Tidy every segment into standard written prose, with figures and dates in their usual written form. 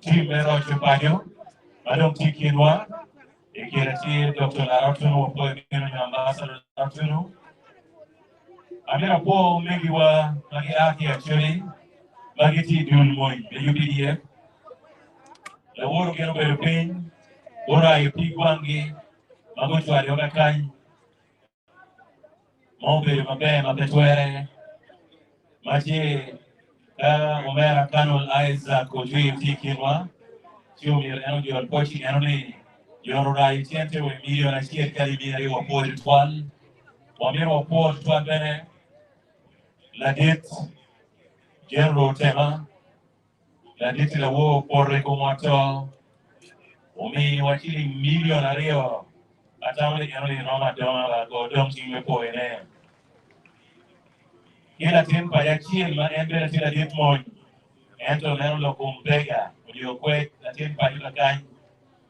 Tim me roco paco ma dong tye i kinwa. I kine tye Doktor Lara Otunu, wapwoyo bino nyo Ambassador Lara Otunu. Amito apwo omegiwa ma gia ki i Acholi ma gitye i dul mony me UPDF. Laworo gin obedo piny, gurayo pig wanggi ma gucwalo kakany. Ma obedo maber ma pe twere, ma tye ka omera Colonel Isaac Ojwir tye i kinwa, ci omyero en ojol pwoc i eno ni yoro rayo cente wa i milion acel ki alip miya aryo wapwoyo tutwal. Wamito wapwo tutwal bene ladit General Otema, ladit lawor poto i kom ot to ominiwa ciling milion aryo. Atamo ni eno ni romo adonga ba go dong cing me pwoyone. Ki latin paco acel ma en bene tye ladit mony ento neno lok kom bega onyo kwed latin paco kakany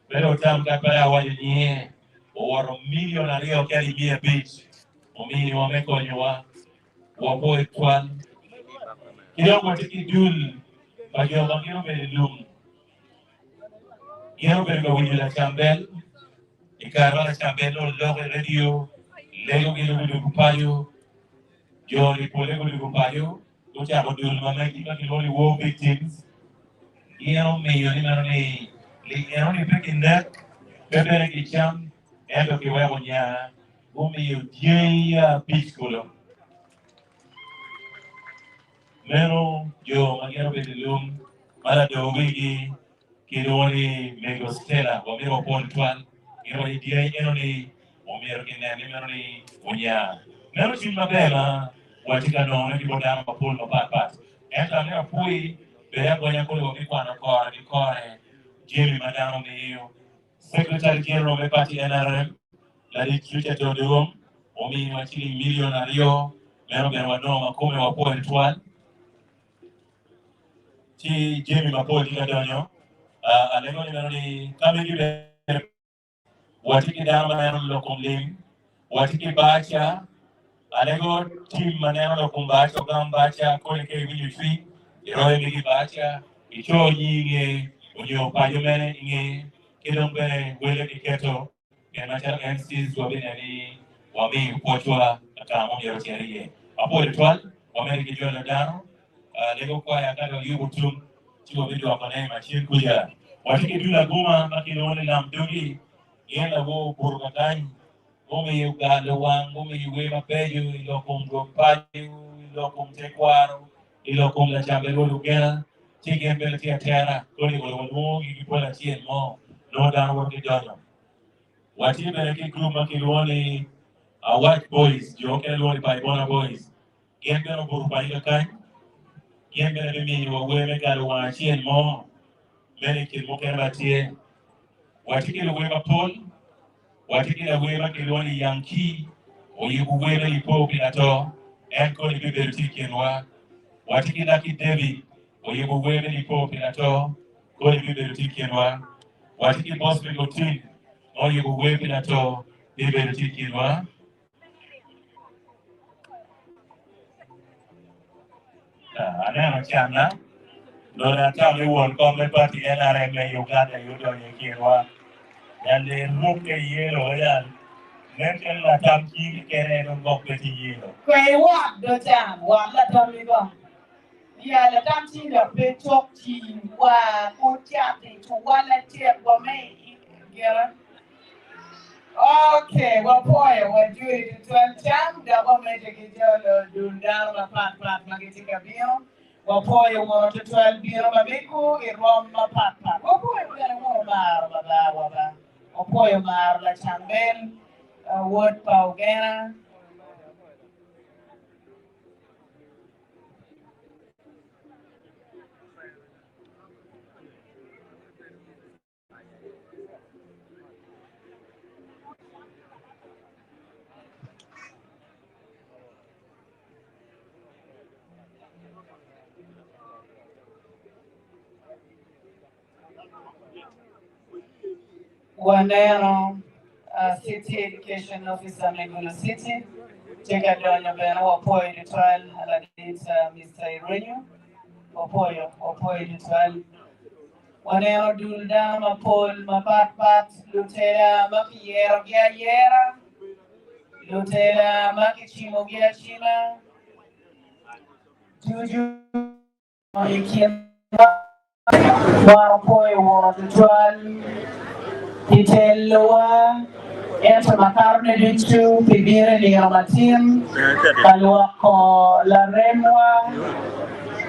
bedo otam ka pe awaco nyinge owoto milion aryo ki alip 500 ominiwa me konyowa wapwoyo twal. Ki dong watye ki dul pa jo ma gin obedo i lum. Gin obedo ka winyo lacambel i kare ma lacambel nongo loko i redio, legogi dong gudwogo paco. Jo-ni polle gudwogo paco, gucako dul ma megi ma kilwongo ni War Victims. Gin omiyo ni meno ni lik enoni pe kinek, pe bene kicam, ento kiweko nya. Gumiyo dyangi ya abic kulu. Meno jo ma gin obedo i lum ma lador wigi kilwongo ni Mego Stella wamito wapwo tutwal. Gin owaco dyangi eno ni omyero kinen ni meno ni onya. Meno cwiny maber ma watye ka nongone ki bot dano mapol mapat pat. Ento amito apwoyi bed agonya kodi wabikwano kore ki kore jami ma dano miyo. Secretary General me party NRM, Ladit Richard Odewom, ominiwa ciling milion aryo, meno bene wanongo ma kome wapwoyo tutwal. Ci jami mapol tye ka donyo. Uh, alego ni meno ni ka megi bene watye ki dano ma neno lok kom lim, watye ki baca, alego tim ma neno lok kom baca, ogam baca, koni ka iwinyo cwiny, iroyo megi baca, ico nyinge onyo paco mene inge, ki dong bene wele kiketo pien macalo MCs wabineno ni wamiyo pwocwa ka ma myero ocit iye. Apwoyo tutwal, wamedde ki jolo dano, lego kwaya ka dong yubo tum ci wabidwokone i macin kuca. Watye ki dul aguma ma kilwongo ni lam dogi, gin lawor obuto kakany, gumiyo galo wang, gumiyo wer mabeco i lok kom rwom paco, i lok kom tekwaro, i lok kom lacam Elwod Ogena, ci gin bene tye atera koni olo walwongogi ki pol acel mo nongo dano woto ki donyo. Watye bene ki gurup ma kilwongo ni Awac Boys, jo mukene lwongo ni Paibona Boys. Gin bene obuto paco kakany. Gin bene bimiyowa wer me galo wang acel mo meno i kin mukene ma tye. Watye ki luwer mapol. Watye ki lawer ma kilwongo ni Yankee, oyubo wer me Lipo pi Lato, en koni bibedo tye i kinwa. Watye ki Lucky David, oyubo wer me Lipo pi Lato, koni bibedo tye i kinwa. Watye ki Bosrick Otim, ma oyubo wer pi Lato, bibedo tye i kinwa. Aneno canna, loda atamo ni won kom me party NRM me Uganda aye odonyo i kinwa. Yande rukke i yelo yal, nen calo latam cingi kene en ogok pe tye yelo. Kwer wot do can, wot latammi kong. Ya latam cingi dok pe cok cing wa ku cati cuwala cek wa me i gina. Ok, wapwoyo wajoli tutwal cam dok wamedde ki jolo dul dano mapat pat ma gitye ka bino. Wapwoyo wono tutwal bino ma mego i rwom mapat pat. Wapwoyo bene wono maro baba wa ba. Wapwoyo maro Lacambel, wod pa Ogena. Waneno City Education Officer me Gulu City tye ka donyo bene wapwoyo tutwal ladit Mister Irenyo wapwoyo wapwoyo tutwal. Waneno dul dano mapol mapatpat, lutela ma kiyerogi ayera, lutela ma kicimogi acima, ducu i kin wan opwoyo Woro tutwal pi telowa, ento makatone ducu pi bino i nino matin ka lwoko laremwa,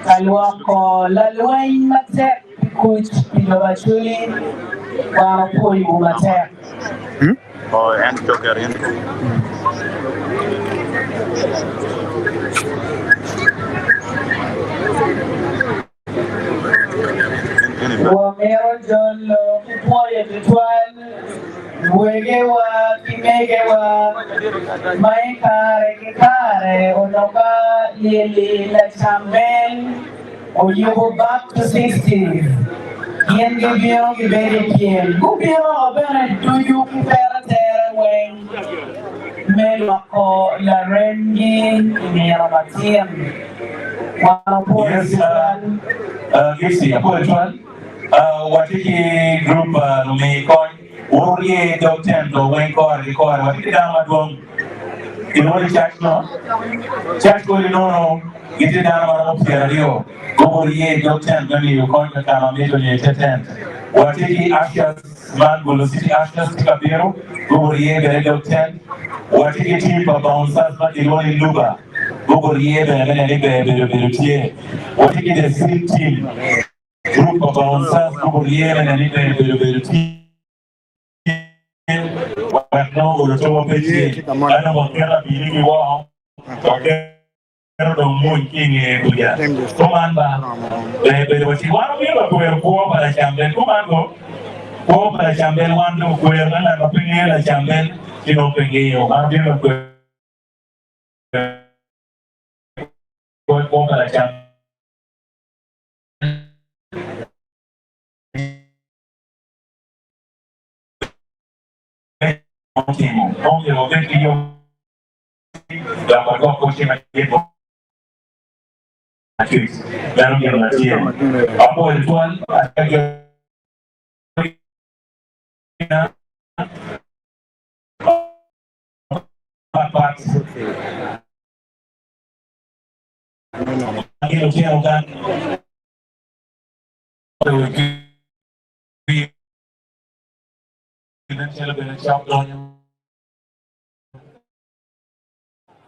ka lwoko lalweny matek pi kuc pi lobo Acholi. Wan opwoyowu matek. Wamito jolo ki pwoyo tutwal wegewa ki megewa ma i kare ki kare onongo lyeli lacambel oyubo back to sixties gin gibino gibedo i pyem gubino bene ducu ki tere tere weng me loko laremgi i nino matin. Wan wapwoyo Yes, tutwal. Gipsy, apwoyo twal. Watye ki group pa lumi kony. Wurye i dog tent do weng kore ki kore. Watye ki dano madwong kilwongo ni cac no. Cac kodi nono gitye dano maromo 20 gurye i dog tent me miyo kony ka kama mito nyo i te tent. Watye ki ushers man Gulu City Ushers tye ka bino gurye bene i dog tent. Watye ki team pa bouncers ma kilwongo ni Luba. Gugurye bene me neno ni ber bedo bedo tye. Watye ki the same team, group pa bouncers gugurye me neno ni ber bedo bedo tye wek nongo olo togo pe tye. Ka dong waketo abili ki woko, waketo dong mony ki i nge kuca. Kuman ba, ber bedo watye. Wan omyero wakwero kwo pa lacambel. Kuman go, kwo pa lacambel wan dong okwero ka ngat ma pe ngeyo lacambel ci nongo pe ngeyo. Wan omyero wakwero. Kwo pa lacam otimo omyero wabed ki yomcwiny dok wadwok pwocce madit bot Lacwec. Meno gin ma tye. Apwoyo twal patpat ma gin otyeno kany nen calo bene cok donyo.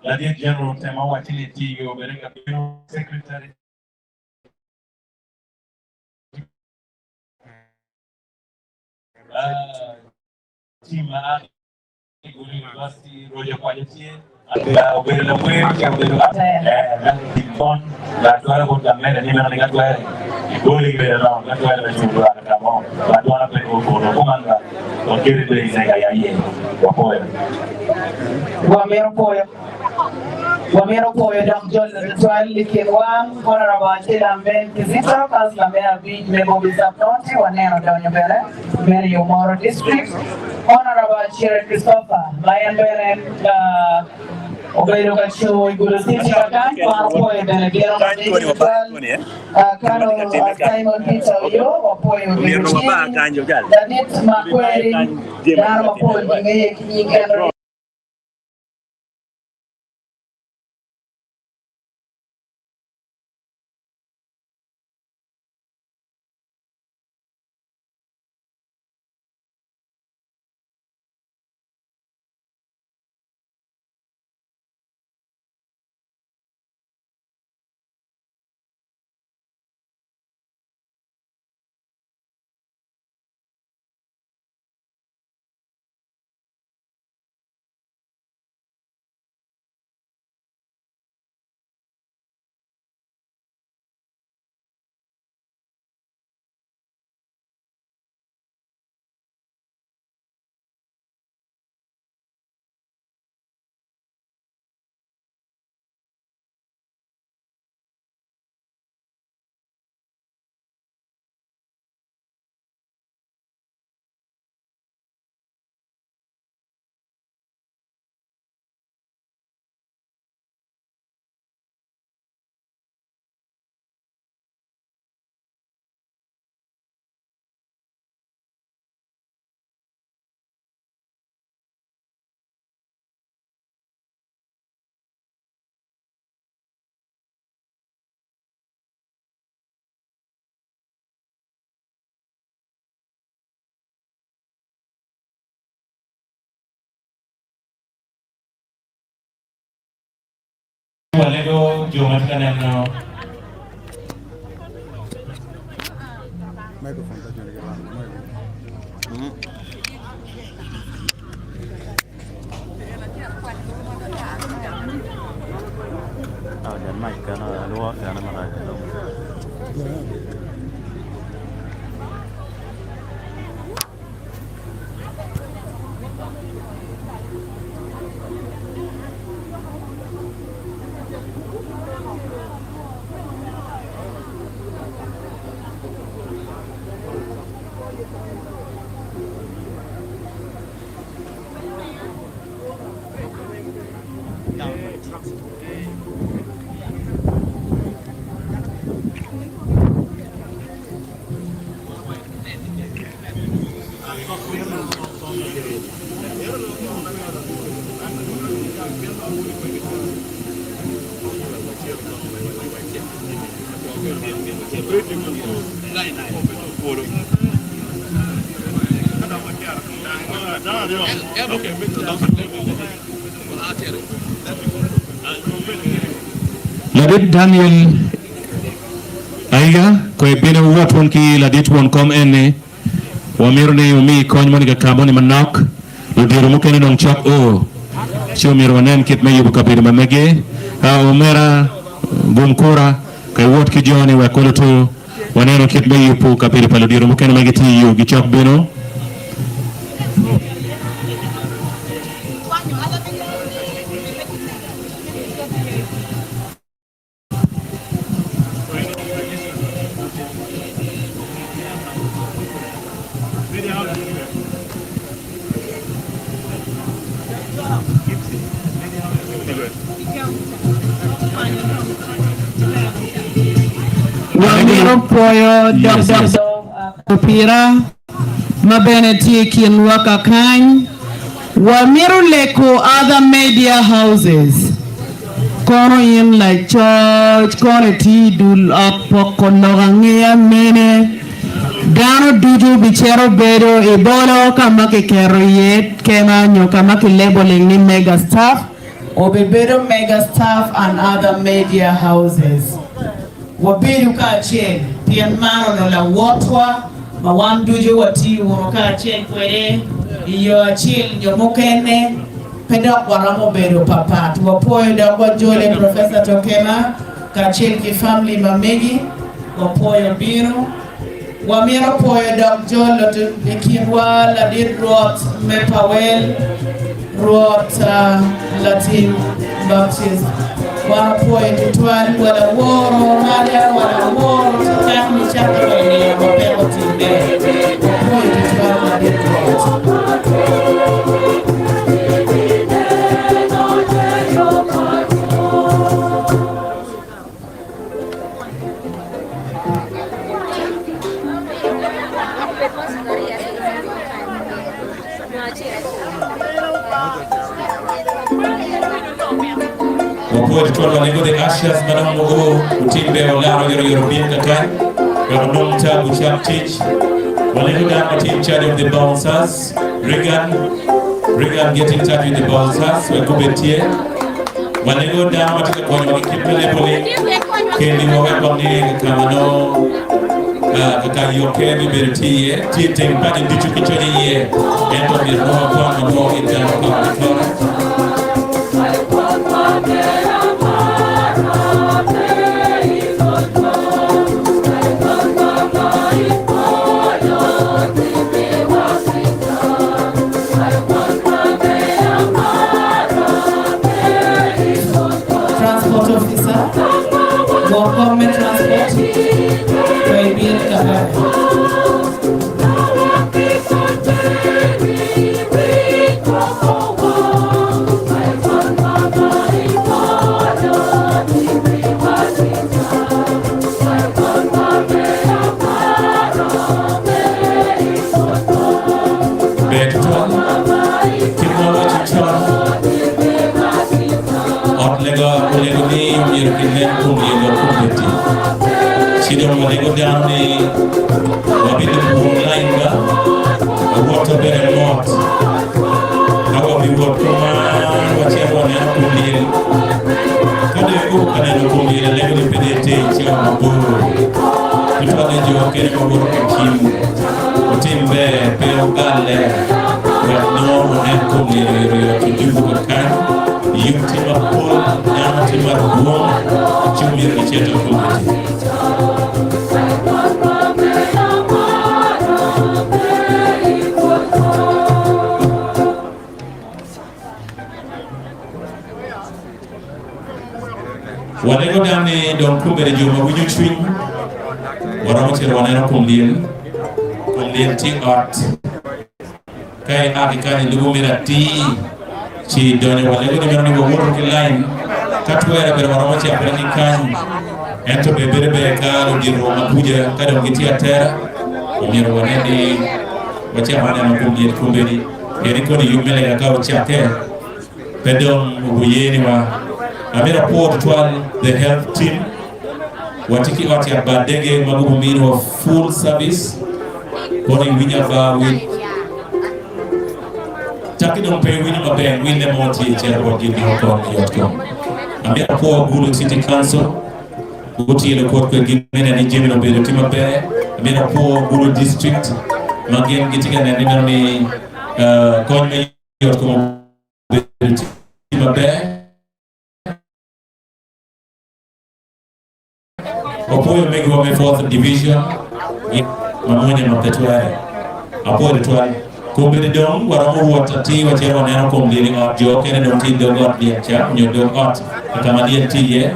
Ladit General otemo wacci ni tiyo bene ka bino secretary team ma a ki Gulu University Roger Kwaco tye obedo lawer ca obedo kon latwara bot gamente ni meno ni ka twere igoli bene round ka twere me culo lwak ka mo latwara pe okono kuman ba waketi pe iseka ya ye wapoyo. Wamito poyo. Wamito poyo dok jolo tutwal i kin wan Honourable Acila Ben Kizito, Councillor me abic me Bobi Sub County, waneno donyo bene mere i Omoro District, Honourable Acire Christopher ma en bene obedo ka cung i Gulu City kakany, wan wapwoyo bene bino madit tutwal, Colonel Simon Peter Oyoo wapwoyo bedo tye, Ladit Makweri dano mapol gingeye ki nying Henry. Walego jo ma tye ka neno. Ladit Daniel Aiga kono ibino iwot wun ki ladit won kom eni. Wamito ni wumi kony moni kaka moni manok. Ludito mukene dong cok o, ci omyero wanen kit me yubo kabedo ma mege. Omera gum kura ka iwot ki jo-ni wek olutu waneno kit me yubo kabedo pa ludito mukene ma gitye i yo gicok bino. Wamito pwoyo dok Opira ma bene tye i kinwa kakany. Wamito leko other media houses kono in lacoc kono itiyo i dul ot poko lok angeya mene dano ducu bicito bedo i bolo ka ma kiketo iye kema nyo ka ma ki labeling ni mega staff obibedo mega staff and other media houses. Wabedu kacel, pien man onongo lawotwa ma wan ducu watiyo wunu kacel kwede i yo acel nyo mukene. Pe dok waromo bedo papat. Wapwoyo dok wajole Professor Tokema kacel ki famili ma megi. Wapwoyo bino. Wamito pwoyo dok jolo i kinwa ladit Rwot me Pawel, Rwot Latin Baptist. Wan wapwoyo tutwal, wa laworo mada, wa laworo cokak nicake wa i nino ma peko otimme. Wapwoyo tutwal ladit Rwot. Wapwoyo tutwal walego the ushers ma dong oo otim ber olaro oyotoyot obin kakany wek onong tab ocak tic. Walego dano ma tye in charge of the bouncers, Regan, Regan get in touch with the bouncers wek gubed tye. Walego dano ma tye ka konyowa ki kit me lebo-ni keliwa wek wange kaka ma nongo kaka yokke me bedo tye iye. Tye i teng paco ducu ki coc iye, ento myero nongo wakwan ma nongo in dano kore ki kore. Transport Officer, Gwok kom me transport, wek ibin kakare. Ber tutwal kit ma waco con, ot lega olego ni myero kinen kom lyel wa kombeddi. Ci dong walego dano ni wabilubo wun lain ba, wawotwa bene mot. Ka wabiwot kuman wacito waneno kom lyel. Ka dong. ka neno kom lyel alego ni pe dong iter i cawa mabor, tutwalle jo kene ma woto ki tim, wutim ber pe wugalle wek nongo wunen kom lyel oyotoyot wujubo kakany. Yub tye mapol, dano tye madwong, ci omyero gicito komiti. Walego dano ni dong kombeddi jo ma winyo cwiny waromo cito waneno kom lyel. Kom lyel tye i ot. Ka ia ki kany ilubo mere atir ci idonyo. Walego ni meno ni wawoto ki lain ka twere bene waromo cakone ki kany. Ento bene bedo ber ka ludito ma kuca ka dong gitye atera omyero wanen ni wacako neno kom lyel kombeddi pien ni koni yub me lega ka ocakke Pe dong wuye ni wa. Amito apwo tutwal the health team. Watye ki ot yat bar dege ma gubu miniwa full service. Kono iwinyo aba with cakki dong pe iwinyo maber wille mo tye icito bot gin nongo kony me yot kom. Amito apwo Gulu City Council gutyelo kot kwedgi me neno ni jami ni obedo tye maber. Amito apwo Gulu District ma gin gitye ka neno ni meno ni kony me yot kom obedo tye maber. Wapwoyo omegiwa me Fourth Division ma mwonya ma pe twere. Apwoyo tutwal. Kombeddi dong waromo wot atir wacito waneno kom lyel i ot. Jo okene dong tye i dog ot lyel ca nyo dog ot ka ma lyel tye iye.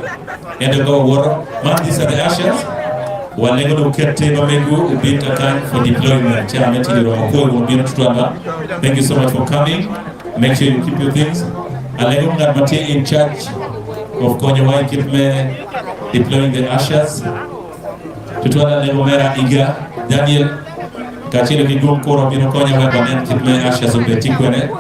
Ento ka wawoto, man these are the ushers. Walego ni wuket te ma megwu obin kakany for deployment ca me tic oromo. Apwoyo wun bino tutwal ba. Thank you so much for coming. Make sure you keep your things. Alego ngat ma tye in charge of konyowa i kit me deploying the ushers. Tutwal alego mera Iga, Daniel, kacelo ki gum kuro bino konya wek wanen kit me ushers obed tye kwene.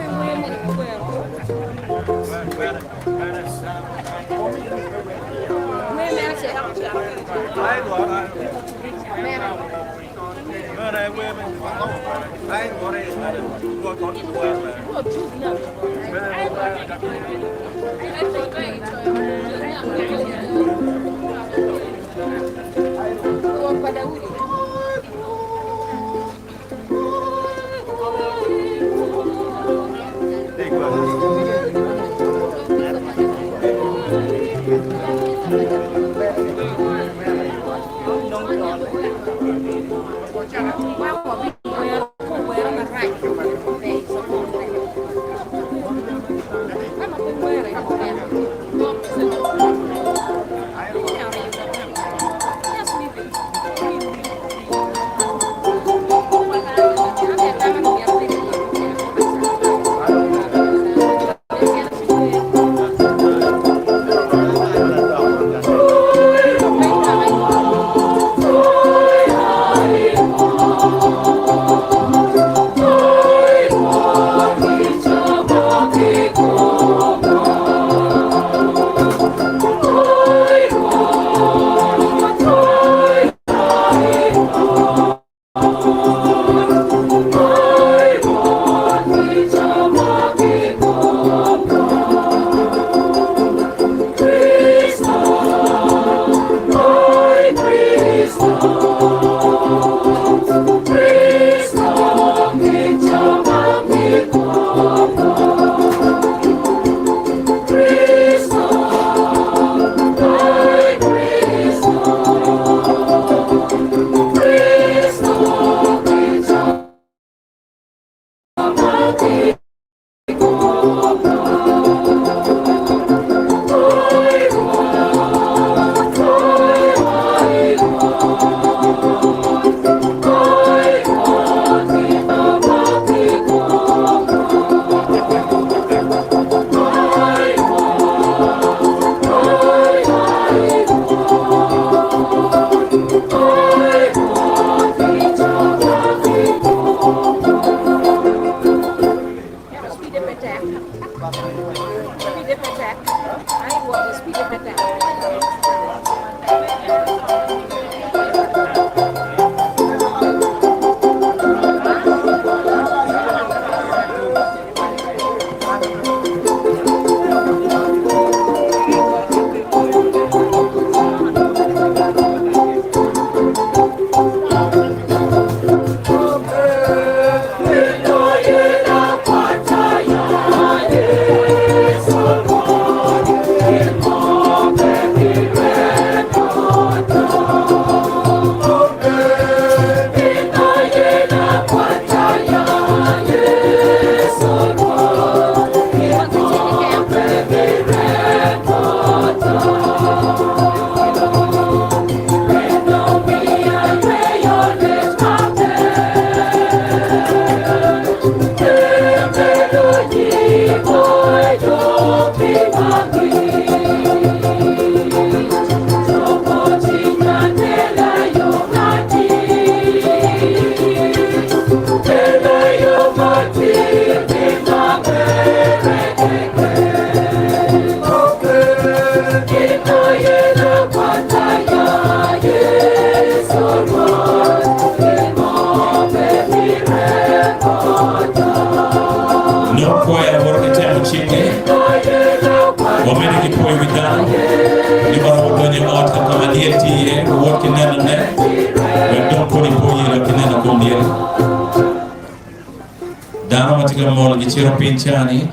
Dano ma tye ka mol gicito piny cani,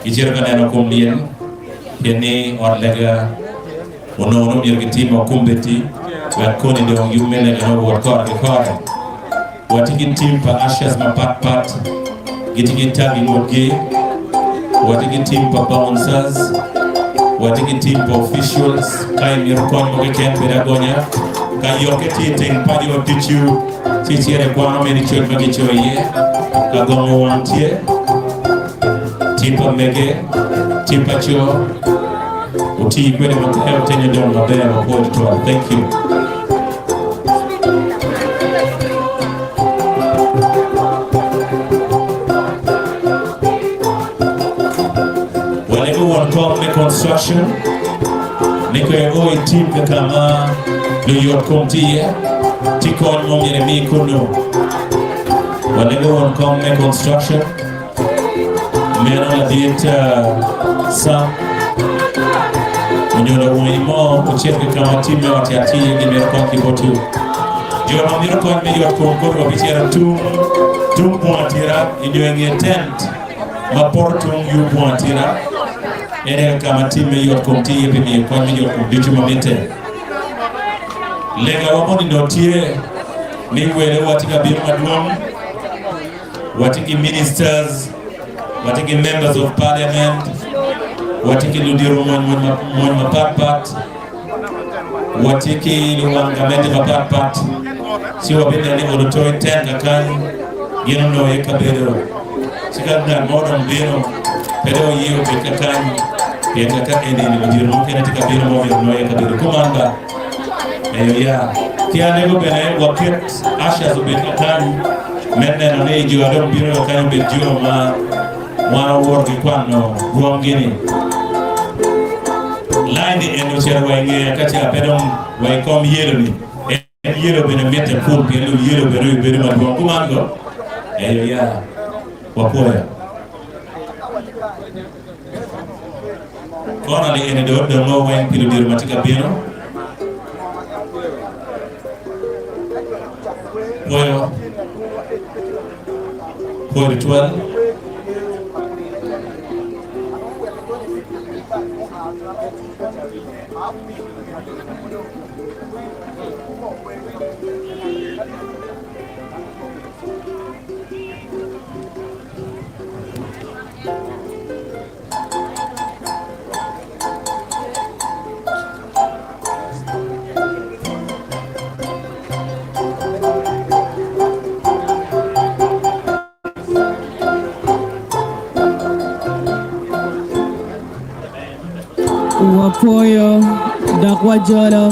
gicito ka neno kom lyel, pien ni ot lega onongo ni myero gitim kombeddi wek koni dong yub me legane owot kore ki kore. Watye ki tim pa ushers mapat pat, gitye ki tag i ngutgi, watye ki tim pa bouncers, watye ki tim pa officials, ka imito kony mo keken bed agonya, ka yokke tye i teng paco ducu ci icito ikwano meno i coc ma kicoyo iye, ka gongo wang tye, tim pa mege, tim pa co, wuti kwede matek wutenyo dong maber mapol tutwal. Thank you. Walego won kom me construction ni kwe o i tim ka ka ma luyot kom tye iye ci kony mo myero emi kunnu. Walego won kom me construction meno ladit Sam onyo lawonyi mo ocit ki ka ma tim me ot yat tye iye gimito kony ki botwu. Jo ma mito kony me yot kom kodi wabicito tung tung bunga tira inyo i nge tent ma poto tung yo bunga tira. En aye ka ma tim me yot kom tye iye pi miyo kony me yot kom ducu ma mitte. Legawa moni nongo tye ni welewa tye ka bino madwong. Watye ki ministers, watye ki members of parliament, watye ki ludito mony mapat pat, watye ki luwang gamente mapat pat, ci wabineno ni olutoyi ten kakany gin onongo iye kabedo. Ci ka ngat mo dong bino, pe dong oye obed kakany, pien kaka eni-ni ludito mukene tye ka bino ma omyero onongo iye kabedo. Kuman ba? Eyo ya. Ki alego bene waket ushers obed kakany me neno ni jo a dong bino kakany obed jo ma wan wawoto ki kwano rwomgi ni. Line ni en ocito wa i ngeye ka ca pe dong wa i kom yelo ni. En yelo bene mitte pul pien lu yelo bene obedo madwong kuman go. Eyo ya. Wapwoyo. Kona ni eni dong odongo weng pi ludito ma tye ka bino. Pwoyo. Pwoyo tutwal. Wapwoyo dok wajolo.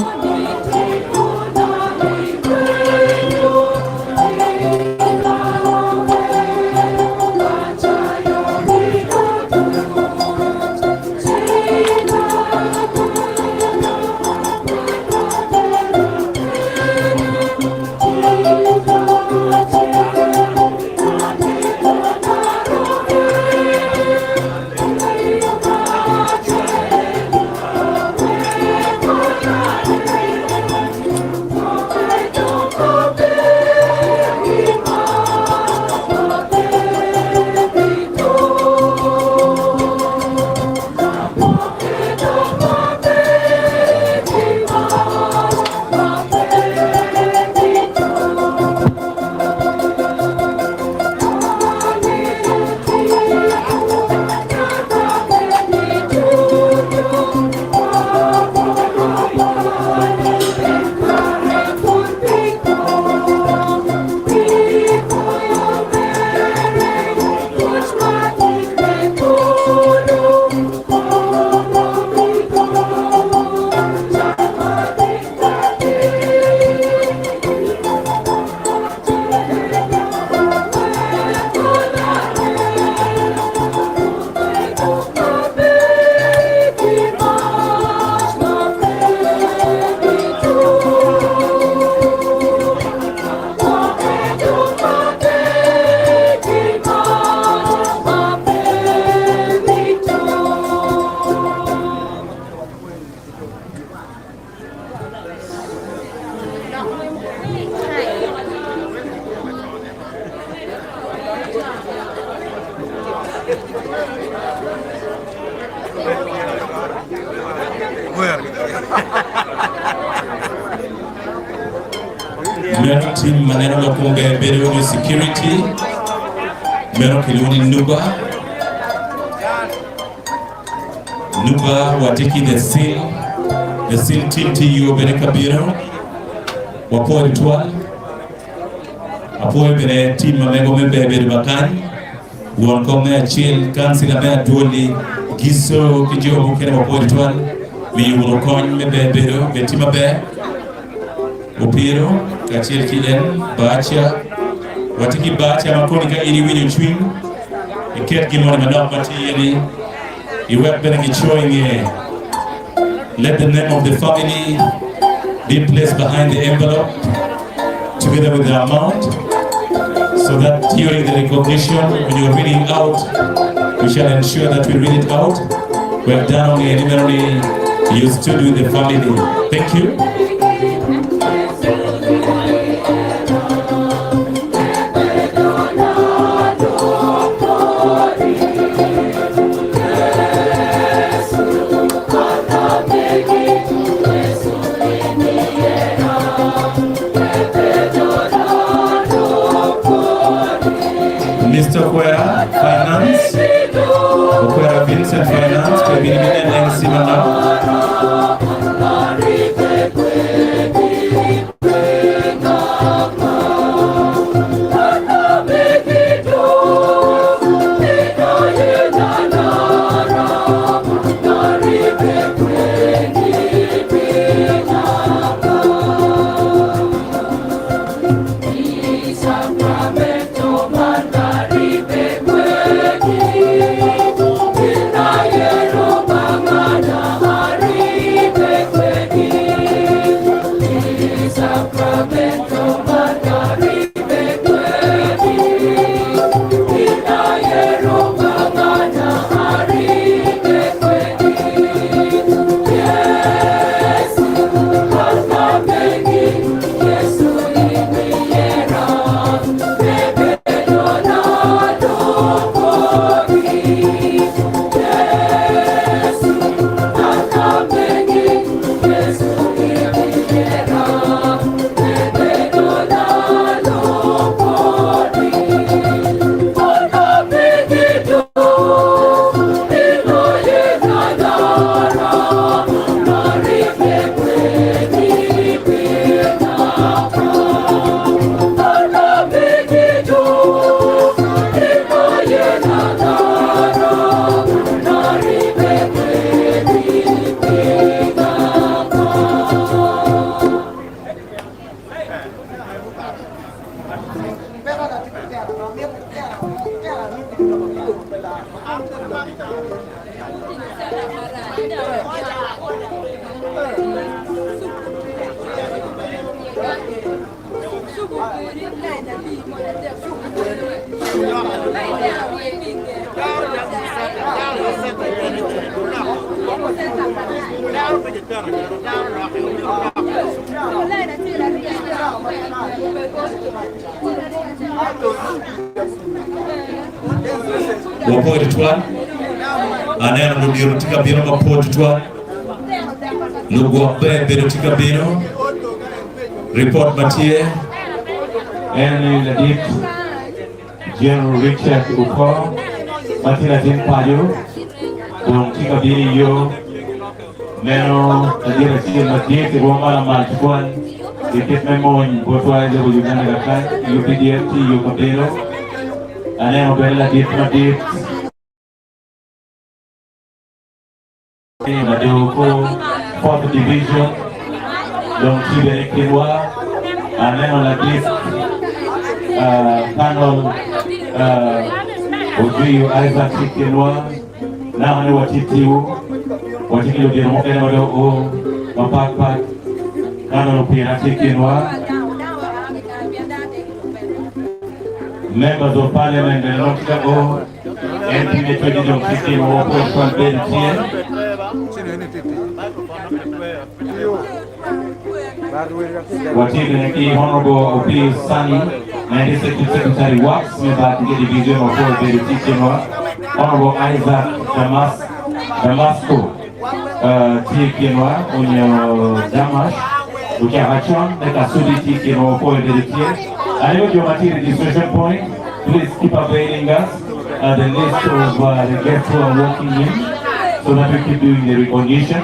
Meno team ma neno lok kom ber bedo nyo security meno kilwongo ni Nuba. Nuba watye ki the seal, the seal team tye i yo bene ka bino. Wapwoyo tutwal. Apwoyo bene team ma mego me ber bedo makany. Won kom me acel, kancila me adwoli, Giso ki jo mukene wapwoyo tutwal miyo wunu kony me ber bedo bed tye maber. Opiro kacel ki en Baaca. Watye ki Baaca ma koni ka in iwinyo cwiny, iket gin moni manok ma tye iye ni iwek bene gico i nge. Let the name of the family be placed behind the envelope together with the amount so that during the recognition when you're reading out we shall ensure that we read it out. Wek dano onge ni meno ni you stood with the family. Thank you. Mister Okwera, Finance, Okwera Vincent Finance, pe bino binen MC manok. Wapwoyo tutwal. Aneno ludito tye ka bino mapol tutwal. Lugwok ber bedo tye ka bino. Ripot ma tye en ni ladit General Richard Okor ma tye latin paco dong tye ka bino i yo meno ladit acel madit i rwom ma lamal tutwal i kit me mony botwa i lobo Uganda kakany UPDF tye i yo ka bino aneno bene ladit madit Ladoko Fourth Division dong tye bene i kinwa. Aneno ladit Colonel Ojuyo Isaac tye i kinwa. Naka ni watye tiwu, watye ki ludito mukene ma dong oo mapat pat. Colonel Opira tye i kinwa. Members of Parliament bene nongo tye ka o. MP me Chwedi dong tye ki kinwa, wapwoyo twal bedo tye. Watye bene ki Honorable Opio Sani, ma en tye Secretary Works me Bat Division, wapwoyo bedo tye i kinwa. Honorable Isaac Damas Damasco tye i kinwa onyo Damash ocako acon me Kasudi tye i kinwa wapwoyo bedo tye. Alego jo ma tye i registration point please keep updating us the list of the guests who are walking in so that we keep doing the recognition.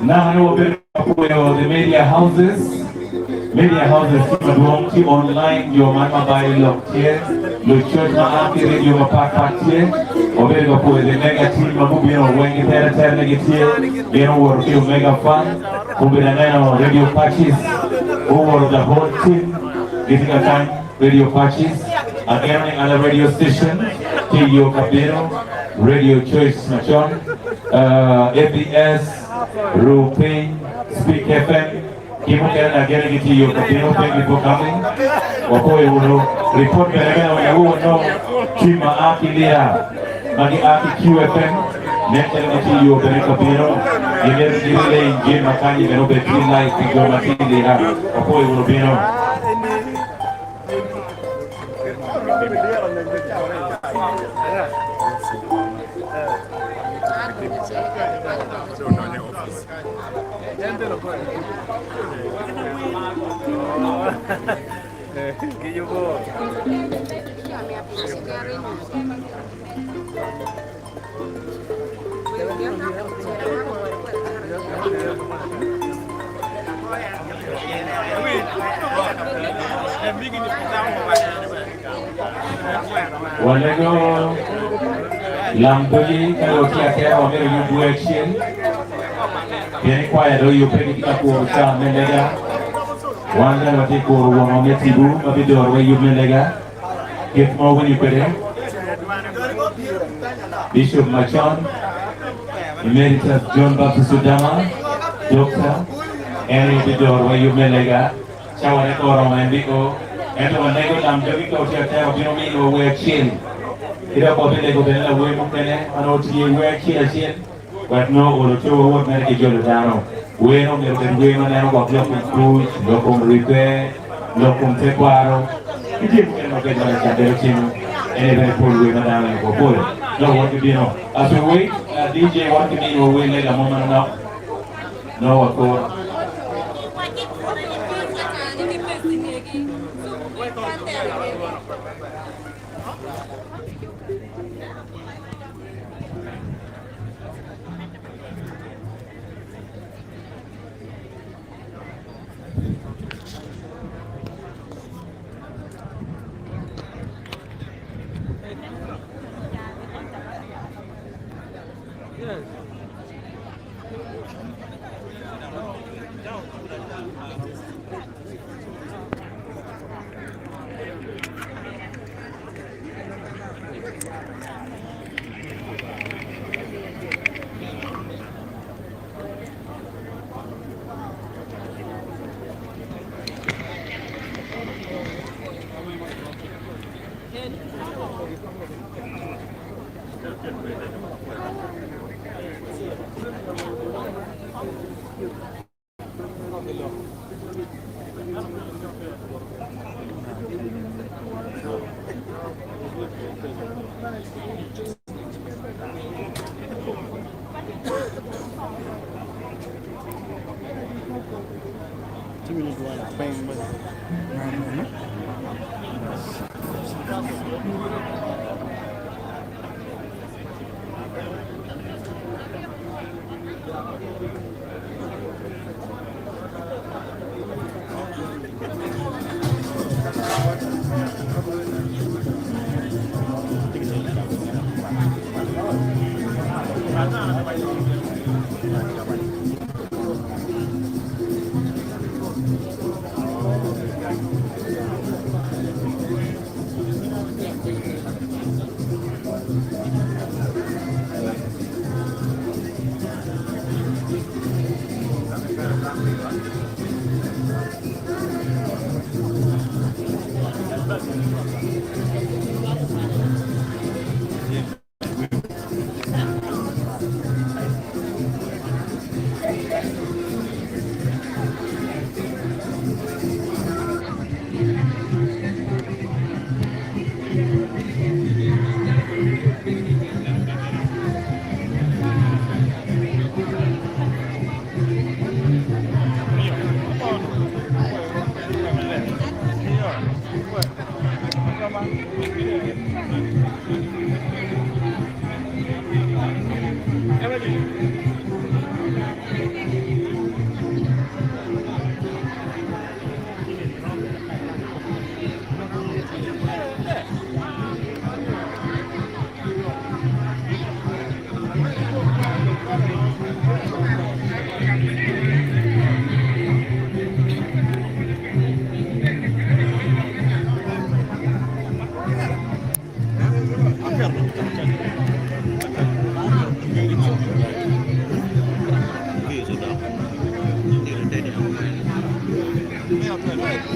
Naka ni wabedo ka pwoyo the media houses, media houses tye madwong tye online jo man ma bayo lok tye, lucoc ma a ki radio mapat pat tye, wabedo ka pwoyo the mega team ma gubino weng gitere tere ne gitye, gin owoto ki Omega Fun, Kombeddi aneno Radio Patches guwoto the whole team gitye ka kany Radio Patches ageno ni other radio station tye i yo ka bino Radio Choice macon ABS, Ruu Piny, Speak FM ki mukene ni ageno ni gitye i yo ka bino thank you for coming wapwoyo wunu report bene bene wek wunong team ma a ki Lira ma gia ki QFM nen calo gitye i yo bene ka bino gimito gi relay gin ma kanyi bene obed tye live pi jo ma tye i lira wapwoyo wunu bino. Walego lam dogi ka dong tye atera wamito yub wer acel pien ikwaya dong oyubbe gitye ka kuro ca me lega. Wan bene watye ka kuro wonwa me tipo ma bidoro wa i yub me lega. Kit ma wawinyo kwede, Bishop macon, Emeritus John Baptist Odama, Dokta, en aye bidoro wa i yub me lega. Cawane ka oromo en bio, ento walego lam dogi ka watye atera wabino miyowa wer acel. Ki dok wabilego bene lawer mukene ma nongo tye wer acel acel. Wek nongo olo cowa wot mere ki jolo dano. Wer omyero obed wer ma neno gwok lok kom kuc, lok kom ribbe, lok kom tekwaro, ki jami mukene mabeco ma lacat bedo timo. En aye bene pol wer ma dano aye wapolo. Dok wot ki bino. As we wait, DJ wot ki miniwa wer lega mo manonok. Nongo wakuro.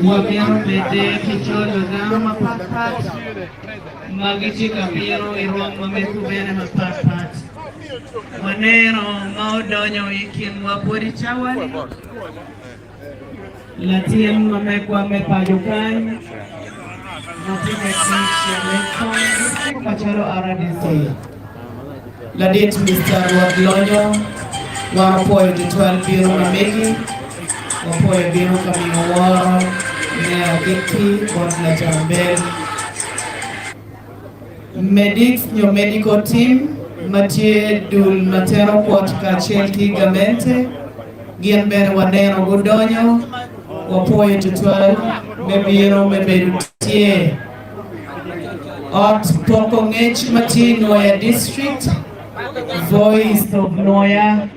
Wamito medde ki jolo dano mapatpat ma gitye ka bino i rwom ma mego bene mapatpat. Waneno ma odonyo i kinwa pwod i cawa-ni, latin ma megwa me paco kany ma tye ka tic me kony district macalo RDC, ladit Mister Rwot Lonyo. Wan wapwoyo tutwal bino ma megi, wapwoyo bino ka miyo woro me agikki bot lacambel. Medics nyo medical team ma tye dul ma tero kwot kacel ki gamente gin bene waneno gudonyo, wapwoyo tutwal me bino me bedo tye. Ot poko ngec ma tye i Nwoya District, Voice of Nwoya,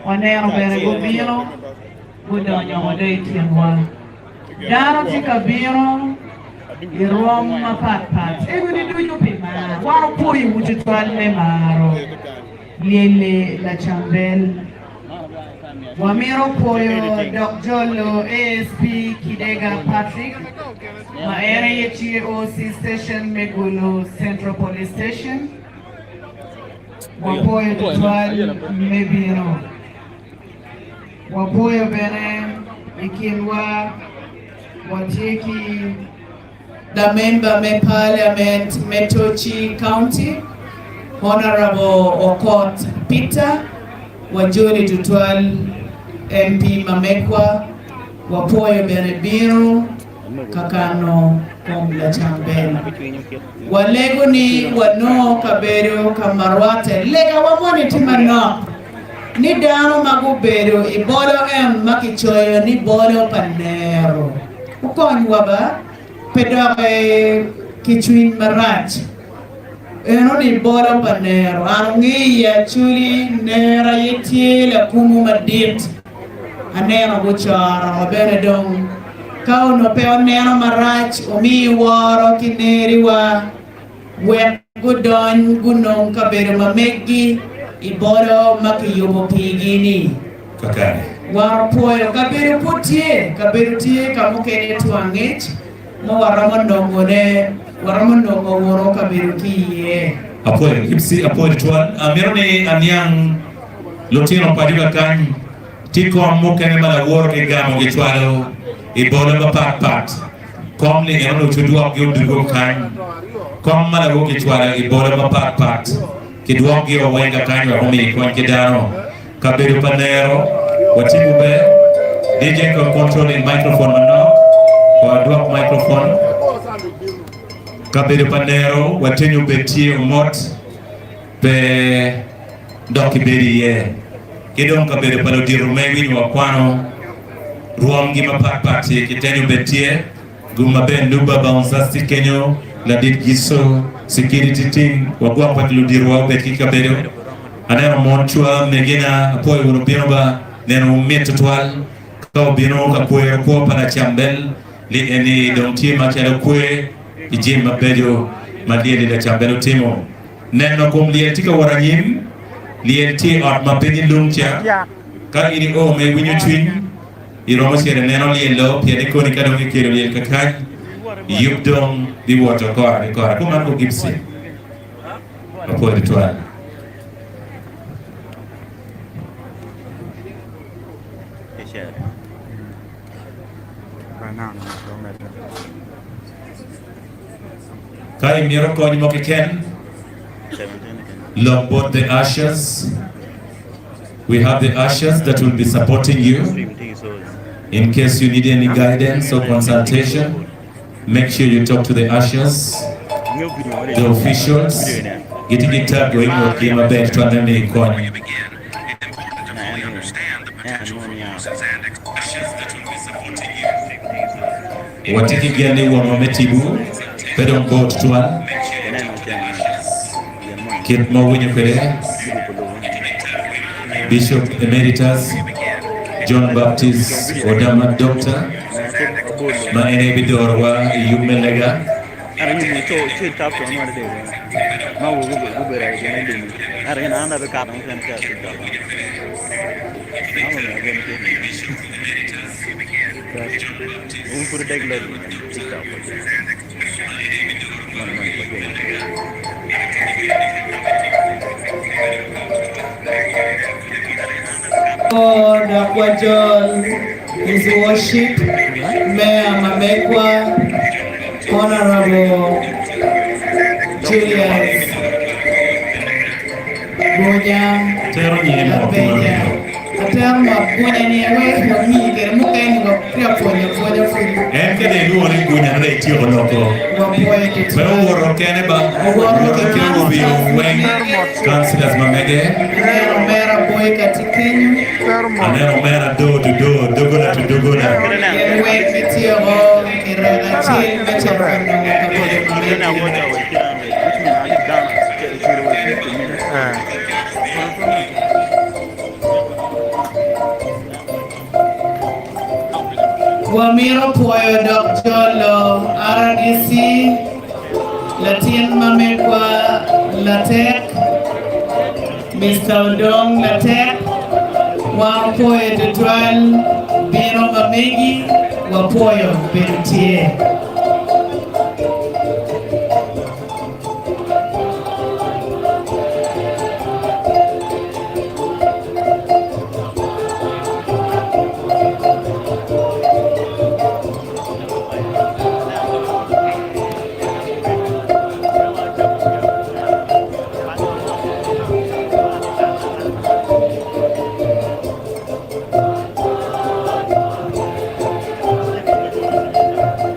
waneno bene gubino gudonyo wade i kinwa. Dano tye ka bino i rwom mapatpat. Egoni ducu pi mar. Wan opwoyowu tutwal me maro lyelli lacambel. Wamito pwoyo dok jolo ASP Kidega Patrick ma en aye tye OC Station me Gulu Central Police Station. Wapwoyo tutwal me bino. Wapwoyo bene i kinwa watye ki lamemba me Parliament me Tochi County, Honourable Okot Peter. Wajoli tutwal MP ma megwa. Wapwoyo bene bino ka kano kom lacambel. Walego ni wanongo kabedo ka ma rwatte. Legawa moni tye manok ni dano ma gubedo i bolo en ma kicoyo ni bolo pa nero okonywa ba pe dok ki cwiny marac. Eno ni bolo pa nero. An ongeyo i Acholi nero aye tye lakumu madit. Aneno gucoro bene dong ka onongo pe oneno marac omi woro ki neriwa wek gudony gunong kabedo ma meggi i bolo ma kiyubo pigi-ni. Kakare. Wan opwoyo kabedo pud tye, kabedo tye ka mukene twangec ma waromo nongone, waromo nongo wunu kabedo ki iye. Apwoyo MC apwoyo tutwal. Amito ni aniang lutino paco kakany tye kom mukene ma laworo ki gamo ki cwalo i bolo mapat pat. Kom ni eno ni ocudwok gi odugo kany. Kom ma laworo ki cwalo i bolo mapat pat ki dwok gi oweng kakany wek omi kony ki dano. Kabedo pa nero watimo ber. DJ ko controlling microphone manok. Ko adwok microphone. Kabedo pa nero watenyo bed tye omot pe dok kibedo iye. Ki dong kabedo pa ludito me winyo wakwano rwomgi mapat pat-ti kitenyo bed tye. Gum maber Nuba Bouncers tye kenyo, Ladit Giso, Security Team, wagwok wek luditowa obed ki kabedo. Aneno mon cwa megina, apwoyo wun wubino ba, neno wu mit tutwal ka wubino ka kwero kwo pa Lacambel li eni dong tye macalo kwer pi jami mabeco ma lyel-li Lacambel otimo. Neno kom lyel tye ka wot anyim, lyel tye i ot ma piny lung ca, ka in i o ma iwinyo cwiny iromo cito ineno lyel-lo pien ni koni ka dong kikelo lyel kakany yub dong biwoto kora ki kora. Kuman ko Gibson. Apwoyo tutwal. Ka imito kony mo keken, lok bot the ushers. We have the ushers that will be supporting you in case you need any guidance or consultation. Make sure you talk to the ushers, the officials. Gitye ki tago i ngutgi maber tutwal me miyi kony. Watye ki gen ni wonwa me tipo pe dong bor tutwal kit ma wuwinyo kwede Bishop Emeritus John Baptist Odama Doctor ma en aye bidorowa i yub me lega. Dok wajol His Worship Mayor ma megwa Honourable Julius Gunya Lapenya. Atero mot Gunya ni awek wamii kede mukene ni watye ka pwonyo apwonya pud. En kede ilwongo ni Gunya nongo ityeko loko. Wapwoyo Pe tutwal. owoto kene ba, Owoto owoto ki ki awobi councillors weng, ma mege. councillors ma mege. Aneno omera Boyka tye kenyo. Aneno omera door to door, dogola to dogola. Gin weng gityeko ki rek acel me cito ka nongo kabedo ma megi. Wamito pwoyo dok jolo RDC, latin ma megwa Latek, Mister Odong Latek, wan wapwoyo tutwal bino ma megi, wapwoyo bedo tye.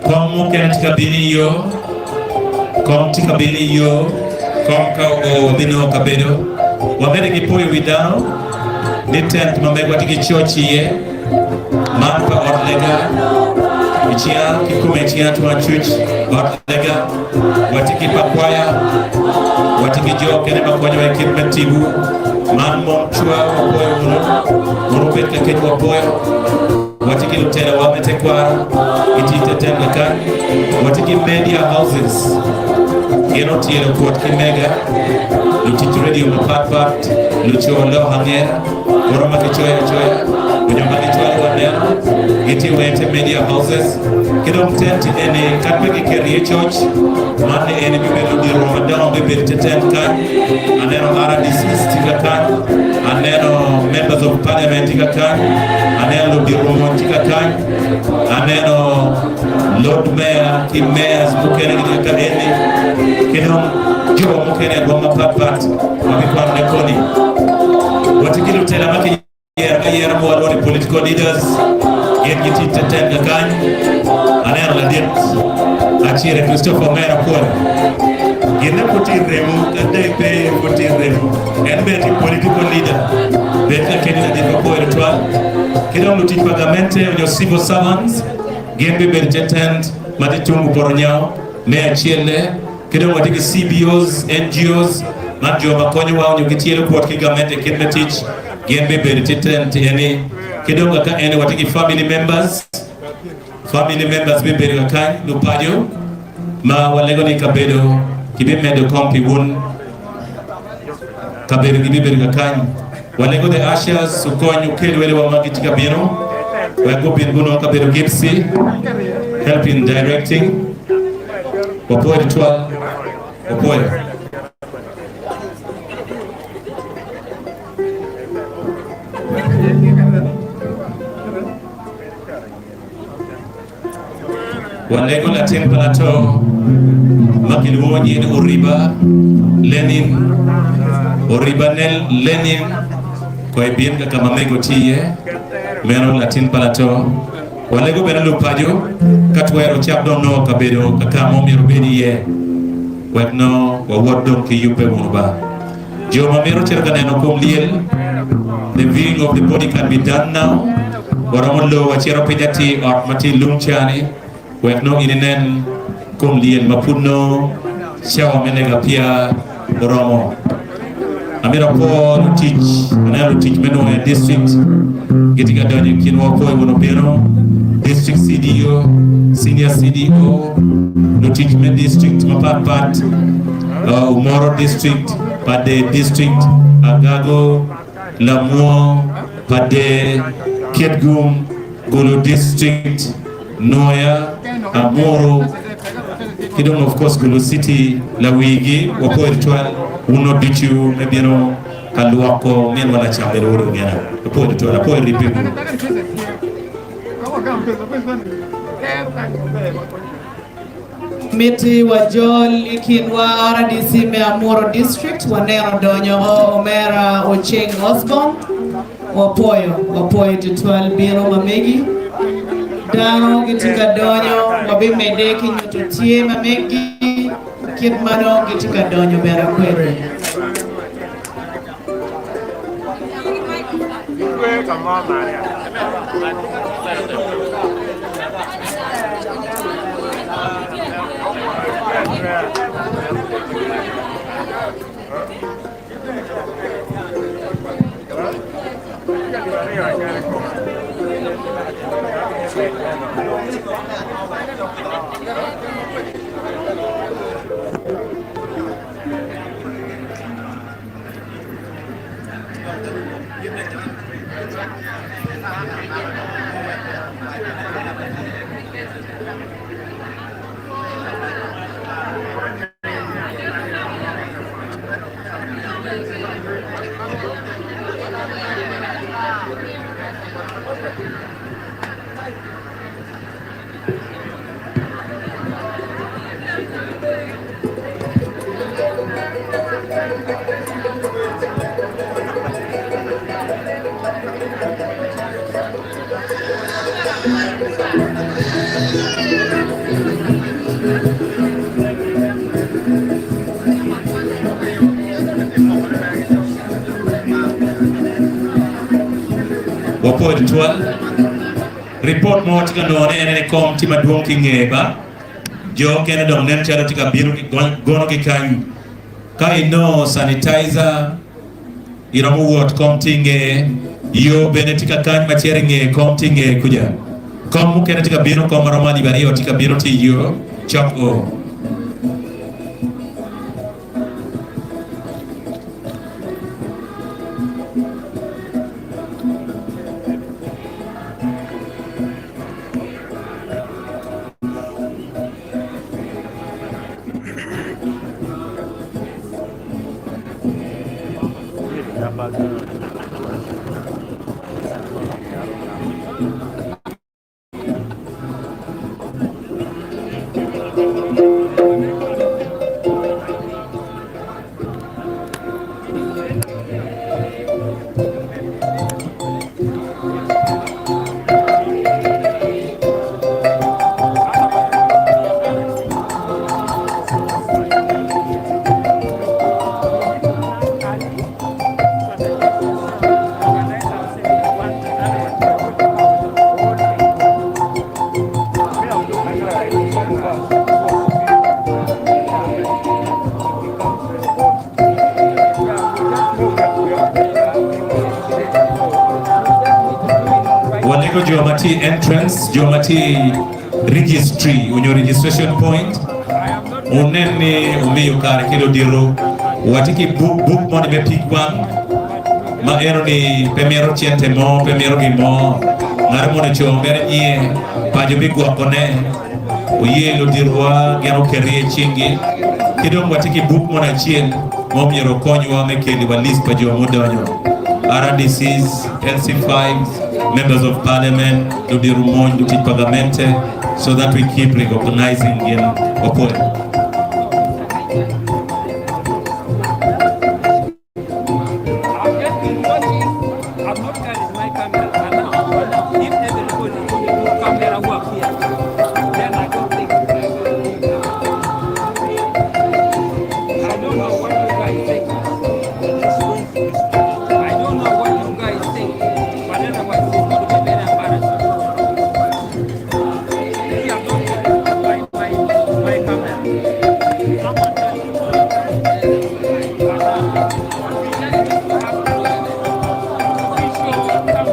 Kom mukene tye ka bino i yo, kom tye ka bino i yo, kom ka oo wabinongo kabedo. Wamedde ki poyo wi dano ni tent ma megwa tye ki coc iye, man pa ot lega i cinga kikome i cinga tung acuc ot lega, watye ki pa kwaya, watye ki jo mukene ma konyowa i kit me tipo man mon cwa wapoyo wunu, wun wubed ka kec wapoyo. Watye ki lutelawa me tekwaro gitye i te tent kakany. Watye ki media houses gin otyelo kwot ki mega, lutic radio mapat pat, luco lok angera, kono ma kicoyo acoya onyo ma gicwalo wa neno gitye weng i te media houses. Ki dong tent eni kad pe kiketo iye coc man ni eni bibedo ludito wa madongo bibedo i te tent kany. Aneno RDCs tye kakany, aneno members of parliament tye kakany, aneno ludito mony tye kakany, aneno Lord Mayor ki mayors mukene gitye kakany eni, ki dong jo mukene i rwom mapatpat ma gikwanone koni. Watye ki lutela ma kiyero ayera ma walwongo ni political leaders, gin gitye i te tent kakany. Aneno ladit Acire Christopher Omera Pwony, ginne pud tye i remo, kadi pe pud tye i remo. En bene tye political leader, bed ka keni ladit ma pwoyo tutwal. Ki dong lutic pa gamente onyo civil servants gin bibedo i te tent ma tye tung gupoto nyao me acelle. Ki dong watye ki CBOs, NGOs, man jo ma konyowa onyo gityelo kwot ki gamente i kit me tic, gin bibedo i te tent eni. Ki dong kaka eni watye ki family members, family members bibedo kakany, lupaco ma walego ni kabedo kibimedo kom pi wun. Kabedo gibibedo kakany. Walego the ushers okony okel welewa ma gitye ka bino wek gubin gunong kabedo gipsy help in directing. Wapwoyo tutwal. Wapwoyo. Walego latin pa lato ma kilwongo nyinge ni Oriba Lenin, Oriba Lenin, ko ibin ka ka ma mego tye iye, meno latin pa lato. Walego bene lupaco ka twero wucak dong nongo kabedo ka ka ma omyero wubed iye wek nongo wawot dong ki yubbe wunu ba. Jo ma mito cito ka neno kom lyel, the viewing of the body can be done now, waromo loo wacito piny atir i ot ma tye i lung ca-ni wek nongo in inen kom lyel ma pud nongo cawa me lega peya oromo. Amito apwo lutic, aneno lutic me Nwoya District gitye ka donyo i kinwa opwoyo wun obino, District CDO, Senior CDO, lutic me district mapat pat, Omoro District, Pader District, Agago, Lamwo, Pader, Kitgum. Gulu District, Nwoya, Amuru ki dong of course Gulu City lawigi wapoyo tutwal wun ducu me bino ka lwoko minwa Lacamber Uru Ngena. Apoyo tutwal, apoyo ribbe wu. Miti wajol i kinwa RDC me Amuru District waneno donyo o Omera Ocheng Osborn. Wapwoyo, wapwoyo tutwal bino ma megi. Dano gitye ka donyo, wabimedde ki nyuto tye ma meggi kit ma nongo gitye ka donyo bene kwede. Wapwoyo tutwal. Ripot mo tye ka nongo ni en aye kom tye madwong ki nge ba. Jo okene dong nen calo tye ka bino ki gono ki kany. Ka inongo sanitizer iromo wot kom tye inge. Yo bene tye ka kany ma cito inge kom tye inge kuca. Kom mukene tye ka bino kom maromo alip aryo tye ka bino tye iyo cok o. Walego jo ma tye i entrance, jo ma tye i registry onyo registration point, wunen ni wumiyo kare ki ludito. Watye ki buk, buk moni me pig wang ma eno ni pe mito cente mo, pe mito gin mo. Ngat moni oco mere nyinge, paco bigwokone. Oye luditowa gin oket iye cinggi. Ki dong watye ki buk moni acel ma omyero okonywa me keliwa list pa jo mudonyo, RDCs, LC5s, Members of Parliament, ludito mony, lutic pa gamente, so that we keep recognizing gin wapwoyo.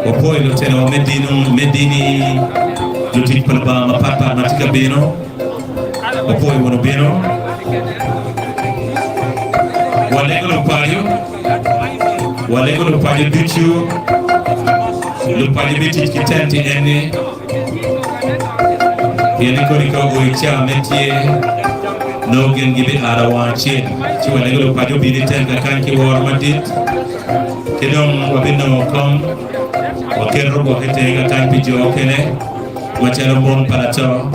Wapwoyo lutino me dino me dini lutic pa Lubanga mapatpat ma tye ka bino. Wapwoyo wun obino. Walego lupaco, walego lupaco ducu. Lupaco bitic ki tenti eni pien ni kodi ka ogoyo ca me tye nongo gin gibialo wang acel ci walego lupaco obin i tent kakany ki woro madit ki dong wabinongo kom waketo gwok i tenge kakany pi jo okene macalo mon pa lato.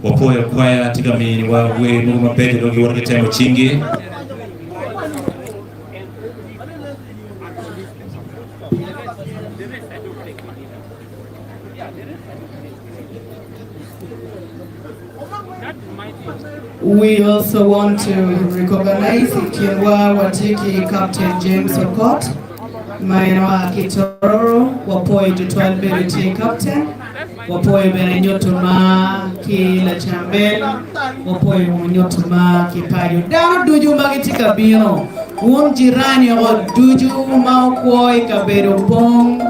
Wapwoyo kwaya tye ka miniwa wer mogo mabeco dong giwoto ki temo cingi. We also want to recognize i kinwa watye ki Captain James Okot ma en oa ki Tororo. Wapwoyo tutwal bedo tye Captain. Wapwoyo bene nyuto mar ki Lacambel. Wapwoyo wunu nyuto mar ki paco. Dano ducu ma gitye ka bino, wun jirani oko ducu ma wukwo i kabedo pong,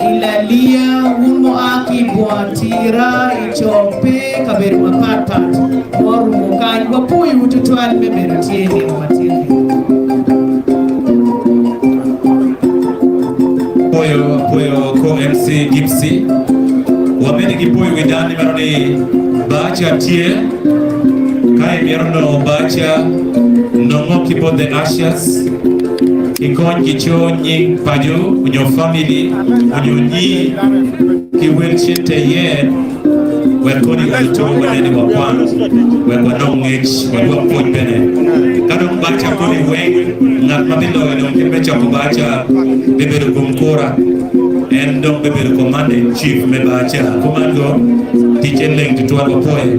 i Laliya, wun mua ki i Bunga Tira, i Cope, kabedo mapat pat ma orumo kany, wapwoyowu tutwal me bedo tye i nino matin-ni. Apwoyo apwoyo ko MC Gipsy. Wamede ki poyo wi dano ni meno ni Baca tye. Ka imito nongo Baca, nongo ki bot The Ushers. Ki kony ki co nying paco onyo family onyo nyi ki wel cente iye wek koni ol to wane ni wakwan wek wanong ngec wadwok pwony bene. Ka dong Baca koni weng ngat ma biloyo dong kit me coko Baca bibedo gum kura. En dong bibedo commander in chief me Baca. Kuman go ticce leng tutwal wapwoye.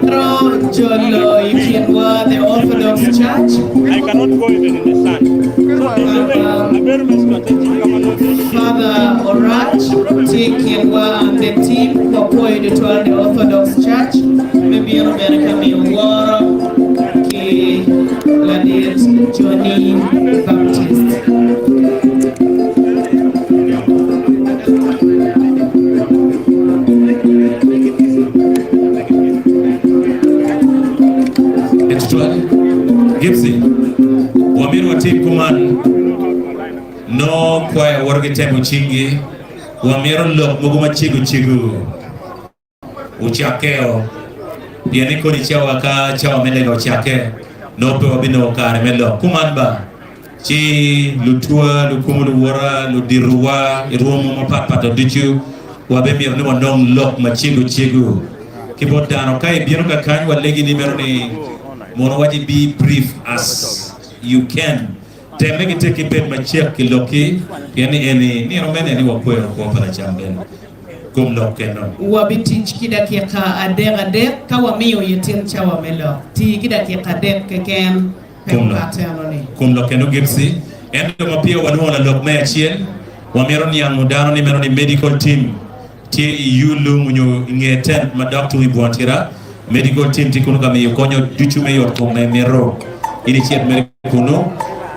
Ro jolo i kinwa the Orthodox Church. Father Orach tye i kinwa and the team wapwoyo tutwal the Orthodox Church me bino bene ka miyo woro ki ladit Johnny Baptist. Tutwal Gipsy, wamito watim kuman nongo kwaya woto ki temo cingi, wamito lok mogo macego cego ocakkeo pien ni kodi cawa ka cawa me lega ocakke nongo pe wabinongo kare me lok kuman ba. Ci lutwa, lukumo luwota, luditowa i rwom mapatpat ducu, wabimito ni wanong lok macego cego ki bot dano. Ka ibino kakany, walegi ni meno ni mono waci be brief as you can. Temme ki tek ki bed macek ki lokki, pien ni eni nino mene ni wakwero kwo pa lacam bene kom lok keno. Wabitic ki dakika adek adek ka wamiyo itin cawa me lok. Ti ki dakika adek keken. Kom lok kendo Gipsy. Ento ma peya walwongo lalok me acel, wamito niango dano ni meno ni medical team tye i U lung onyo i nge tent ma dok tung i bunga tira. Medical team tye kunu ka miyo konyo ducu me yot kom ma imito. In icit mere kunu,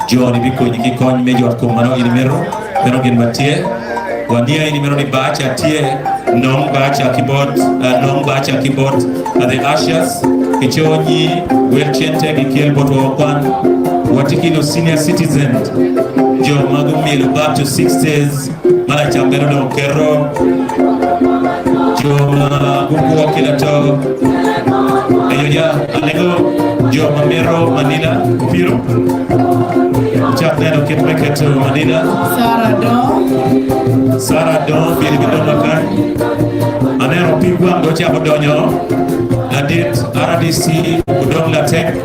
jo ni bikonyi ki kony me yot kom ma nongo in imito. Meno gin ma tye. Waniangi ni meno ni Baca tye, nong Baca ki bot, nong Baca ki bot the ushers, kico nyi wel cente gikel botwa wakwan. Watye ki lu senior citizen, jo ma gumyelo back to sixties ma lacam bene onongo keto, jo ma gukwo ki lato. Eyo ya, alego jo ma mito Manila obino. Wucak neno kit me keto Manila. Sarah Don. Sarah Don bino ki dong akany. Aneno pig wang dong ocako donyo. Ladit RDC Odong Latek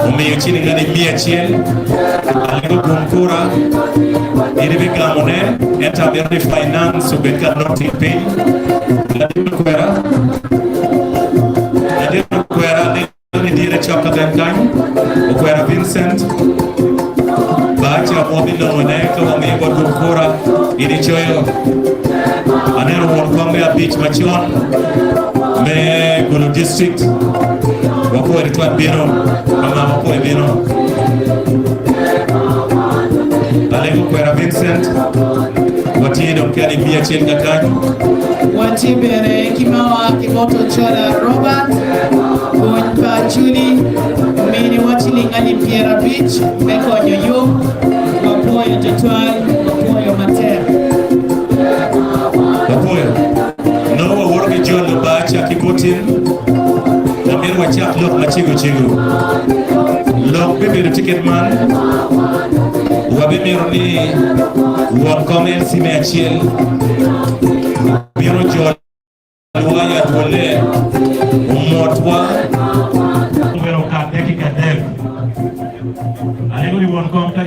omiyo ciling alip 100. Alego gum kura. In ibigamone ento amito ni finance obed ka noting piny. Ladit Okwera. Ladit Okwera. Ni dire cok ka ben kany, Okwera Vincent, Baca mo binongo ne ka wamiyo bot Gum Kura in icoyo. Aneno won kom me abic macon me Gulu District, wapwoyo tutwal bino, mama wapwoyo bino. Alego Okwera Vincent, watye dong ki alip 100 kakany. Watye bene ki ma oa ki bot Ochola Robert, Pwony pa Acholi ominiwa ciling alip 50 me konyo yub. Wapwoyo. Wapwoyo twatwal, wapwoyo matek. Wapwoyo. Nongo wawoto ki jolo bar cak ki butin, wamito wacak lok macego cego. Lok bibedo tye kit man, wabimito ni won kom LC me acel bino jolwa i adwolle, omotwa. Omyero okat dakika adek. Alego ni won kom ka.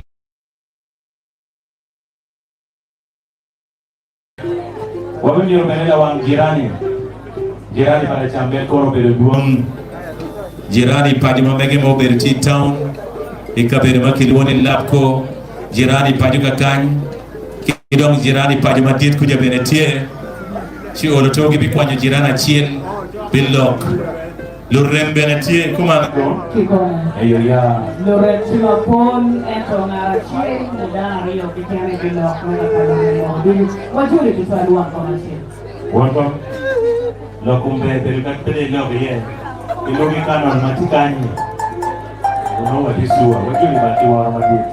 Wabimito bene lawang jirani. Jirani pa Lacambel kono obedo dwong. Jirani paco ma mege ma obedo tye i taun i kabedo ma kilwongo ni Lapco, jirani paco kakany, ki dong jirani paco madit kuca bene tye. Ci olo to gibikwanyo jirani acel pi lok. Lurem bene tye kuman. Kikome. Eyo ya. Lurem tye mapol, ento ngat acel nyo dano aryo keken aye gilok me lakalane lok ducu. Wajoli tutwal won kom acel. Won kom, lok kom ber bedo kadi bed ilok iye. Ilubi kanon ma tye kany-nyi, onongo watye cuwa. Wajoli bal ki woro madit.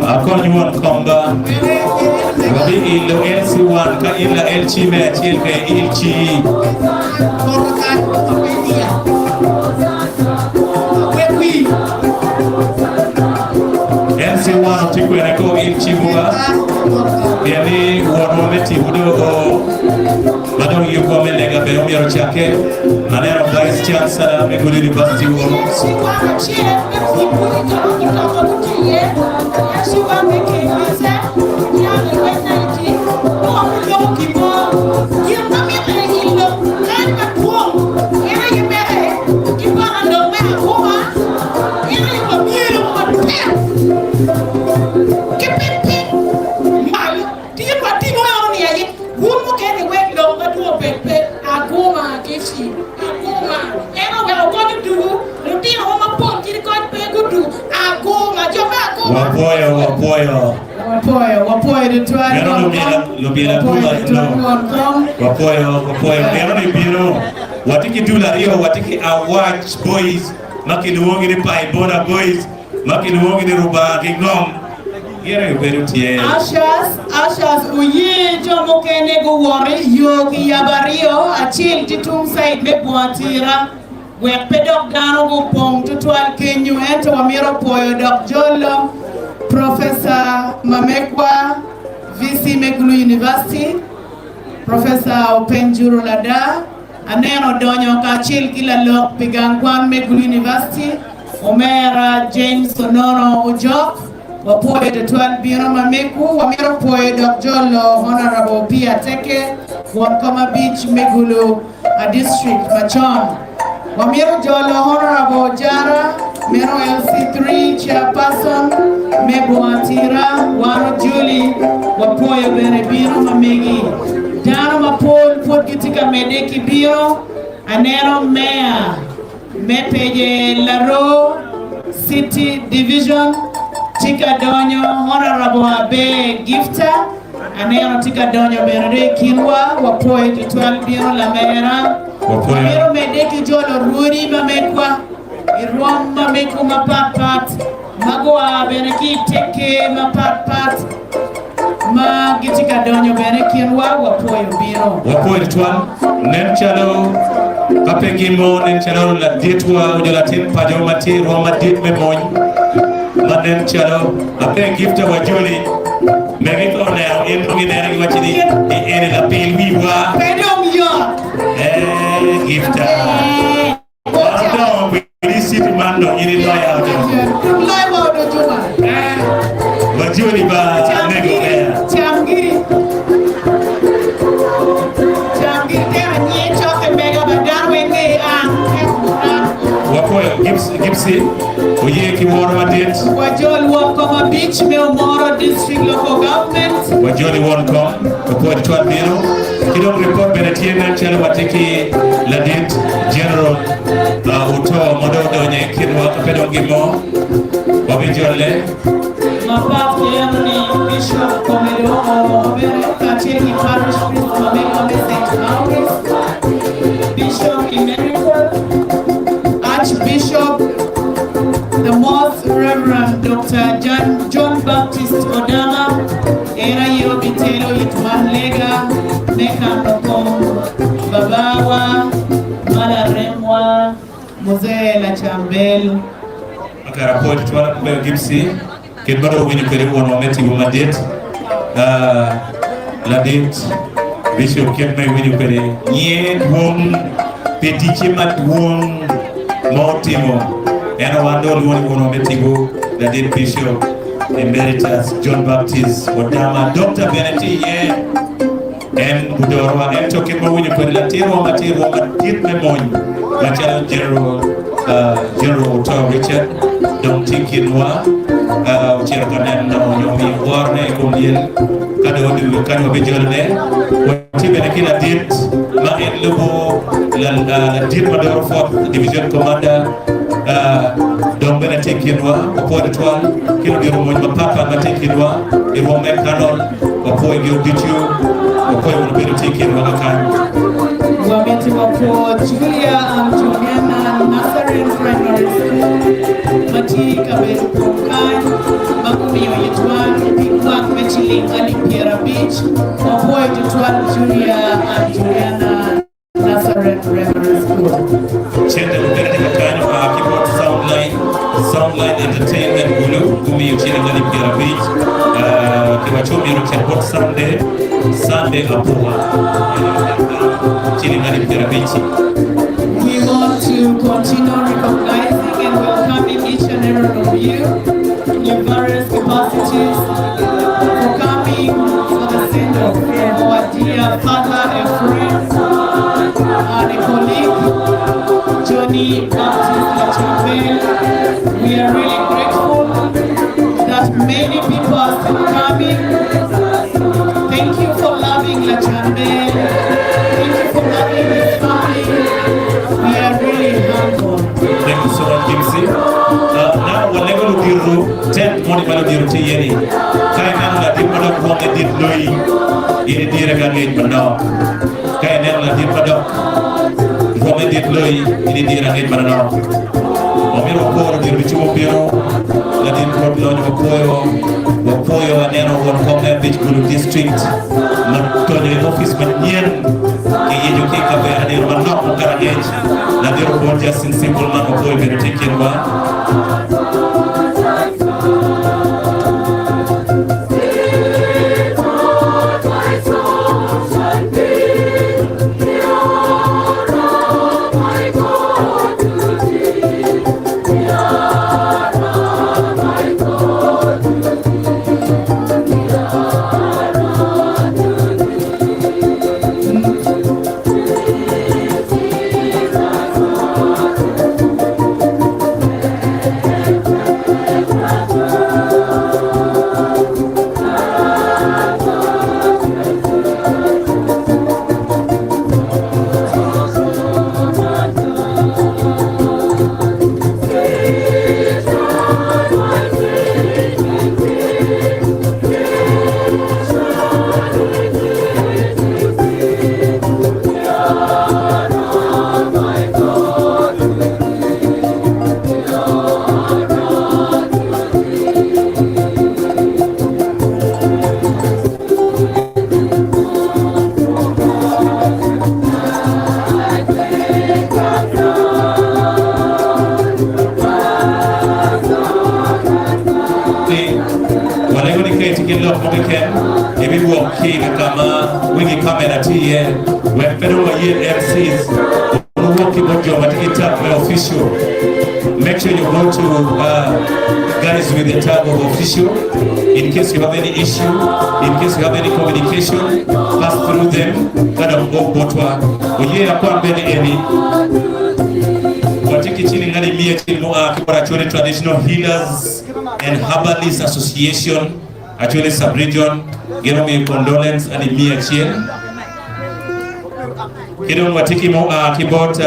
Akony won komba. Wabi ilo LC1 ka in la LC me acel ka il ci. LC1 tye kwene ko il ci buka pien ni wonwa me tipo do o ma dong yubwa me lega bene omyero ocakke. Aneno Vice Chancellor me Gulu University woko. Wapwoyo, wapwoyo. Wapwoyo, wapwoyo tutwal Meno won lubyela, kom. lubyela Wapwoyo dul tutwal aryo. won kom. Wapwoyo, wapwoyo. Meno ni bino. Watye ki dul aryo, watye ki Awach Boys ma kilwongi ni Paibona Boys ma kilwongi ni Rubanga ki Ngom. Gin aye obedo tye. Ushers, ushers, wuye jo mukene guwot i yo ki yabo aryo, acel tye tung caid me bunga tira, wek pe dok dano gupong tutwal kenyu. Ento wamito pwoyo dok jolo Professor Mamekwa, VC me Gulu University, Professor Openjuru Lada. Aneno odonyo kacel ki lalok pi gang kwan me Gulu University, Omera James Onono Ojok. Wapwoyo tutwal bino ma megwu. Wamito pwoyo dok jolo Honourable Opiyo Ateke, won kom abic me Gulu District macon. Wamito jolo Honourable Ojara, meno LC3 Chairperson me Boma Tira, wan ojoli, wapwoyo bene bino ma megi. Dano mapol pwod gitye ka medde ki bino. Aneno Mayor me Pece Laroo City Division tye ka donyo, Honourable Abe Gifter aneno tye ka donyo bene dong i kinwa, wapwoyo tutwal bino lamera. Wamito medde ki jolo rwodi ma megwa i rwom ma megwu mapat pat ma gua bene ki i tekke mapat pat ma gitye ka donyo bene i kinwa, wapwoyo bino. Wapwoyo tutwal. Nen calo ka pe gin mo, nen calo laditwa onyo latin paco ma tye i rwom madit me mony ma nen calo ape gifta wa joli mege ka oneno in dong ginene giwaci ni eni lapil wiwa. Pe dong yot. Ee, gifta. Wan dong kwedi city man dong in iloya odo. Dong loyo wa odo juma. Wa joli ba nego mea. Cam giri. Cam giri tena nye coke mega ba dano weng nge an. Wapoyo Gipsy oye ki woro madit. Wajol won kom abic me Omoro District Local Government. Wajoli won kom opwod cwal bino. Ki dong ripot bene tye nen calo watye ki ladit General Oto ma dong odonyo i kinwa ka pe dong gin mo wabijole. Mapat ki eno ni Bishop Komedo oo bene kacel ki Parish Priest ma megwa me Saint Maurice, Bishop Emeritus, Archbishop The Most Reverend Doctor John Baptist Odama, En aye obitelo i twon lega me kano kom Babawa ma laremwa, Muzee Lacambel. Akara pwoc twal abedo Gipsy kit ma dong owinyo kwede wonwa me tipo madit ladit Bishop kit ma iwinyo kwede nyinge dwong pi ticce madwong ma otimo ento wan dong walwongo ni wonwa me tipo ladit Bishop Emeritus John Baptist Odama Dokta bene tye iye. En odorowa ento kit ma winyo kwede latinwa ma tye rwom madit me mony macalo General General Oto Richard dong tye i kinwa ocito ka neno nyo omiyo worone i kom lyel ka dong odwogo kany wabijolone. Watye bene ki ladit ma en lubo ladit ma doro Fourth Division Commander dong bene tye i kinwa wapwoyo tutwal ki ludito mony mapatpat ma tye i kinwa i rwom me Colonel Wapwoyogi ducu, wapwoyo wun wubedo tye i kinwa kakany. Wamito wapwo Julia and Juliana Nazarene Primary School ma tye i kabedo pong kany ma gumiyo itwa pi kwak me ciling alip 50. Wapwoyo tutwal Julia and Juliana Nazarene Primary School. Cente mukene tye ka kany oa ki bot Soundline, Soundline Entertainment Gulu gumiyo ciling alip 50 kiwaco myero ocit bot Sunday, Sunday Apuka ciling alip 50-ci. We want to continue recognizing and welcoming each and every one of you in your various capacities for coming for the send off of our dear father, a friend, and a colleague, Johnny Baptist Lacambel. We are really grateful that many people are still coming. Thank you for loving Lacambel. Thank you for loving his family. We are really humble. Thank you so much, Gipsy. Now, walego ludito tent moni ma ludito tye iye ni ka ineno latin ma dok rwomme dit loyi in idire ka ngec manok ka ineno latin ma dok rwomme dit loyi in idire angec manok wamito wapwo ludito ducu mubino latin rwot lonyo wapwoyo wapwoyo aneno won kom me abic Gulu district ma donyo i opic manyen kiyeco ki i kavera nino manok mukato angec ladit Obon Justin Simple man wapwoyo bedo tye i kinwa. Walego ni ka itye ki lok mo keken, ibiwok ki i ka ma wegi kamera tye iye wek pe dong wayel MCs kun wuwok ki bot jo ma tye ki tag me official. Make sure you go to guys with the tag of official in case you have any issue, in case you have any communication, pass through them ka dok bok botwa. Oye akwan bene eni. Watye ki ciling alip miya acel mua ki bot Acholi Traditional Healers and Herbalists Association, Acholi Sub-Region, gin omiyo condolence alip 100. Ki dong watye ki mua ki bot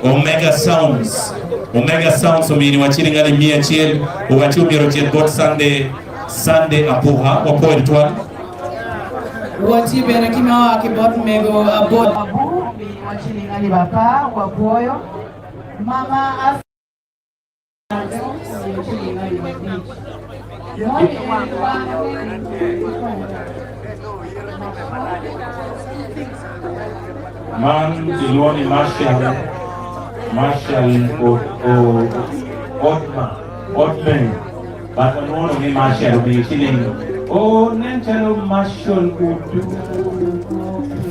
Omega Sounds. Omega Sounds ominiwa ciling alip 100, owacci omyero ocit bot Sunday Sunday Apuha. Wapwoyo tutwal. Watye bene ki ma oa ki bot mego Abot. Abu ominiwa ciling 10,000, wapwoyo. Mama Asa omiyo ciling 5,000. Moni en wan Man kilwongo ni Marshal, Marshal Otma, Otme, but wanwono ni Marshal omiyo ciling, oh nen calo Marshal Odu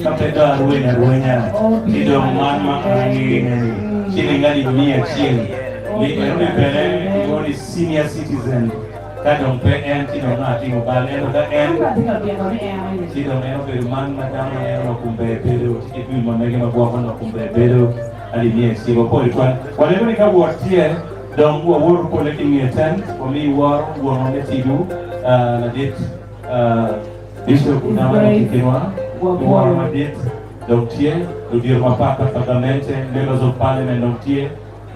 ka pe dong arwenyo arwenya ci dong man ma an angene ni ciling 100,000 ni enoni bene kilwongo ni senior citizen. Ka dong pe en, ci dong nongo atimo bal, ento ka en, ci dong en obedo man ma dano neno nongo kom ber bedo, ci ki dul ma mege ma gwoko nongo kom ber bedo. Alip miyo ecik wapol twal. Walego ni ka wot tye, dong wawoto pole ki nge ten, wamiyi woro, wonwa me tigo, ladit Bishop Odama dong tye kinwa, ki woro madit dong tye, ludito mapat pat pa gamente, members of parliament dong tye,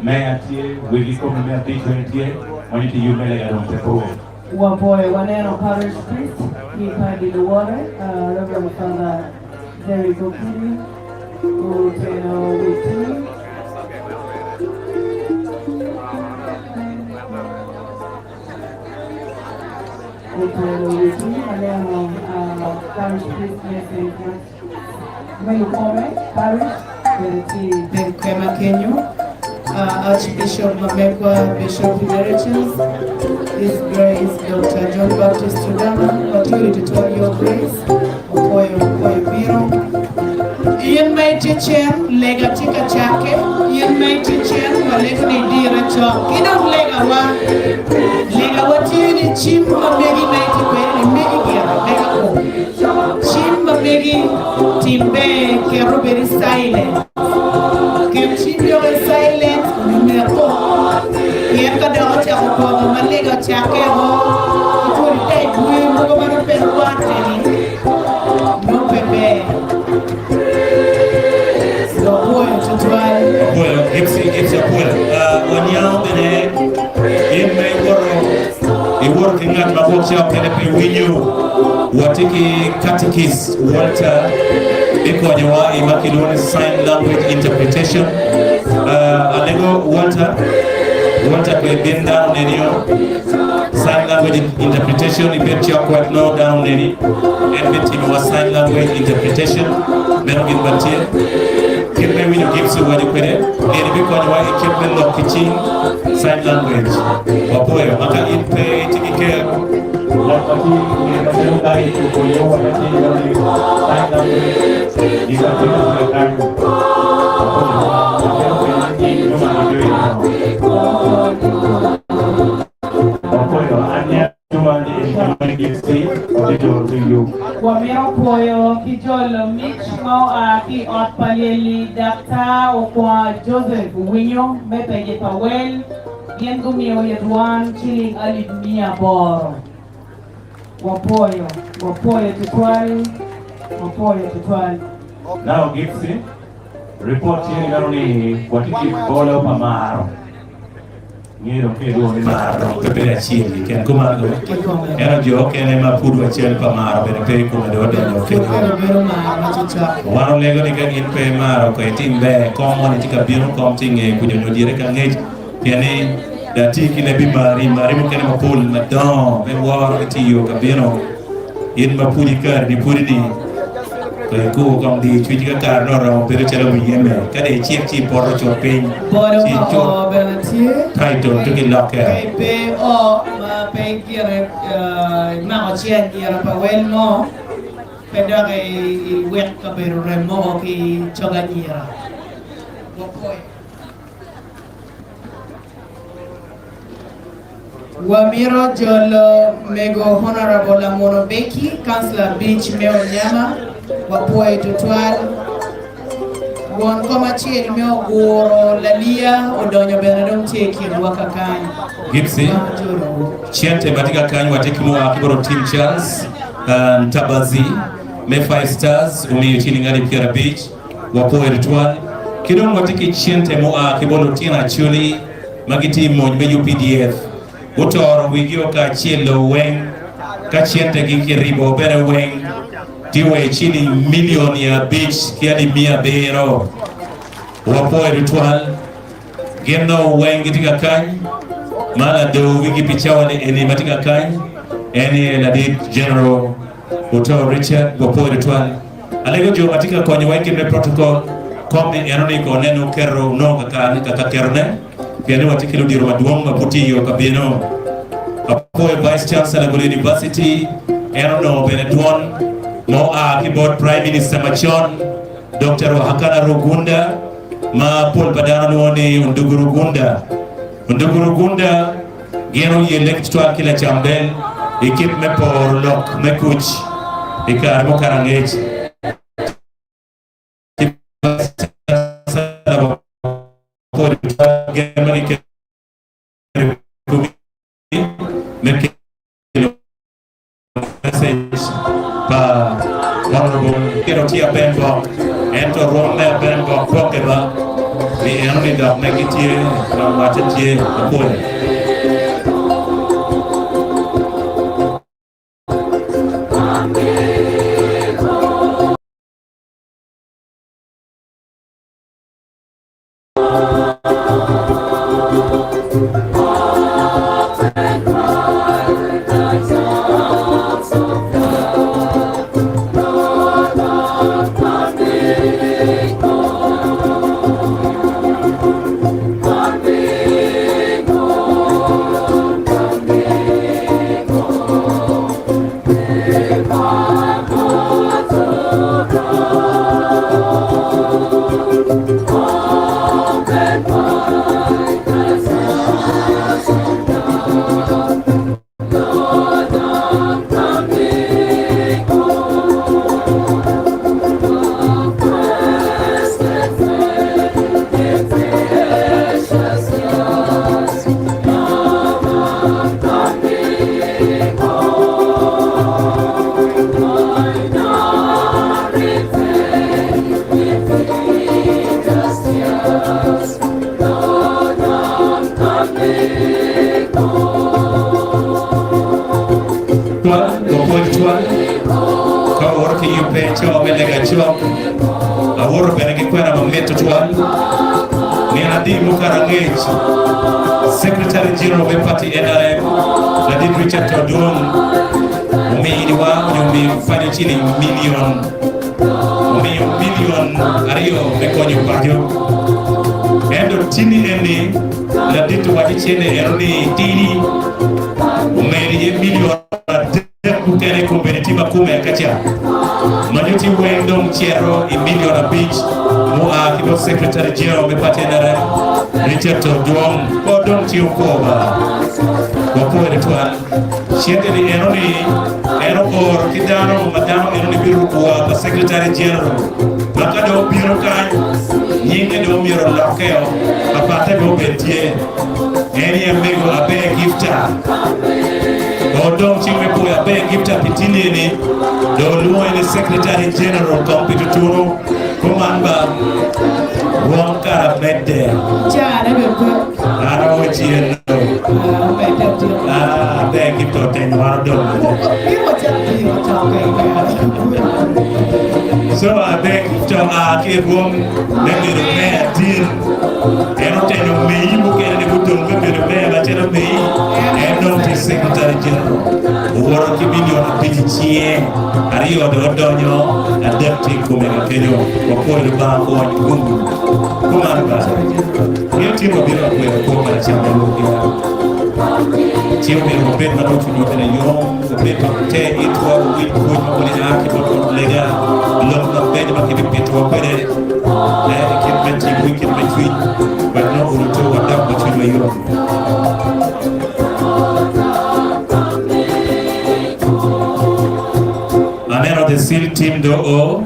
Meya tye, wegi kome me abic weng tye, ma nyuto yub me lega dong pe po. Waboyo waneno Parish Priest ki padi luwote, Rev. Father Derrick Okidi oteno wi tim. Oteno wi tim aneno Parish Priest me St. Me Lukome Parish bene tye i teng kema kenyo. Archbishop ma megwa Bishop Emeritus His Grace Doctor John Baptist Odama watweri tutwal Your Grace opwoyo opwoyo bino. In ma itye cen lega tye ka cakke, in ma itye cen walego ni idire cok ki dong legawa. Legawa tye ni cim ma megi ma itye kwede ni megi gire lega kom. Cim ma megi tim ber ket obed i silent. Ket cim dok i silent onyo neko pien ka dok ocako koko ma lega ocakke o ki pwod itype wer mogo ma nongo pe rwatte ni nongo pe ber. Wapwoyo tutwal. Apwoyo, Gipsy, Gipsy apwoyo. Waniango bene in ma iwoto iwoto ki ngat ma gwok ca okene pe winyo. Watye ki Catechist Walter bikonyowa i ma kilwongo ni sign language interpretation. Alego Walter, Walter kwe bin dano nenio sign language interpretation ibed cok wek nongo dano neni en bitimiwa sign language interpretation meno gin ma tye. Kit ma iwinyo Gipsy owaco kwede, myero ibikonyowa i kit me lok ki cing, sign language. Wapwoyo ma ka in pe itye ki ker. Lok ma tye i ngeye ma calo ka icuko iye wa ma tye ineno ni sign language is available kany. Wapwoyo. Watwero penyo ni in nongo angeyo ineno. Wapwoyo. Aniang. Wamito pwoyo ki jolo mic ma oa ki i ot pa lyelli Daktar Okwonga Joseph Winyo me Pece pa Wel. Gin gumiyo it wan ciling 8,000. Wapwoyo, wapwoyo tutwal, wapwoyo tutwal. Now Gipsy, report tye ni meno ni watye ki bolo pa maro. Ngeyo dong ka ilwongo ni maro dong pe bedo acel keken kuman do. Ento jo okene ma pud wacel pa maro bene pe i kome dong odonyo kenyo. Wan olego ni ka in pe imaro ko itim ber kom moni tye ka bino kom tye i ngeye kuca nyo dyere ka ngec pien ni dong atye ki lebi mari mari mukene mapol madongo me woro gitye i yo ka bino in ma pud ikari ni pudi ni ko ikur kong di cwinyi ka kare nongo oromo bedo calo muyeme ka dong icik ci ipoto cut piny Bolo ci pa icut oo bene tye. title to gilokke. Ka ipe oo ma. pe gire imako ci anyira pa wel mo pe dok iwek kabedo rem moko ki cog anyira. Wapoyo. Wamito jolo mego Honourable Lamono Becky, Councillor Beach me Onyama, wapwoyo tutwal. Won kom acel me oguro Laliya odonyo bene dong tye i kinwa kakany. Gipsy, cente ma tye kakany watye ki mua ki bot Otim Charles Ntabazi me Five Stars omiyo ciling alip 50, wapwoyo tutwal. Ki dong watye ki cente mua ki bot lutino Acholi ma gitye i mony me UPDF gutoro wigio kacel-lo weng ka centegi kiribo bene weng tye wa i ciling milion 5 ki alip 700. Wapwoyo tutwal gin nongo weng gitye ka kany ma lador wigi pi cawa ni eni ma tye ka kany en aye ladit General Otoo Richard wapwoyo tutwal. Alego jo ma tye ka konyowa i kit me protocol kom ni eno ni ko neno keto nongo kakare kaka ketone pien ni watye ki ludito madwong ma pud tye iyo ka bino. Apwoyo Vice Chancellor Gulu University en onongo bene dwon ma oa ki bot Prime Minister macon Dokta Ruhakana Rugunda ma pol pa dano lwongo ni Ondugu Rugunda. Ondugu Rugunda Gin oyelle tutwal ki lacam bel i kit me poro lok me kuc i kare mukato angec. Gen ma giketo i komi me kelo message pa Honourable Keno tye Apenbok ento rwom me Apenbok gwokke ba ni eno ni dok me gitye ma wacce tye mapol. Wapwony twal ka wawoto ki yubbe co me lega cok. Awoto bene ki kwena mamit tutwal. Nino adi mukato angec, Secretary General me party NRM, Ladit Richard Todwong, ominiwa onyo omiyo paco ciling milion omiyo milion aryo me konyo paco. Ento tini eni ladit owaco cene eno ni tidi omedo iye milion 3 mukene kombeddi tye ma kome akaca ma nyutti weng dong cito i milion 5 mua ki bot Secretary General me party NRM Richard Todwong pod dong tye okwo ba wapwoyo tutwal cente ni eno ni en ooro ki dano ma dano eno ni biruko wa pa Secretary General ma ka dong obino kany nyinge dong myero olokkeo papatte bene obed tye en aye mego Aber Gifta. Odong cing me pwoyo Aber Gifta pi tine ni dong olwonge ni Secretary General kong pi tutunu kuman ba rwom kara medde. Cane be pe. An awo cen do. Omedde atika. Ah, Aber Gifta otenyo wan odong mede. Mito wacak tiyo cokke i kare. So Aber Gifta oa ki i rwom me bedo mayor atir. En otenyo omeyi mukene ni gudong me bedo mayor macalo omeyi. En dong tye Secretary General. Owoto ki milion 5 i cinge, aryo dong odonyo, adek tye i kome ka kenyo. Wapwoyo Lubanga kony gum kuman ba. Gin tye ma bino ka kwero kwo pa lacam me lwok gira. Ci omyero wabed ma dong cwinywa bene yom, wabed ma te itwa wawinj pwony ma koni a ki bot Rwot lega, lok mabeco ma kibipitowa kwede i kit me tipo ki kit me cwiny, wek nongo oruto wadok ma cwinywa yom. Aneno the seal team do o,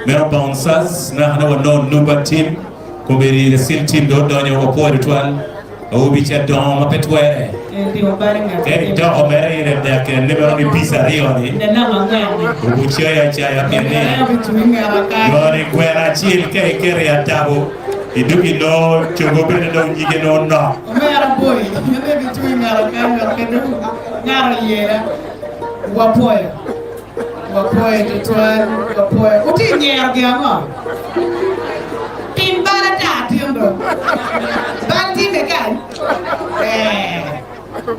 meno bouncers, naka ne wanongo nuba team, kombeddi the seal team do odonyo wapwoyo tutwal. Awobi ca dongo ma pe twere. Ka idoko mere ire dek ni meno ni piece aryoni, obucayi acaya pien ni joni gweno acel ka iketo i atabo idwogo inongo cogo bene dong nyige nongo nok. Wapwoyo tutwal, wapwoyo. Wutye nyero gin ango? Tim bal ata tin do. Bal timme kany? Ee,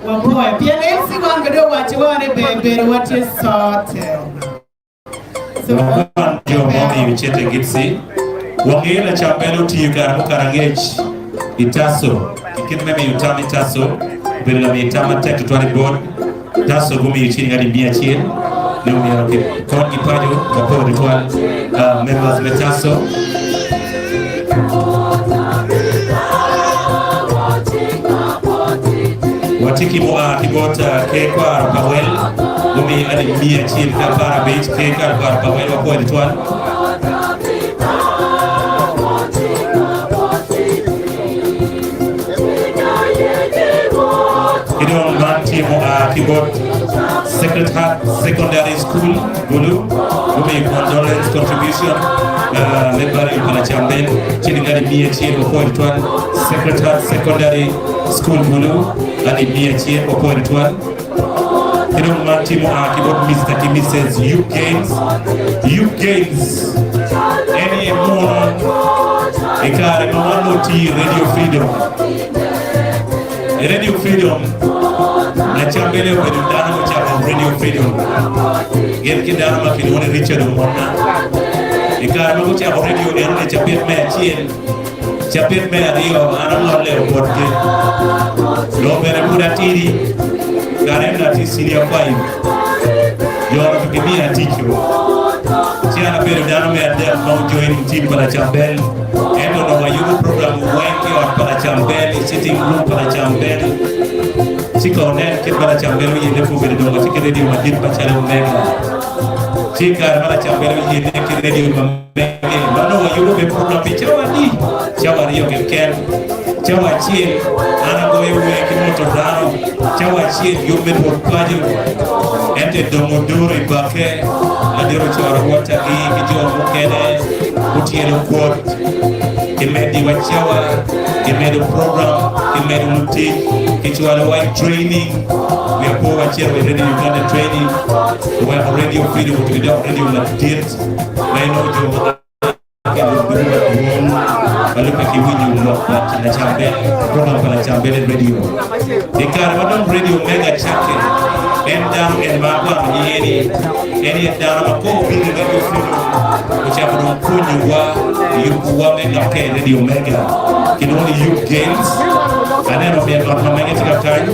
wapwoyo. Pien MC wan bene owacciwa ni ber bedo watye sorted. So, Wan jo ma omiyo cente gipsi, wangeyo lacam bene otiyo i kare mukato angec i Taso. I kit me miyo tam i Taso, obedo lami tam matek tutwal i bot. Taso gumiyo ciling alip miya acel ni omyero kikonygi paco mapol tutwal members me Taso. Watye ki mua ki bot Ker Kwaro pa Wel gumiyo alip 115 Ker Kwaro pa Wel wapwoyo tutwal. Ki dong man tye mua ki bot Sacred Heart Secondary School, Gulu, gumiyo condolence contribution me burial pa Lacambel ciling alip 100 wapwoyo tutwal. Sacred Heart Secondary School, Gulu, alip 100 wapwoyo tutwal. Ki dong man tye mua ki bot Mister ki Missus Hugh Gaines. Hugh Gaines en aye muno i kare ma wan nongo tiyo i Radio Freedom. I Radio Freedom, Lacambele obedo dano mucako Radio Freedom gin ki dano ma kilwongo ni Richard Omonna. I kare ma gucako radio eno ni cabit me acel, Cabit me aryo an angolle obotgi. Dong bene pud atidi, kare eno atye senior five. Jo-nu pe gimiya tic-o. Ci an abedo dano me adek ma ojoining team pa Lacambel. Ento onongo ayubo program weng ki i ot pa Lacambel, i sitting room pa Lacambel. Ci ka wunen kit ma Lacambel oyelle pe obedo dong watye ki radio madit macalo Omega. Ci i kare ma Lacambel oyelle ki radio ma Mege ma nongo wayubo be program pi cawa adi? Cawa aryo keken. Cawa acel an agoyo wer ki moto dano. Cawa acel yub me dwol paco. Ento i dongo doro i bakke, ladit ocoro wotagi ki jo mukene gutyelo kwot. Kimediwa cawa, kimedo program, kimedo lutic, kicwalowa i training. Wiya po wacito i Radio Uganda training, oweko Radio Freedom otugi dok radio madit. Ma inongo jo ma a ki i lub ducu madwong ma lubbe ki winyo lok pa Lacambel, program pa Lacambel i redio. I kare ma dong redio mega cakke, en dano en ma akwano nyinge ni en aye dano ma ka obino i Radio Freedom ocako dong pwonyowa, yubowa me lokke i redio mega. Kilwongo ni Yub Games. Aneno min ot ma mege tye ka kany,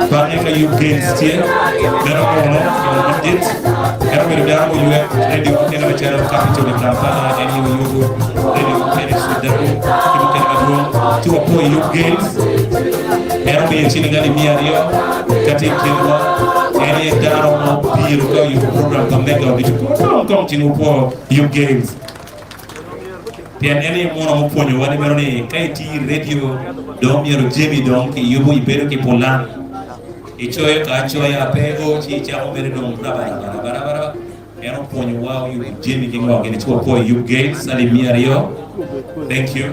bange ka Yub Games tye, meno kono kimo madit. En obedo dano muywek redio mukene macalo Capital i Kampala, en aye oyubo redio mukene i Sudan ki mukene madwong. Ci wapo i Yub Games, en omiyo ciling alip miya aryo ka tye i kinwa. En aye dano ma obiro ka oyubo program pa Mega Audition. Kong kong cing wupwo Yub Games. Pien en aye muno mupwonyowa ni meno ni ka itiyo i redio dong myero jami dong kiyubo ibedo ki pulan. Icoyo ka acoya pe o ci icako mere dong rabarabarabara. En opwonyowa oyubo jami ki ngo gini ci wapwoyo Yub Games alip 200. Thank you.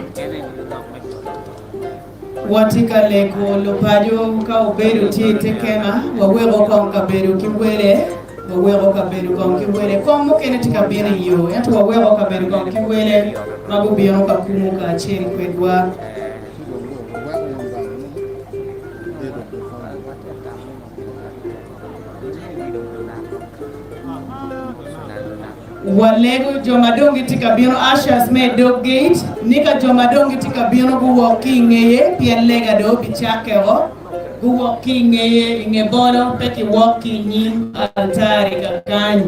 Watye ka lego lupaco ka obedo tye i te kema, waweko kong kabedo ki wele, waweko kabedo kong ki wele. Kom mukene tye ka bino i yo, ento waweko kabedo kong ki wele ma gubino ka kumo kacel kwedwa. Walego jo ma dong gitye ka bino, ushers me i dog gate, ni ka jo ma dong gitye ka bino guwok ki i ngeye, pien lega dong obicakkeo. Guwok ki i ngeye, i nge bolo, pe kiwok ki i nyim altari kakany.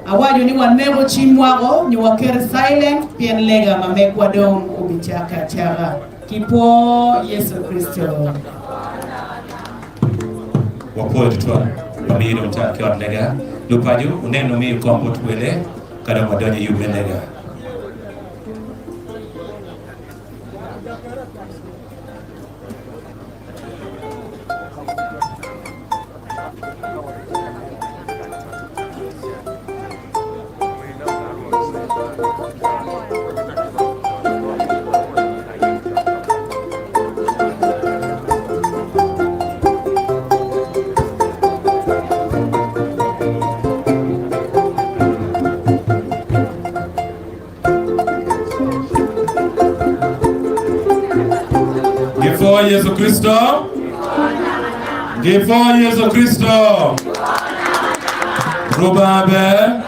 Awaco ni waneko cim wako nyo waketo silent pien lega ma megwa dong obicakke acaka. Ki pwo Yecu Kricito. Wapwoyo tutwal wamiyo dong cal ki ot lega. Lupaco, wunen wumiyo kom bot wele ka dong wadonyo i yub me lega. Gipwo Yecu Kricito! Gipwo Yecu Kricito! Rubanga ber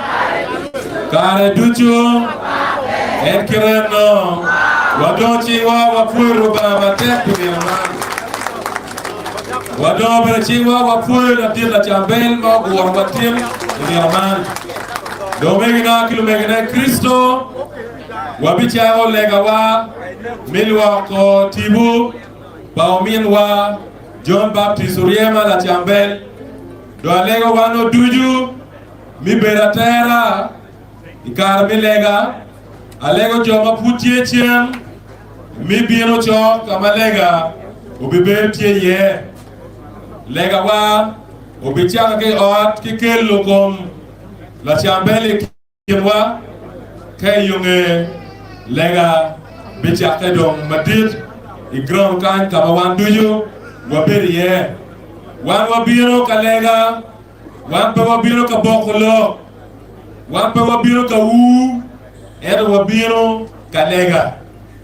kare ducu, en kite eno. Wadongo cingwa wapwoyo Rubanga matek pi nino man. Wadongo bene cingwa wapwoyo ladit lacambel ma oguro watin i nino man. Dong omegina ki lumegina i Kricito, wabicako legawa me lwoko tipo pa ominwa Jon Baptist Oryema lacambel. Dong alego wan ducu mi bedo atera i kare me lega. Alego jo ma pud tye cen mi bino cok ka ma lega obibedo tye iye. Legawa obicako ki i ot ki kelo kom lacambel i kinwa, ka i yo nge lega bicakke dong madit i ground kany ka ma wan ducu wabedo iye. Wan wabino ka lega, wan pe wabino ka boko lok, wan pe wabino ka ur, ento wabino ka lega.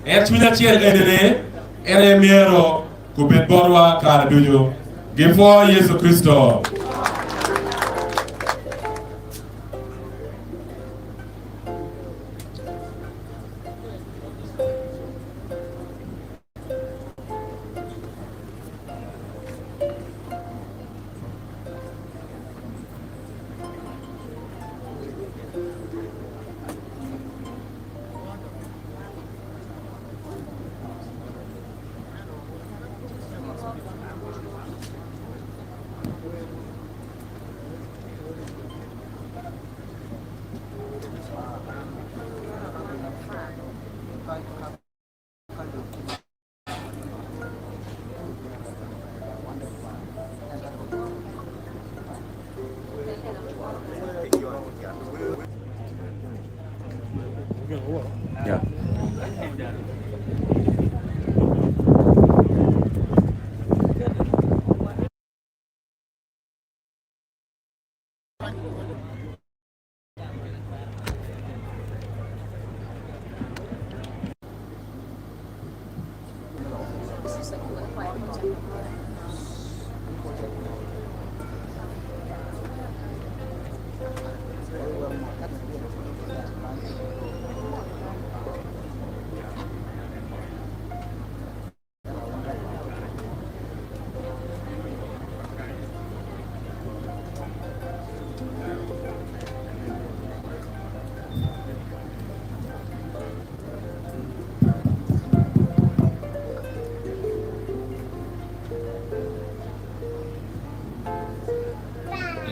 En cwiny acel eni-ni en aye myero gubed botwa kare ducu. Gipwo Yecu Kricito!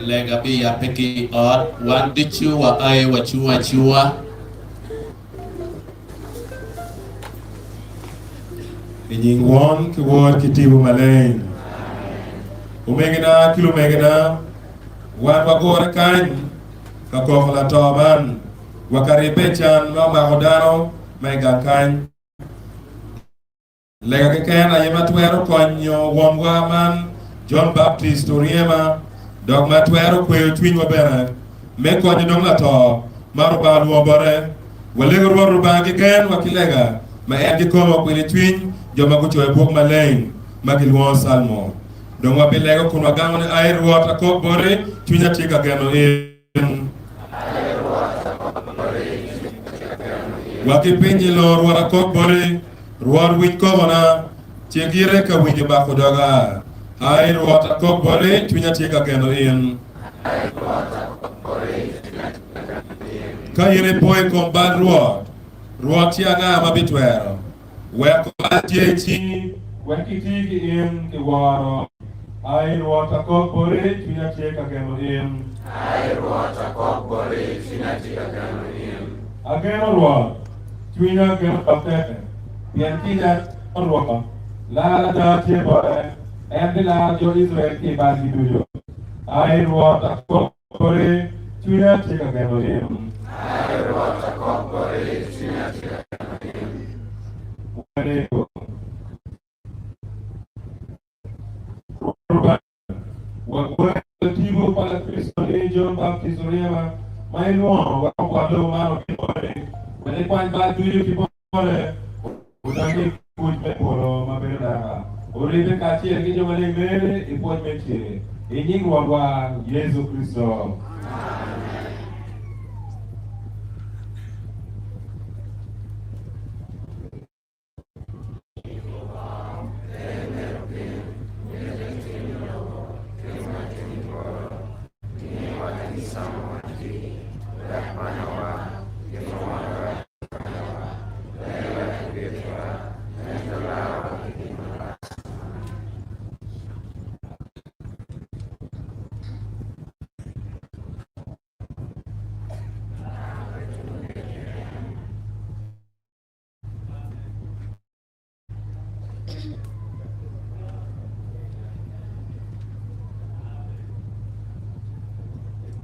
Lega biyabbe ki i ot, wan ducu waaye wacung acunga. I nying Won ki Wod ki Tipo Maleng. Omegina ki lumegina, wan wagure kany ka koko lato man wa ka ribbe i can ma omako dano ma i gang kany. Lega keken aye ma twero konyo wonwa man Jon Baptist oryema dok ma twero kweyo cwinywa bene me konyo dong lato ma Rubanga olwongo bote. Walego Rwot Rubanga keken wa ki lega ma en kikome okwilo i cwiny jo ma gucoyo buk maleng ma gilwongo Salmo. Dong wabilego kun wagamo ni, Ai Rwot, akok boti, cwinya tye ka geno in. Wa ki piny i loo Rwot akok boti, Rwot winj kokona, cik ite ka winyo bako doga. Ai Rwot, akok boti, cwinya tye ka geno in. Ka in ipo i kom bal Rwot, Rwot tye anga ma bitwero weko bal tye i cingi? Wek iti ki in ki woro. Ai Rwot, akok boti, cwinya tye ka geno in. Ageno Rwot, cwinya geno lokke, pien kica Rwot, lar ada tye bote, en bilaro jo Icrael ki i balgi ducu. Ai Rwot, akok boti, cwinya tye ka geno in. Walego. Rwot Lubanga, wagwelo tipo pa Lakricito ni Jon Baptist oryema, ma ilwongo wek obwot lobo man obin boti, wek ikwany bal ducu ki bote, odony i kuc me polo ma bedo naka, oribbe kacel ki jo maleng meri i pwony me ce, i nying Rwotwa Yecu Kricito.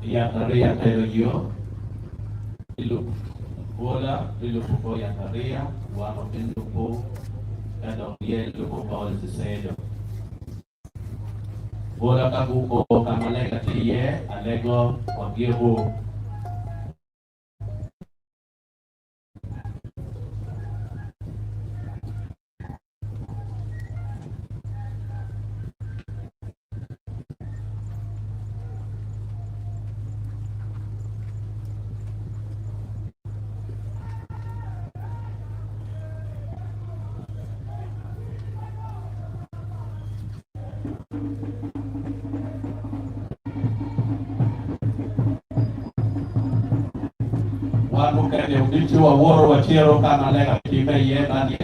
Yatariya telo yo ilubo bwola ilubo kor yatariya wan wabilubo ka dok ye lubo Paul Cicedo. Bwola ka guo ka ma lega tye iye alego wagiko. Wan mukene ducu wawoto wacito ka ma lega timme iye man ni.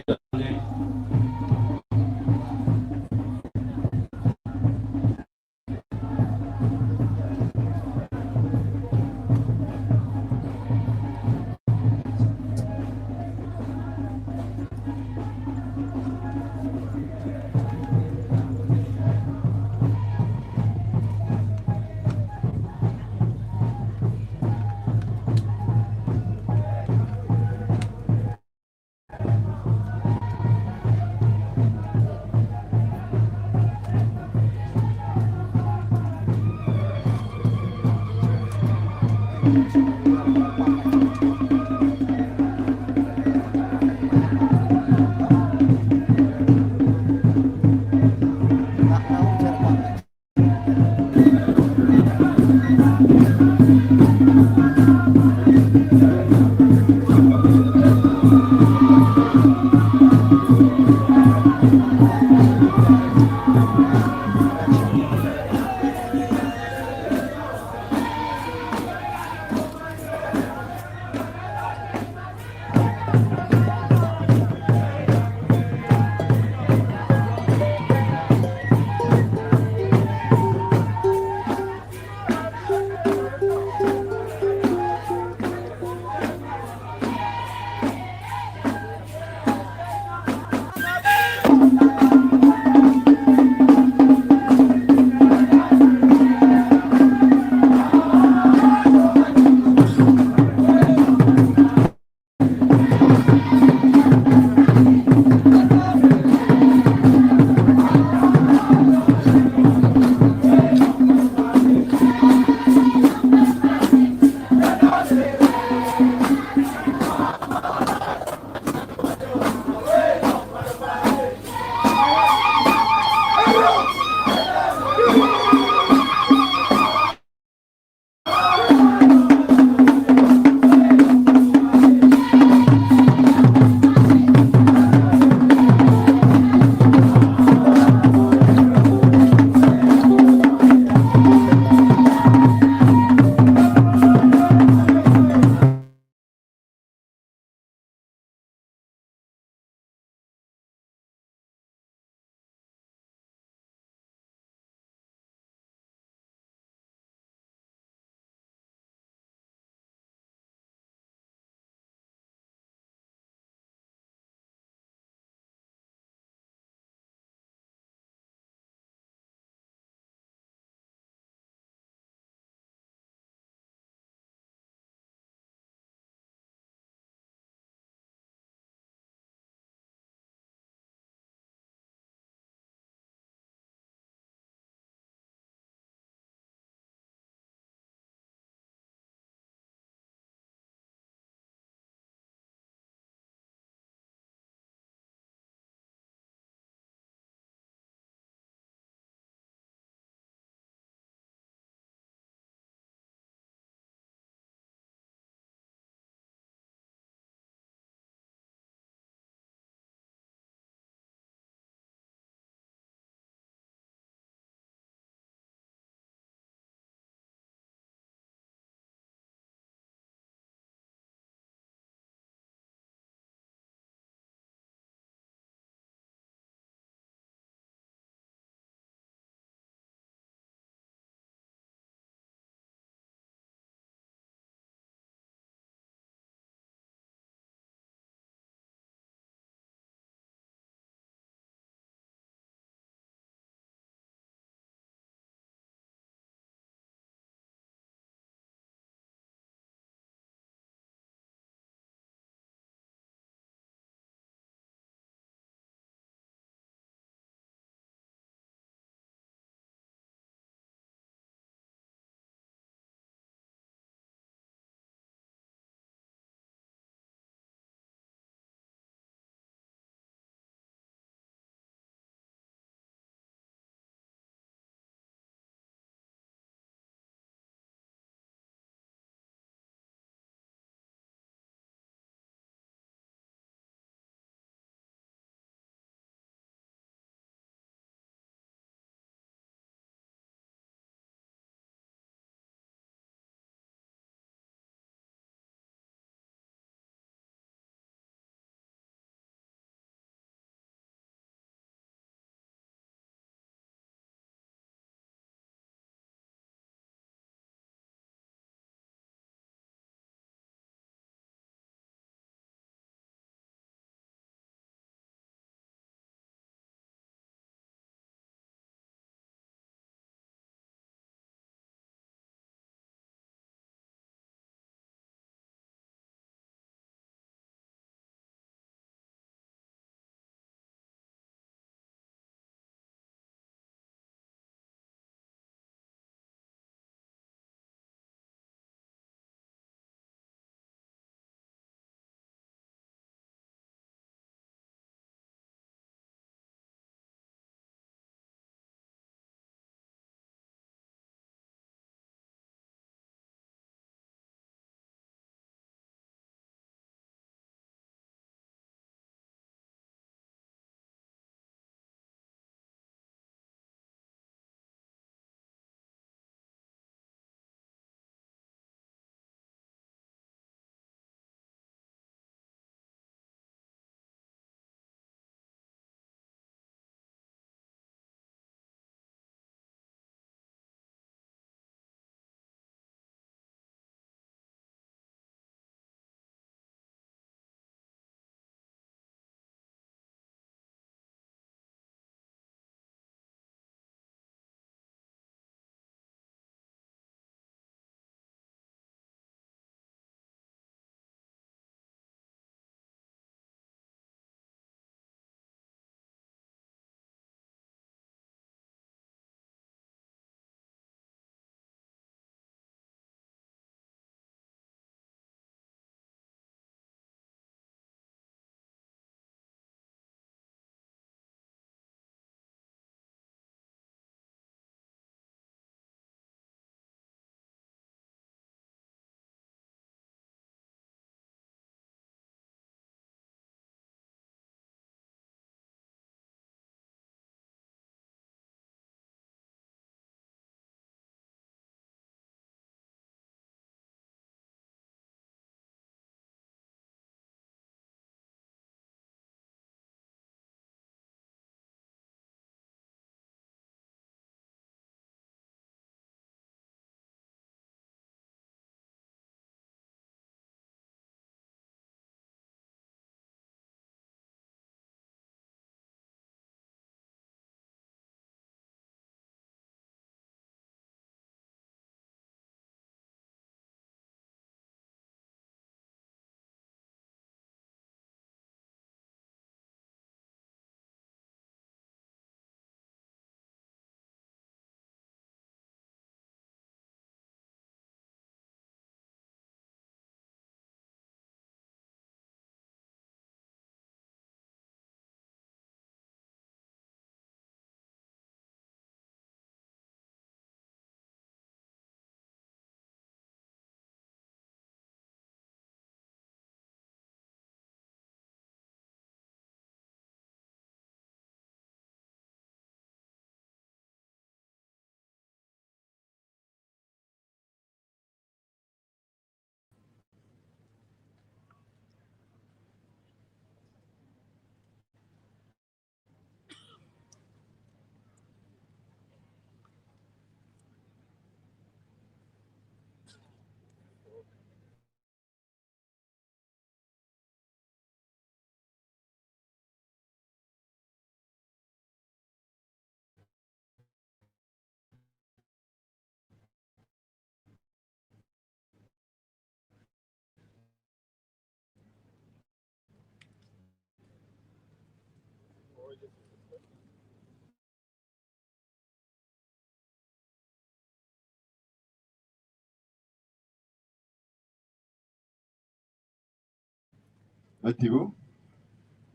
Me tipo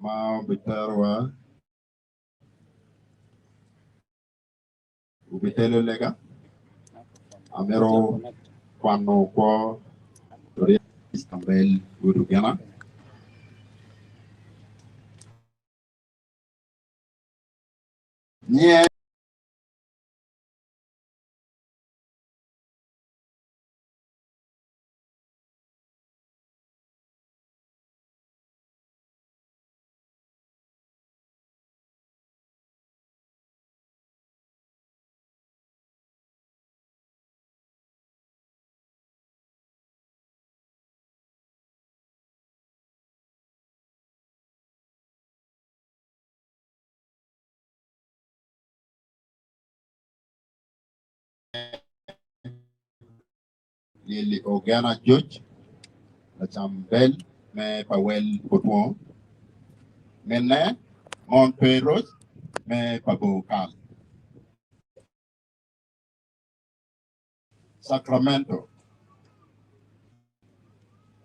ma obiterowa obitelo lega amito kwano kwo Campbell Udugena. Nye Lyelli Ogena George, lacambel me Pawel Otwongo, minne Mon Pe Roc me Pabor Kal. Sacramento.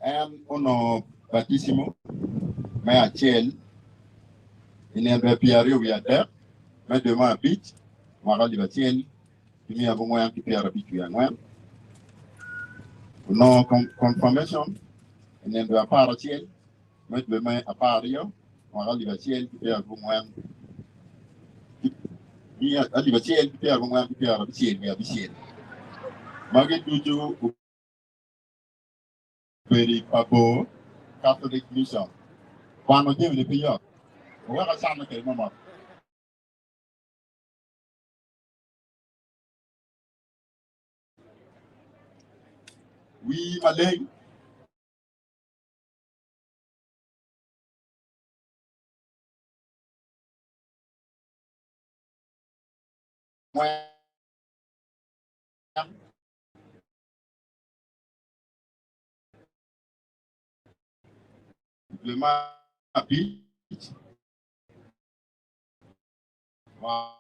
En onongo baticimo me acel i nino 23 me dwe me abic mwaka 1954. Onongo konfirmation i nino 11 me dwe me 12 mwaka 1996. Magi ducu obedo i Pabor Catholic Mission. Kwano jami-ni pe yot. Wuwek acanne kwede mamot. Wii maleng. Dwe me abic mwaka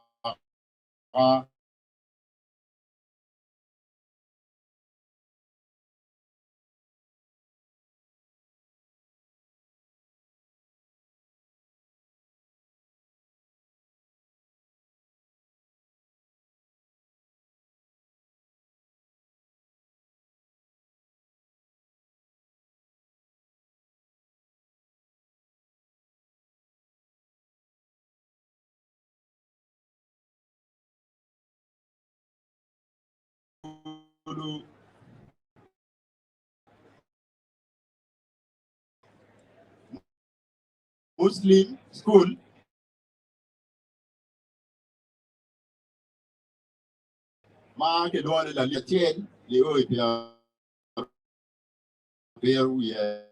Muslim School ma kilwongo ni Lalia acel nio i 70 wiye.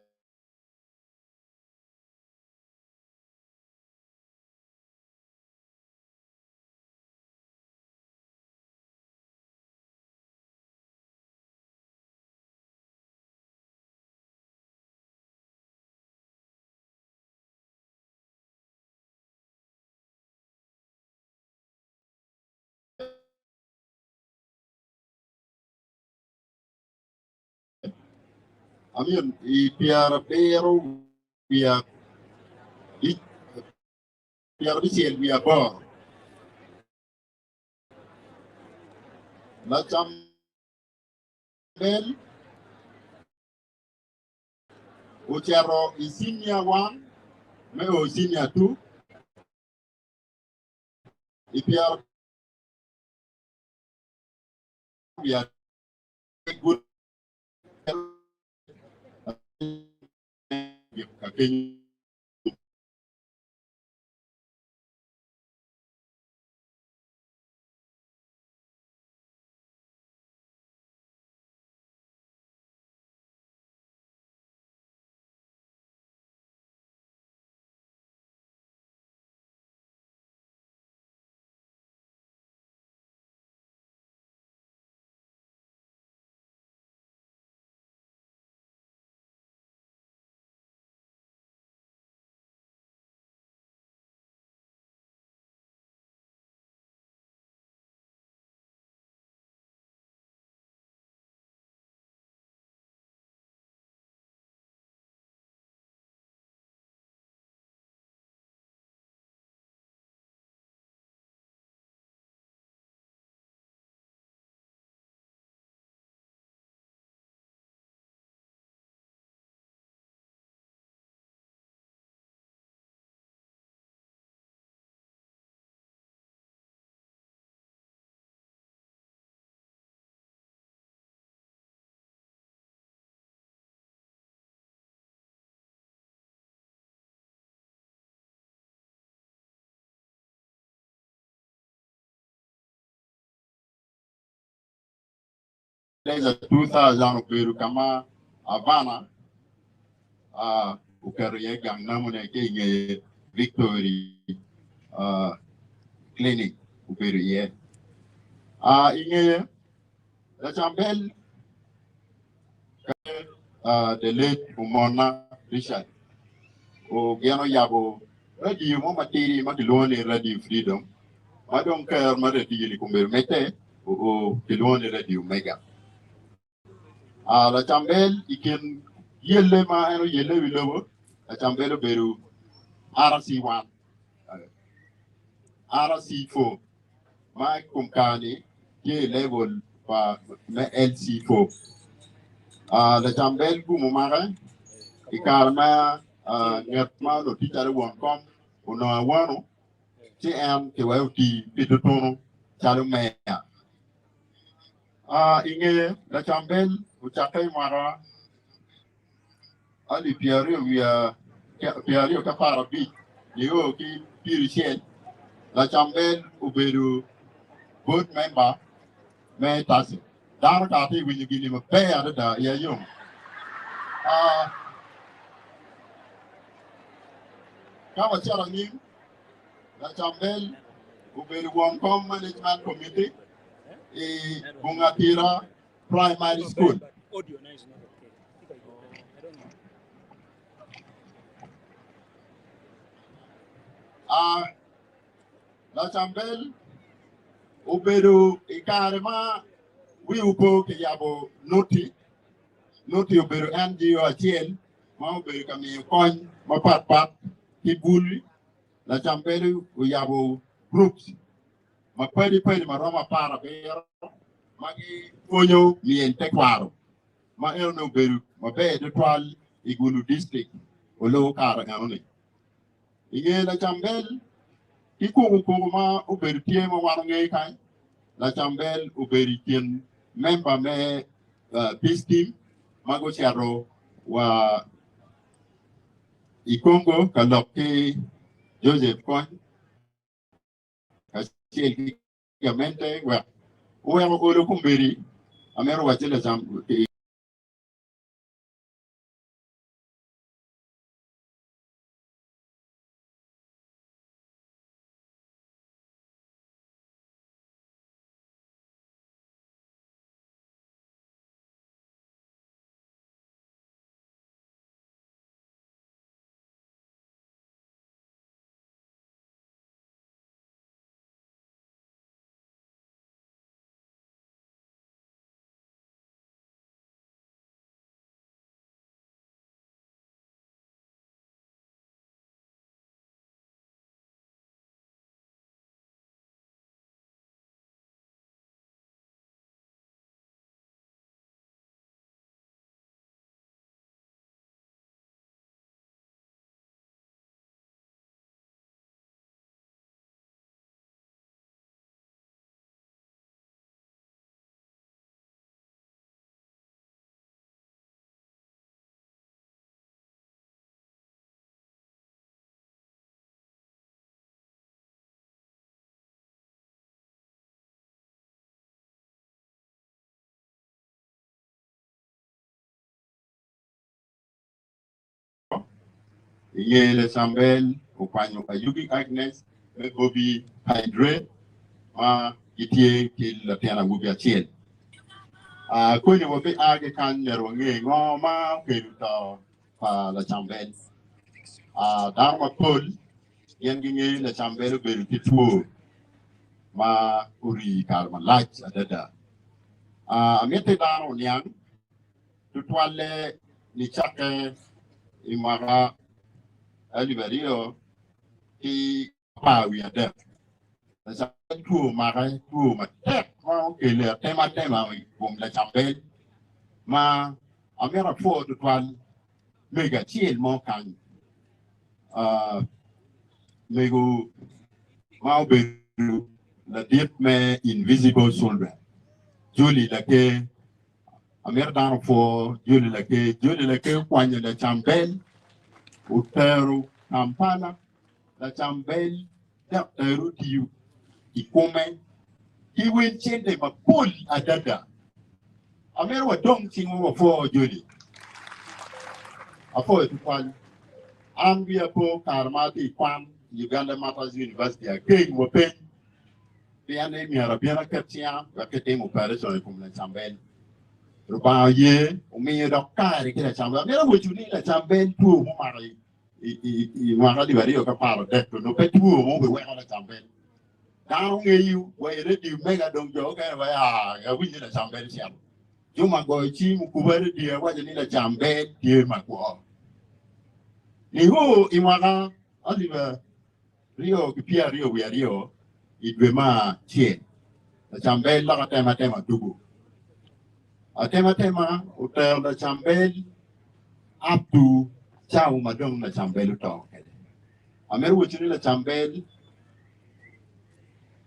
Amiyo i 75 68 Lacambel ocito i cinia 1 me o cinia 2 i 23 ka kenyo. Leza 2000 obedo ka ma Havana oketo iye gang namone ki i ngeye Victory Clinic obedo iye. I ngeye, Lacambel the late Omonna Richard gin oyabo radio mo matidi ma kilwongo ni Radio Freedom ma dong ker ma radio ni kombeddi medde oo kilwongo ni Radio Mega. Lacambel i kin yelle ma en oyelle i wi lobo, Lacambel obedo RC1, RC4 ma i kom kare-ni tye i level pa me LC4. Lacambel gum omake i kare ma ngat ma onongo tye calo won kom onongo awano ci en kiweko oti pi tutunu calo meya. I ngeye, Lacambel ocakke i mwaka alip 2015 nio ki pyericel. Lacambel obedo board member me TASIP. Dano kara tye ka winyo gin-ni maber adada i ayom. Ka wacito anyim, Lacambel obedo won kom Management Committee i Bungatira Primary School. Lacambel obedo i kare ma wi opo kiyabo Nuti. Nuti obedo NGO acel ma obedo ka miyo kony mapatpat ki bul. Lacambel oyabo groups mapadi padi ma romo 17 ma gipwonyo myel tekwaro ma enoni obedo maber tutwal i Gulu district olubo kare enoni. I nge Lacambel ki kuku kuku ma obedo tye ma wan ongeyo kany, Lacambel obedo i kin memba me peace team ma gucito wa i Congo ka lok ki Joseph Kony kacel ki gamente wek oweko olo kombeddi amito wacci Lacambel I nge Lacambel okwanyo Ayugi Agnes me Bobby Hydre ma gitye ki latin awobi acel. Koni wabia ki kany myero wange ngo ma okelo to pa Lacambel. Dano mapol gin gingeyo Lacambel obedo ki two ma orii kare malac adada. Amiti dano oniang tutwalle nicakke i mwaka 2013. Lacambel two omake two matek ma okele atematema i kom Lacambel ma amito apwo tutwal mego acel mo kany, mego ma obedo ladit me Invisible Children, Julie Laker. Amito dano opwo Julie Laker. Julie Laker okwanyo Lacambel otero Kampala. Lacambel daktar otiyo i kome ki wel cente mapol adada. Amito wadong cingwa wapwo Jody. Apwoyo tutwal. An wiya po kare ma atye i kwan i Uganda Martyrs University ageng wa peny pien ni myero abin aket cinga wek kitim operation i kom Lacambel. Lubanga oye omiyo dok kare ki Lacambel. Amito weco ni Lacambel two mumako i mwaka 2013 onongo pe two mo biweko Lacambel. Dano ngeyo wa i radio mega dong jo okene wa ya awinyo Lacambel cito. Jo ma goyo cim okuba radio awaco ni Lacambel tye makwo. Niho i mwaka 2022 i dwe me acel, Lacambel dok atematema dugo. Atematema otero Lacambel up to cawa ma dong Lacambel oto kwede. Amito waco ni Lacambel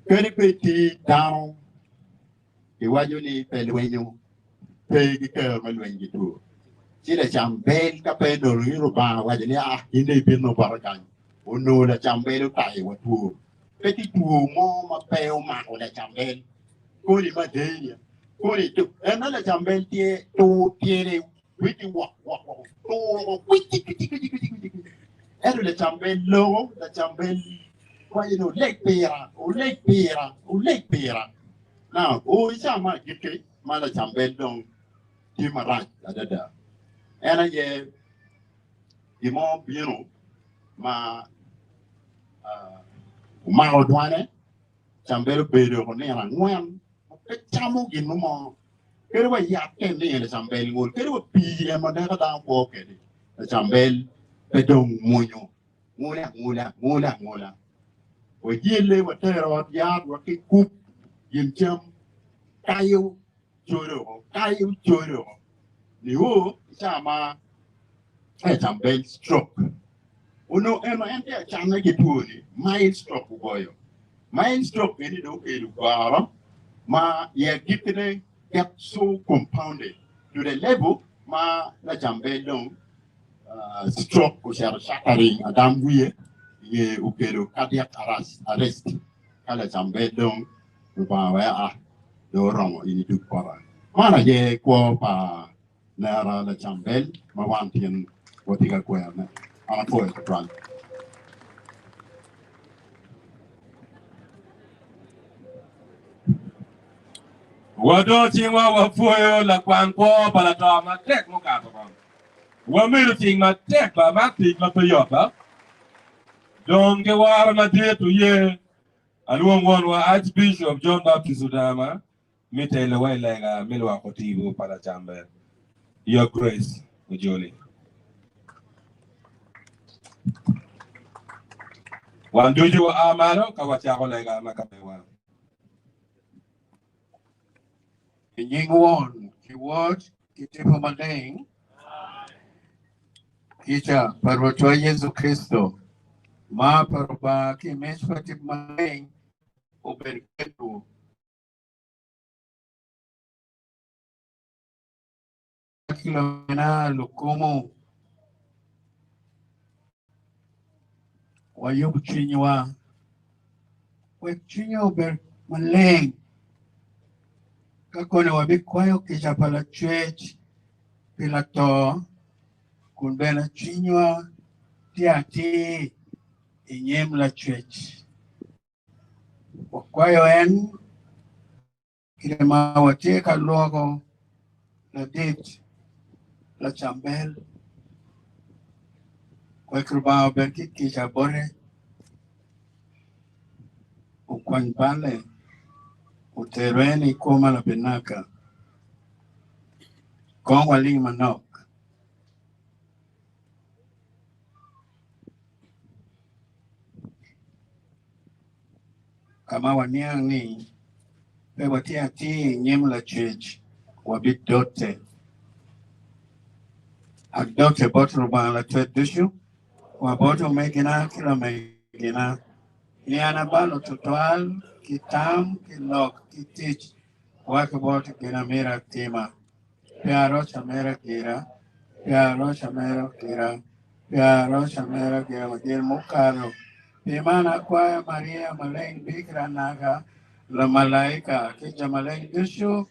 kadi bed ti dano kiwaco ni pe lwenyo, pe ki kero me lweny ki two. Ci Lacambel ka pe onongo ni Lubanga owaco ni ah in dong ibino bota kany, onongo Lacambel otayo wa two. Pe tye two mo ma pe omako Lacambel. Koni madenia, koni to. Ento Lacambel tye tur tyene witi wok wok wok tur woko kwici kwici kwici kwici kwici. Ento Lacambel loko, Lacambel waco ni oleg pira, oleg pira, oleg pira. Now, o i ca ma agikki ma Lacambel dong tye marac adada, en aye gin mo bino ma omako dwane, Cambel obedo ko nino angwen ma pe camo gin mo. Kadi wa yat ka imiyo Lacambel ngol, kadi wa pii en ma neko dano kwo kwede, Lacambel pe dong mwonyo. Ngule angula, ngule angula. Wayelle, watero ot yat, wa ki kup gin cam, kayo codo oko, kayo codo oko. Nio i ca ma Lacambel stroke onongo eno en tye acanne ki two-ni, mild stroke ogoyo. Mild stroke eni dong okelo goro ma i agikkine get so compounded to the level ma Lacambel dong stroke ocito shattering adam wiye inge okelo cardiac arrest ka Lacambel dong Lubanga wek a dong oromo in idug bota. Man aye kwo pa nera Lacambel ma wan tyen watye ka kwerone. An apwoyo tutwal. Wadongo cingwa wapwoyo lakwan kwo pa lato matek mukato kong. Wamedo cing matek ba man tic ma pe yot ba. Dong ki woro madit oye alwong wonwa Archbishop John Baptist Odama me telowa i lega me lwoko tipo pa Lacambel. Your Grace Ojoli. Wan ducu wa a malo ka wacako lega ma ka mewa. I nying Won, ki Wod, ki Tipo Maleng, kica pa Rwotwa Yecu Kricito, mar pa Rubanga ki mic pa Tipo Maleng obed kwedwu. Ki lomina lukumu, wayub cwinywa wek cwinywa obed maleng, ka koni wabikwayo kica pa Lacwec pi lato, kun bene cwinywa tye atir i nyim Lacwec. Wakwayo en kite ma watye ka lwoko ladit Lacambel wek Lubanga obed ki kica bote, okwany balle, oter en i kwo ma labinaka. Kong waling manok. Ka ma waniang ni pe watye atir i nyim Lacwec, wabidote. Adote bot Lubanga Lacwec ducu, wa bot omegina ki lamegina, ni an abalo twatwal ki tam, ki lok, ki tic, wa ki bot gin amyero atima. Pe aroca mera gira, pe aroca mera gira, pe aroca mera gira ma gin mukato. Pi man akwayo Maria Maleng Bikira Naga, Lamalaika ki jo maleng ducu.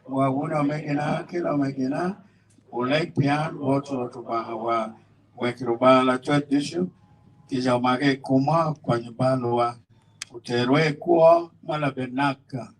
Wa wun omegina ki lomegina, wuleg pien bot Rwot Lubangawa, wek Lubanga Lacwec ducu kica omake i komwa, okwanyo balwa, oterwa i kwo ma labenaka.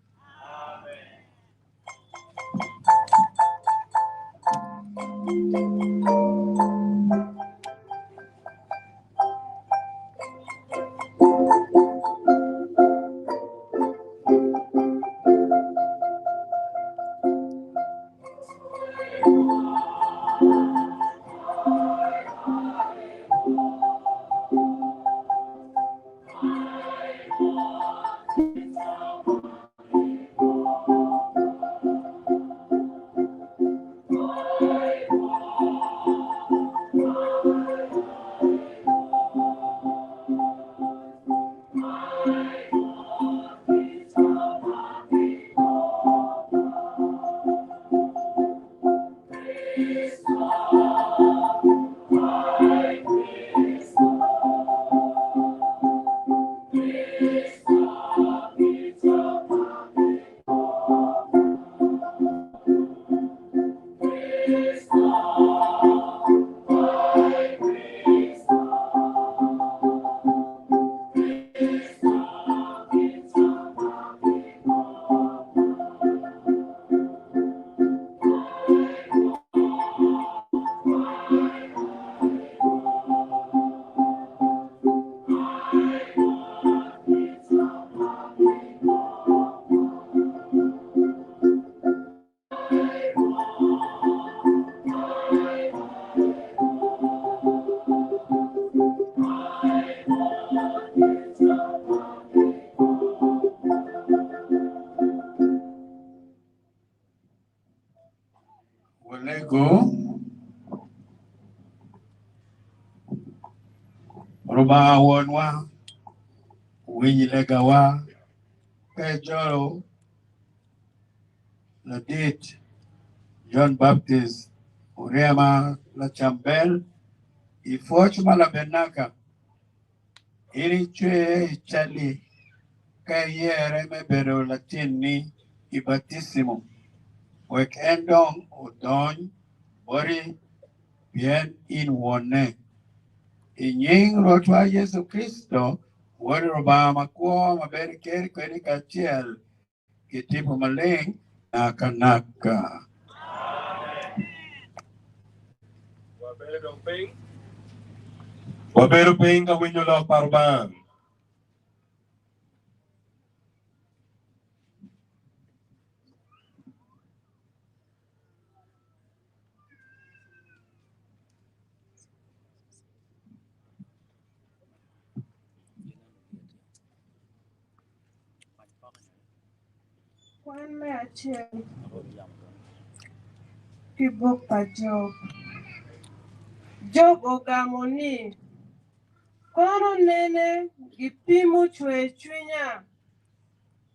Walego Rubanga Wonwa, winy legawa ka ijolo ladit Jon Baptist oryema lacambel i pwoc ma labenaka. In icweye i calli ka iyere me bedo latinni i baticimo, wek en dong odony boti pien in wonne. I nying Rwotwa Yecu Kricito, Wod Lubanga makwo ma bedo keri kwedi kacel ki Tipo Maleng nakanaka. Wabedo piny ka winyo lok pa Rubanga. Kwan me acel ki buk pa Job. Job ogamo ni, Kono nene gipimo cwercwinya,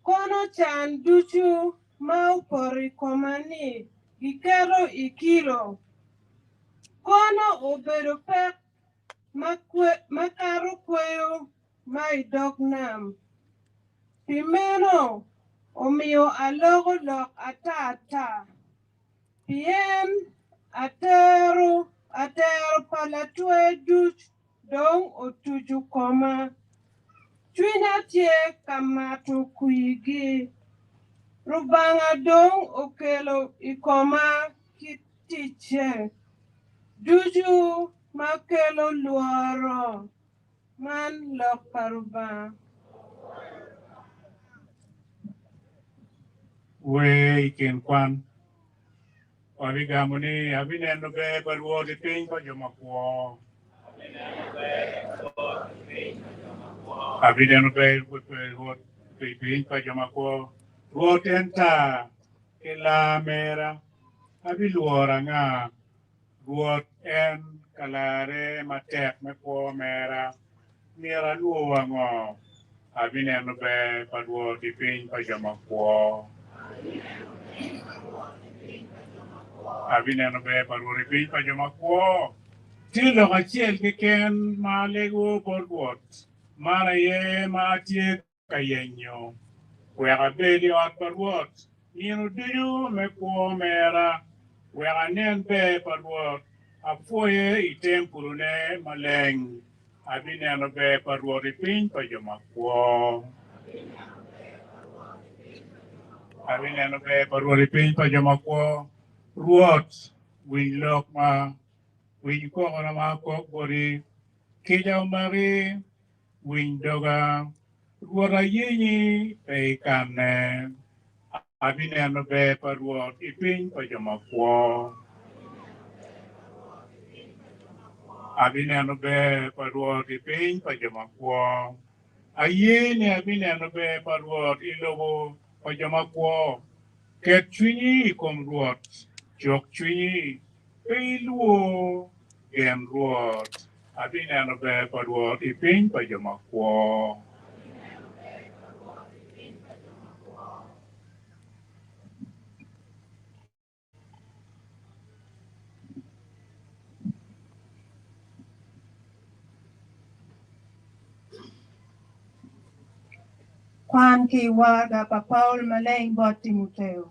kono can ducu ma opoto i koma-ni giketo i kilo, kono obedo pek makato kweyo ma i dog nam. Pi meno omiyo aloko lok atata, pien atero pa latwer duc dong otuco koma, cwinya tye ka mato kwirgi. Rubanga dong okelo i koma kit ticce ducu ma kelo lworo. Man lok pa Rubanga. Wer i kin kwan. Wabigamo ni, Abineno ber pa Rwot i piny pa jo makwo. Abineno ber pa Rwot i piny pa jo makwo. Rwot en tar ki lar mera, abilworo anga? Rwot en kalarre matek me kwo mera, myero alwor ango? Abineno ber pa Rwot i piny pa jo makwo. Abineno ber pa Rwot i piny pa jo makwo. Tye lok acel keken ma alego bot Rwot, man aye ma atye ka yenyo, wek abed i ot pa Rwot. Nino ducu me kwo mera, wek anen ber pa Rwot, apwoye i tempulone maleng. Abineno ber pa Rwot i piny pa jo makwo. Abineno ber pa Rwot i piny pa jo makwo. Rwot, winy lok ma, winy kokona ma akok boti. Kica omaki, winy doga. Rwot ayenyi, pe ikanne. Abineno ber pa Rwot i piny pa jo makwo. Abineno ber pa Rwot i piny pa jo makwo. Aye ni abineno ber pa Rwot i lobo pa jo makwo. Ket cwinyi i kom Rwot, cuk cwinyi, pe ilwor, gen Rwot. Abineno ber pa Rwot i piny pa jo makwo. Kwan ki i waraga pa Paulo maleng bot Timoteo.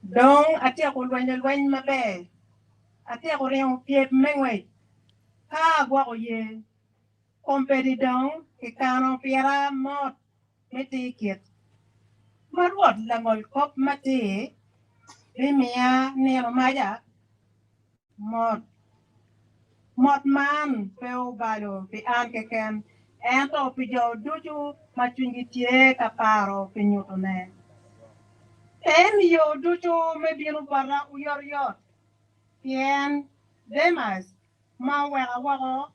Dong atyeko lwenyo lweny maber, atyeko ringo pyem me ngwec, ka agwoko ye, kombeddi dong kikano pira mot me tir kit ma Rwot Langolkop matir bimiya nino maca mot. Mot man pe obalo pi an keken, ento pi jo ducu ma cwinygi tye ka paro pi nyutone. Tem yo ducu me bino bota oyotoyot, pien Demas ma oweka woko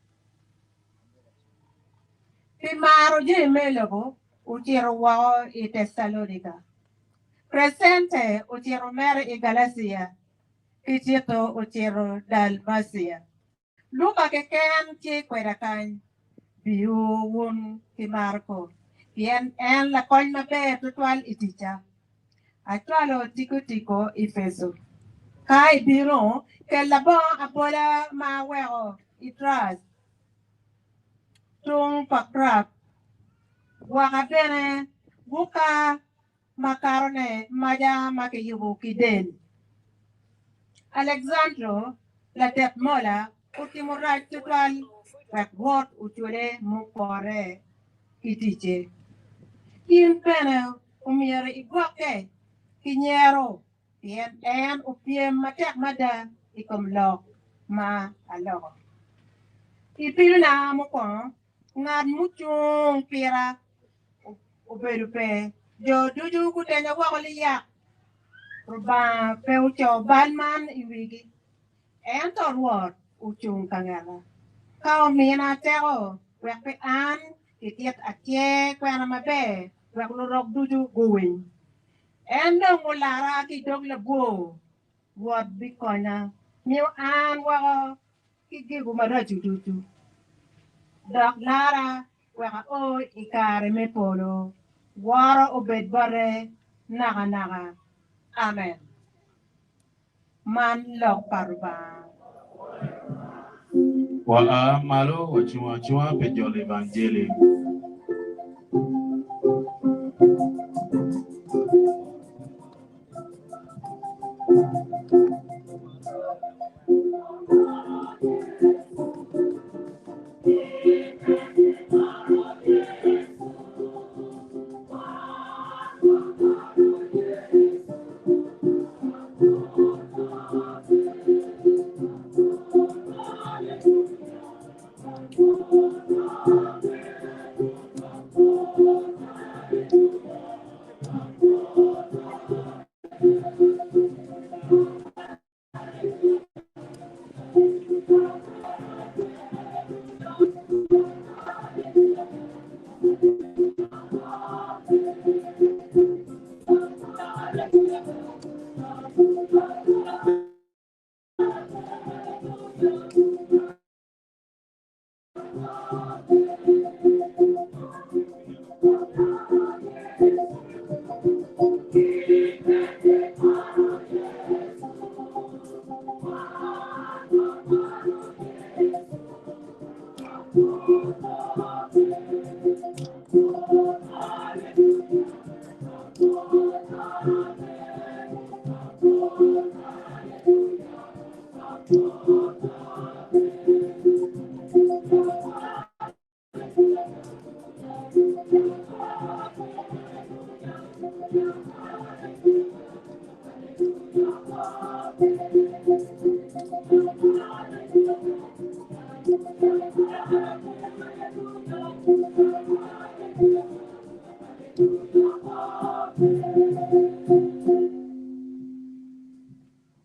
pi maro jami me lobo ocito woko i Tecalonika. Krecente ocito mere i Galacia, ki Tito ocito Dalmacia. Luka keken tye kweda kany, biu wun ki Marko, pien en lakony maber twatwal i ticca. Acwalo Tikotiko i Epeco. Ka ibino, kella bongo abola ma aweko i Troas tung pa Krap, gwoka bene guka makatone maca ma kiyubo ki del. Aleksandro latet mola otimo rac twatwal wek Rwot ocule mupore ki ticce. In bene omyero igwokke ki nyero, pien en opyem matek mada i kom lok ma aloko. I pilona mukwongo, ngat mucung pira obedo pe, jo ducu gutenya woko liyak. Rubanga pe oco bal man i wigi, ento Rwot ocung ka ngeta, ka omina teko wek pe an kitit atyer kwena maber wek lurok ducu guwiny. En dong olara ki i dog labwor, Rwot bikonya, miyo an woko ki gigo maraco ducu, dok lara wek ao i kare me polo. Woro obed bote nakanaka. Amen. Man lok pa Rubanga. Wa a malo wacung acunga pi jolo Evanjeli.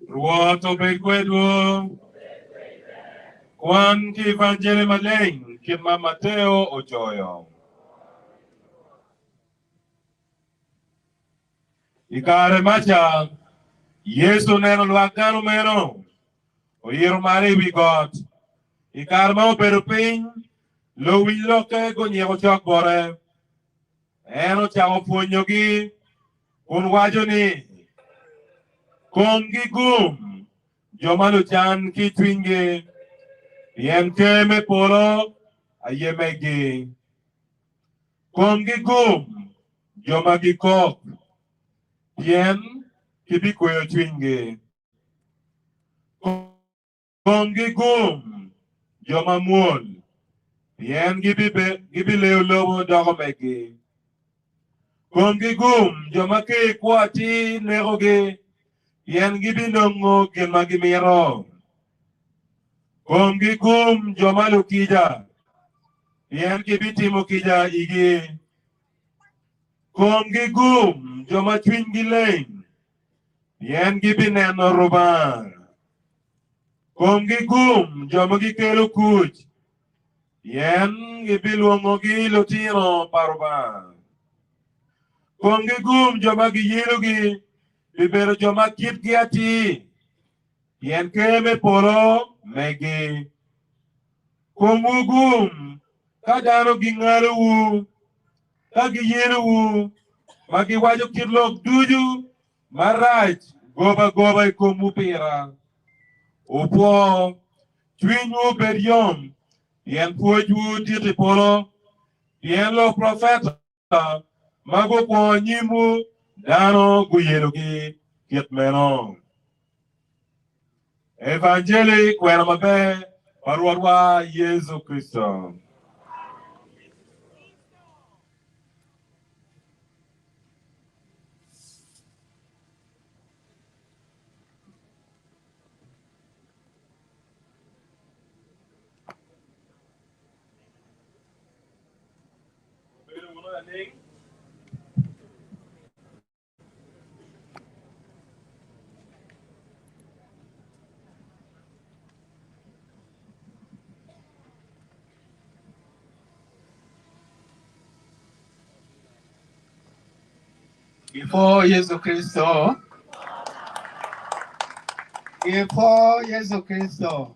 Rwot obed kwedwu. Kwan ki Evanjeli Maleng kit ma Mateo ocoyo. I kare maca, Yecu oneno lwak dano meno, oito malo i wi got. I kare ma obedo piny, luwiny lokke gunyiko cok bote. En ocako pwonyogi kun waco ni, Komgi gum jo ma lucan ki i cwinygi, pien ker me polo aye megi. Komgi gum jo ma gikok, pien kibikweyo cwinygi. Komgi gum jo ma mwol, pien gibileyo lobo doko megi. Komgi gum jo ma ker kwo atir nekogi, pien gibinongo gin ma gimito. Komgi gum jo ma lukica, pien gibitimo kica igi. Komgi gum jo ma cwinygi leng, pien gibineno Rubanga. Komgi gum jo ma gikelo kuc, pien gibilwongogi litino pa Rubanga. Komgi gum jo ma giyelogi pi bedo jo ma kitgi atir, pien ker me polo megi. Komwu gum ka dano gingalowu, ka giyelowu, ma giwaco kit lok ducu marac gobagoba i komwu pira. Wupwo, cwinywu obed yom, pien pwocwu dit i polo, pien luprofeta ma gukwongo nyimwu dano guyelogi kit meno. Evanjeli kwena maber pa Rwotwa Yecu Kricito. Before Yesu Kristo. Before Yesu Kristo.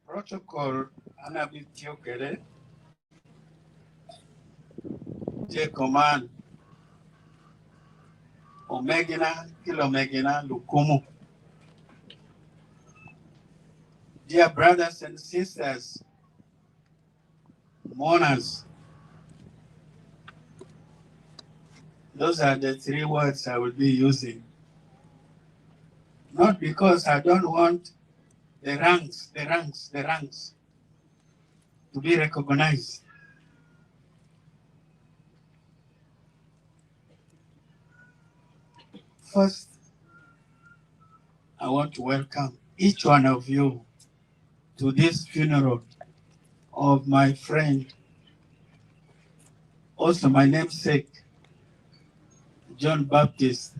Protocol an abitiyo kwede tye kuman, omegina ki lumegina lukumu. Dear brothers and sisters, mourners, those are the three words I will be using. Not because I don't want the ranks, the ranks, the ranks to be recognized. First, I want to welcome each one of you to this funeral of my friend, also my namesake, John Baptist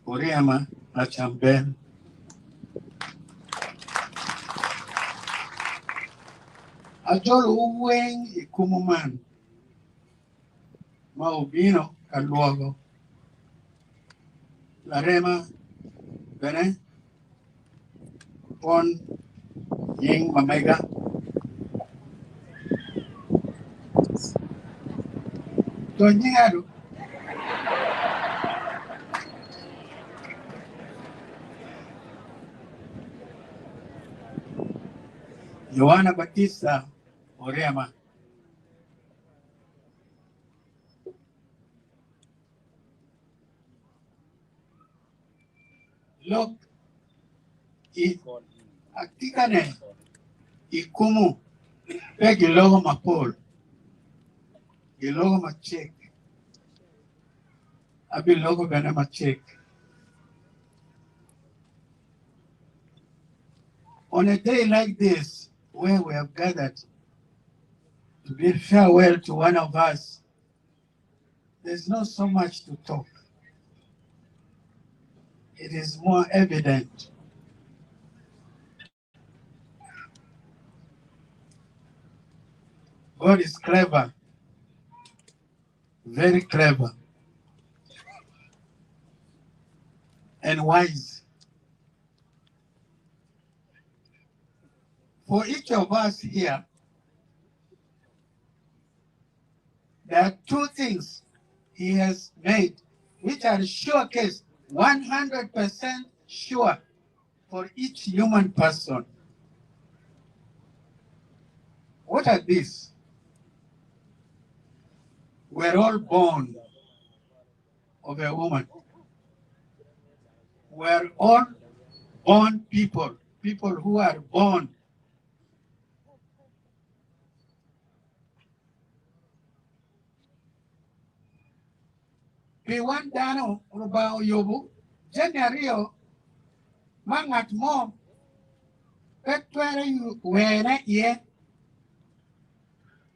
Oryema Lacambel. Ajolo weng i kumu man ma obino ka lwogo larema bene pon nying ma mega. To nying adu. Yohana Batista Oryema. Lok i atikane i kumu pe giloko mapol, giloko macek. Abiloko bene macek. On a day like this, where we have gathered to bid farewell to one of us, there's not so much to talk. It is more evident. God is clever, very clever, and wise. For each of us here, there are two things he has made which are sure case, 100% sure for each human person. What are these? We're all born of a woman. We're all born people, people who are born. Pi wan dano, Rubanga oyubo jami aryo ma ngat mo pe twero wene iye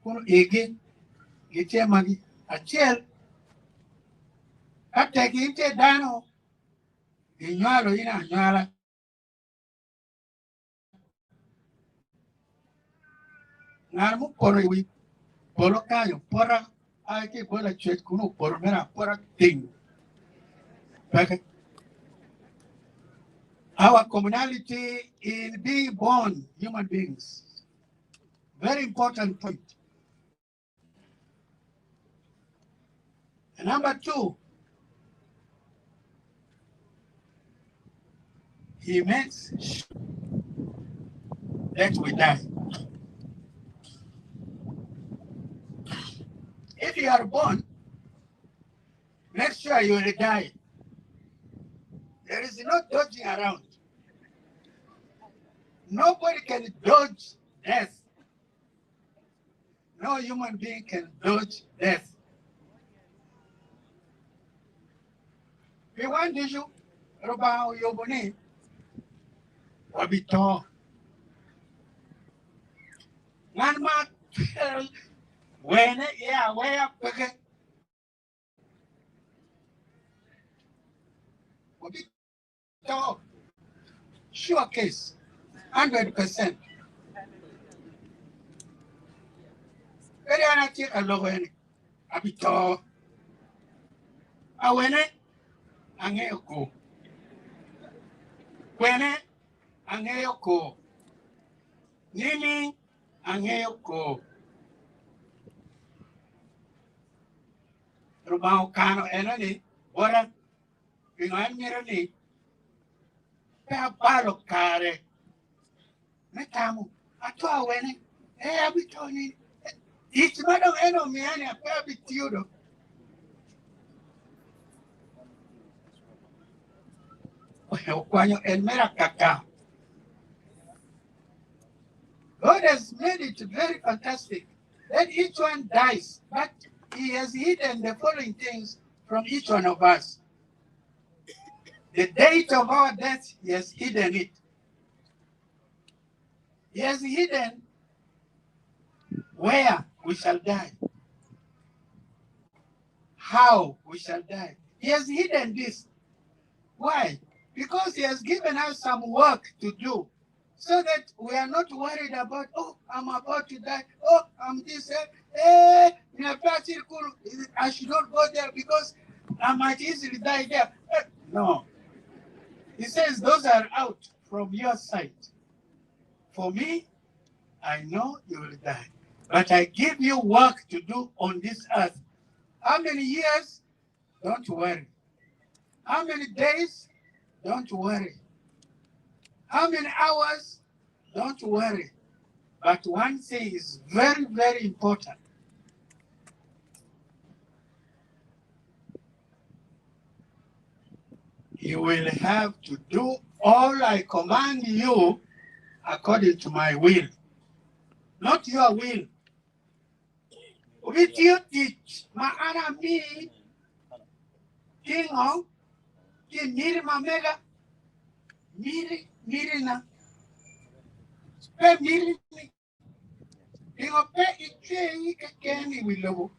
kun igi gitye magi. Acel, ka tek in tye dano, ginywalo in anywala. Ngat mupoto i wi polo kany opota a ki i bot lacwec kun opoto mere apota ting peke. Our commonality in being born human beings. Very important point. And number two, he makes sure that we die. If you are born, make sure you will die. There is no dodging around. Nobody can dodge death. No human being can dodge death. Pi wan ducu, Rubanga oyubo ni wabito. Ngat ma twero wene iye aweya peke. Wabito. Sure case. 100%. Kadi an atye ka loko eni, abito. Awene, angeyo ko. Kwene, angeyo ko. Nini, angeyo ko. Rubanga okano eno ni bota. Pingo en mito ni pe abalo kare me tamo ato awene? Ee, abito ni tic ma dong en omiya ni pe abitiyo dong. Okwanyo en mere akaka. God has made it very fantastic that each one dies, but he has hidden the following things from each one of us. The date of our death, he has hidden it. He has hidden where we shall die, how we shall die. He has hidden this. Why? Because he has given us some work to do so that we are not worried about, oh, I'm about to die. Oh, I'm this. Eh, eh, I should not go there because I might easily die there. Eh, no. He says those are out from your sight. For me, I know you will die. But I give you work to do on this earth. How many years? Don't worry. How many days? Don't worry. How many hours? Don't worry. But one thing is very, very important. You will have to do all I command you according to my will, not your will. Wubitiyo tic ma an amii tingo ki miti ma mega, miti, mitina, pe mitini. Pingo pe icweyi keken i wi lobo?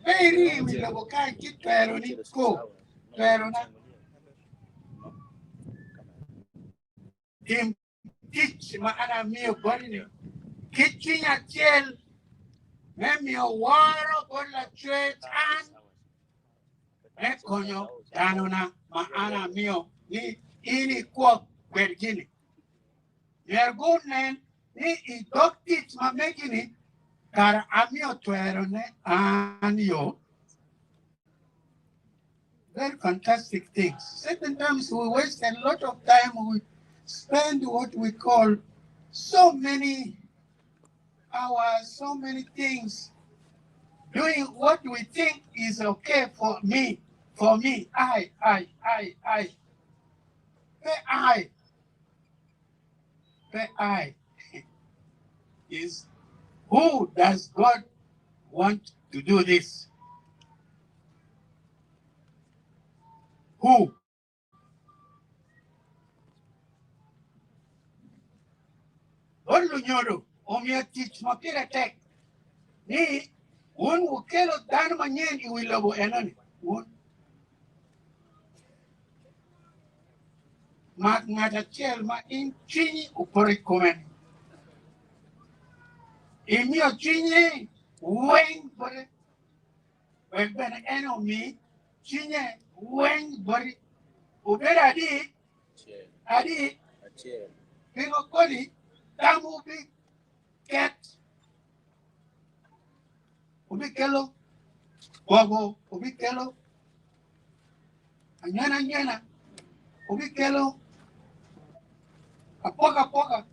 Pe iri i wi lobo kany ci tweroni ko, twerona. Tim tic ma an amiyo boti-ni ki cwiny acel me miyo woro bot Lacwec an, me konyo danona ma an amiyo ni in ikwok kwedgi-ni. Myero gunen ni i dog tic ma megi-ni kara amiyo twerone an yo. Very fantastic things. Certain times we waste a lot of time, we spend what we call so many hours, so many things doing what we think is okay for me, for me, I, I, I, I. Pe I, pe I is who does God want to do this? Who? Bot lunyodo omiyo tic ma pire tek ni wun wukelo dano manyen i wi lobo enoni. Wun Mak ngat acel ma in cwinyi opoto i kome-ni, imiyo cwinyi weng bote, wek bene en omi cwinye weng boti. Wubedo adi? Adi? Pingo kodi tamwu biket? Wubikelo gogo, wubikelo anywena anywena, wubikelo apokapoka,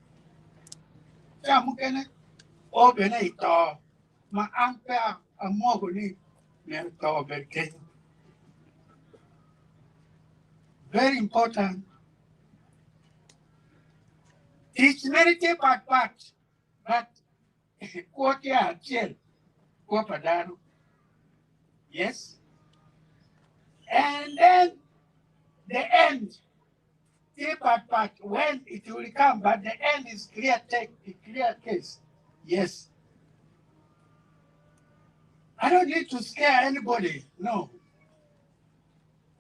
ca mukene o bene i to ma an pe amoko ni myero to obed kenyo. Very important. Tic mere tye patpat but Kwo tye acel, kwo pa dano. Yes. And then the end tye pat pat when it will come, but the end is clear take, a clear case. Yes. I don't need to scare anybody. No.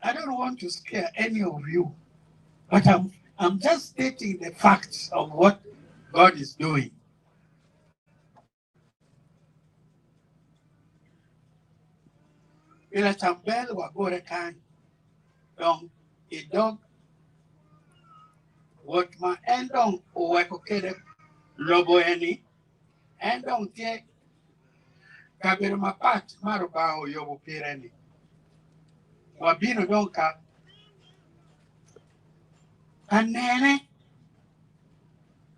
I don't want to scare any of you. But I'm, I'm just stating the facts of what God is doing. Pi lacambel wagure kany dong i dog wot ma en dong oweko kwede lobo eni, en dong tye kabedo mapat ma Lubanga oyubo pire-ni. Wabino dong ka ka nene,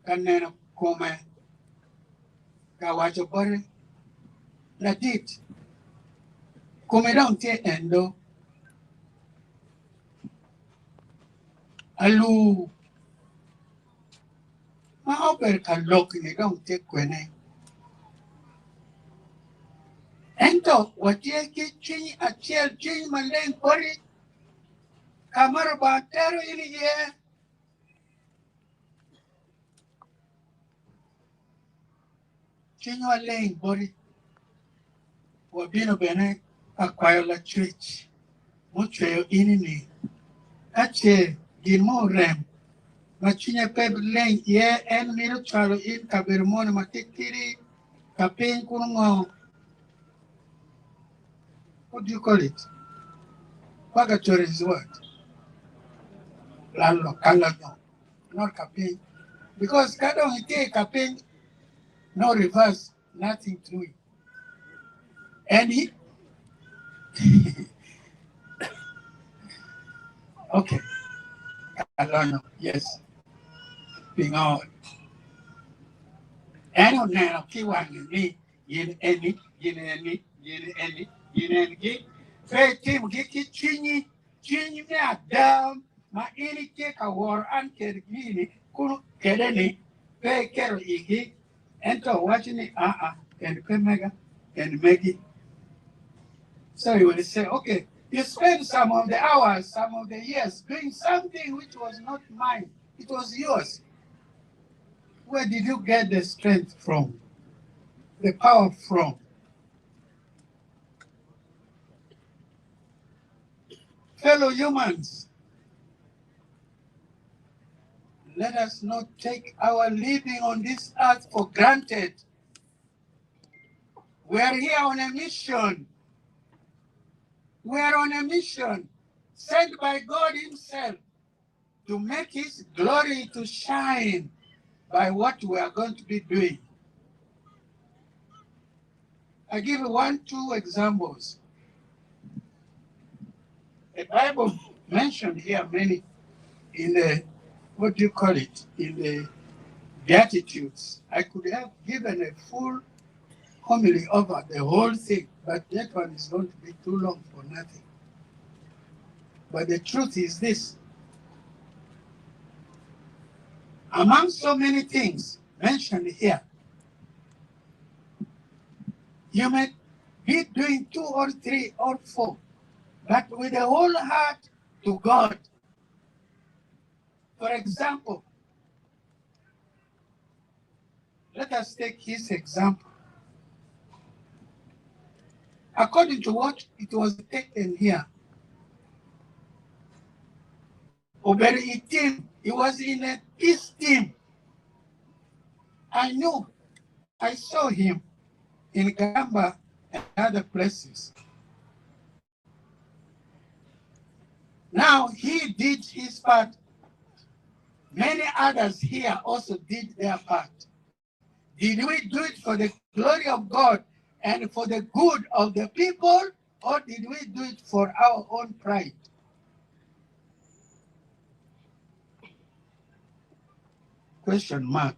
ka neno kome, ka waco bote, Ladit, komi dong tye en do. Alur ma obedo ka lok-ni dong tye kwene. Ento watye ki cwiny acel, cwiny maleng boti, ka ma Lubanga tero in iye. Cwinywa leng boti, wabino bene ka kwayo Lacwec mucweyo in-ni, ka ce gin mo orem ma cwinye pe leng iye, en mito cwalo in kabedo moni matitidi ka piny kun ngo? What do you call it? Purgatory is what? Lalo, kalonyo, not ka piny. Because ka dong itye i ka piny, no reverse, nothing to it. And he, okay, kalonyo, yes. Pingo? En oneno ki wange ni Gin eni, gin eni, gin eni, gin engi, pe itimgi ki cwinyi. Cwiny me ada ma in itye ka woro an kedgi-ni kunu kwede-ni pe iketo igi, ento owaco ni, Aa, en pe mega, en megi. So he will say, okay, you spent some of the hours, some of the years doing something which was not mine, it was yours. Where did you get the strength from? The power from? Fellow humans, let us not take our living on this earth for granted. We are here on a mission. We are on a mission sent by God Himself to make His glory to shine by what we are going to be doing. I give one, two examples. The Bible mentioned here many in the, what do you call it, in the Beatitudes. I could have given a full homily over the whole thing, but that one is going to be too long for nothing. But the truth is this. Among so many things mentioned here, you may be doing two or three or four, but with a whole heart to God. For example, let us take his example. According to what it was taken here, Oberi team, he was in a peace team. I knew, I saw him in Gamba and other places. Now he did his part. Many others here also did their part. Did we do it for the glory of God and for the good of the people, or did we do it for our own pride? Question mark.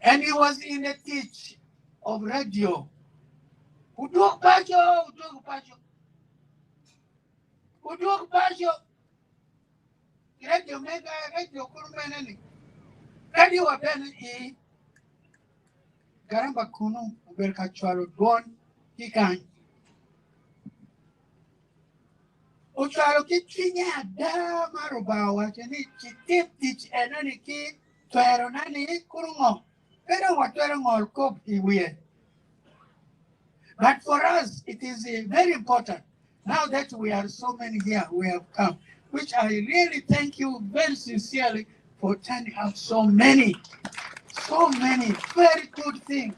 And he was in the teach of radio. Uduk pacho, uduk pacho. Uduk pacho. Radio mega, radio kurumene ni. Radio waben i garamba kunu uber ka chwalo dwon ki kany. Ocwalo ki cwinye ada ma Rubanga owaco ni citit tic enoni ki twerona ni kuru ngo. Pe dong watwero ngol kop i wiye. But for us, it is eh, very important. Now that we are so many here, we have come, which I really thank you very sincerely for turning out so many, so many very good things.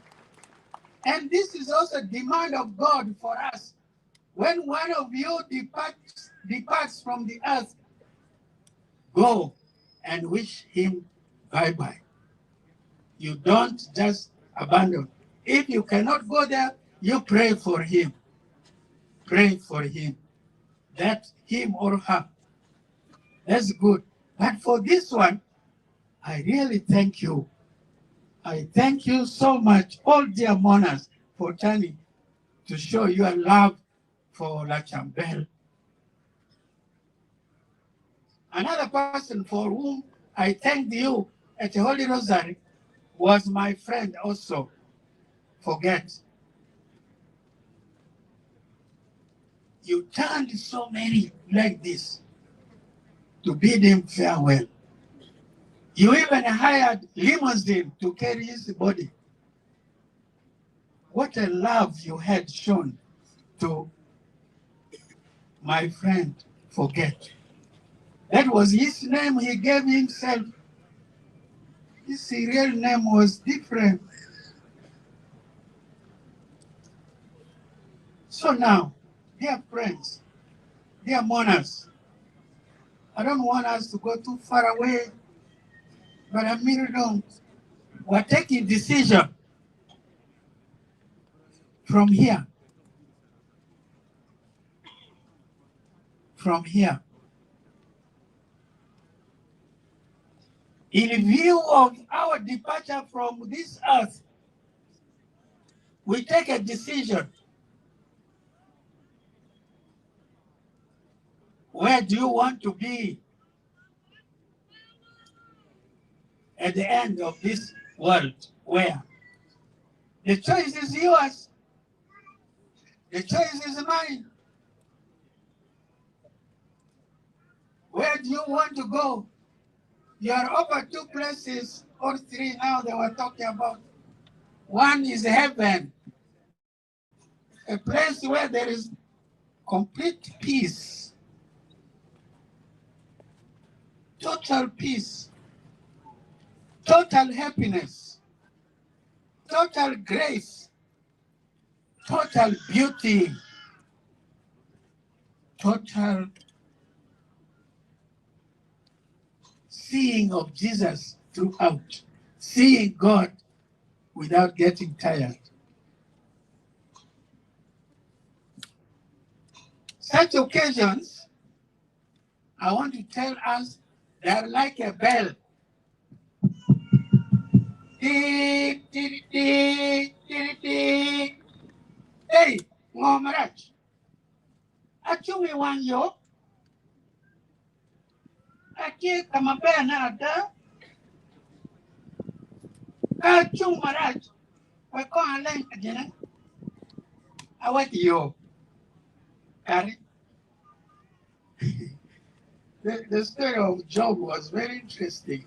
And this is also demand of God for us. When one of you departs, departs from the earth, go and wish him bye-bye. You don't just abandon. If you cannot go there, you pray for him. Pray for him. That him or her. That's good. But for this one, I really thank you. I thank you so much, all dear mourners, for turning to show your love for Lacambel. Another person for whom I thanked you at the Holy Rosary was my friend also. Forget. You turned so many like this to bid him farewell. You even hired limousine to carry his body. What a love you had shown to my friend Forget. That was his name he gave himself. His real name was different. So now, dear friends, dear mourners, I don't want us to go too far away, but I mean, don't. We're taking decision from here. From here. In view of our departure from this earth, we take a decision. Where do you want to be at the end of this world? Where? The choice is yours. The choice is mine. Where do you want to go? You are over two places or three now they were talking about. One is heaven, a place where there is complete peace, total peace, total happiness, total grace, total beauty, total seeing of Jesus throughout, seeing God without getting tired. Such occasions, I want to tell us, they are like a bell. Tick, tick, tick, tick, tick. Hey, ngo marac. Acung i wang yo. Atye ka maber ne ada. Ka acung marac, wek kong aleng gine. Awek yo. Kari. The story of Job was very interesting.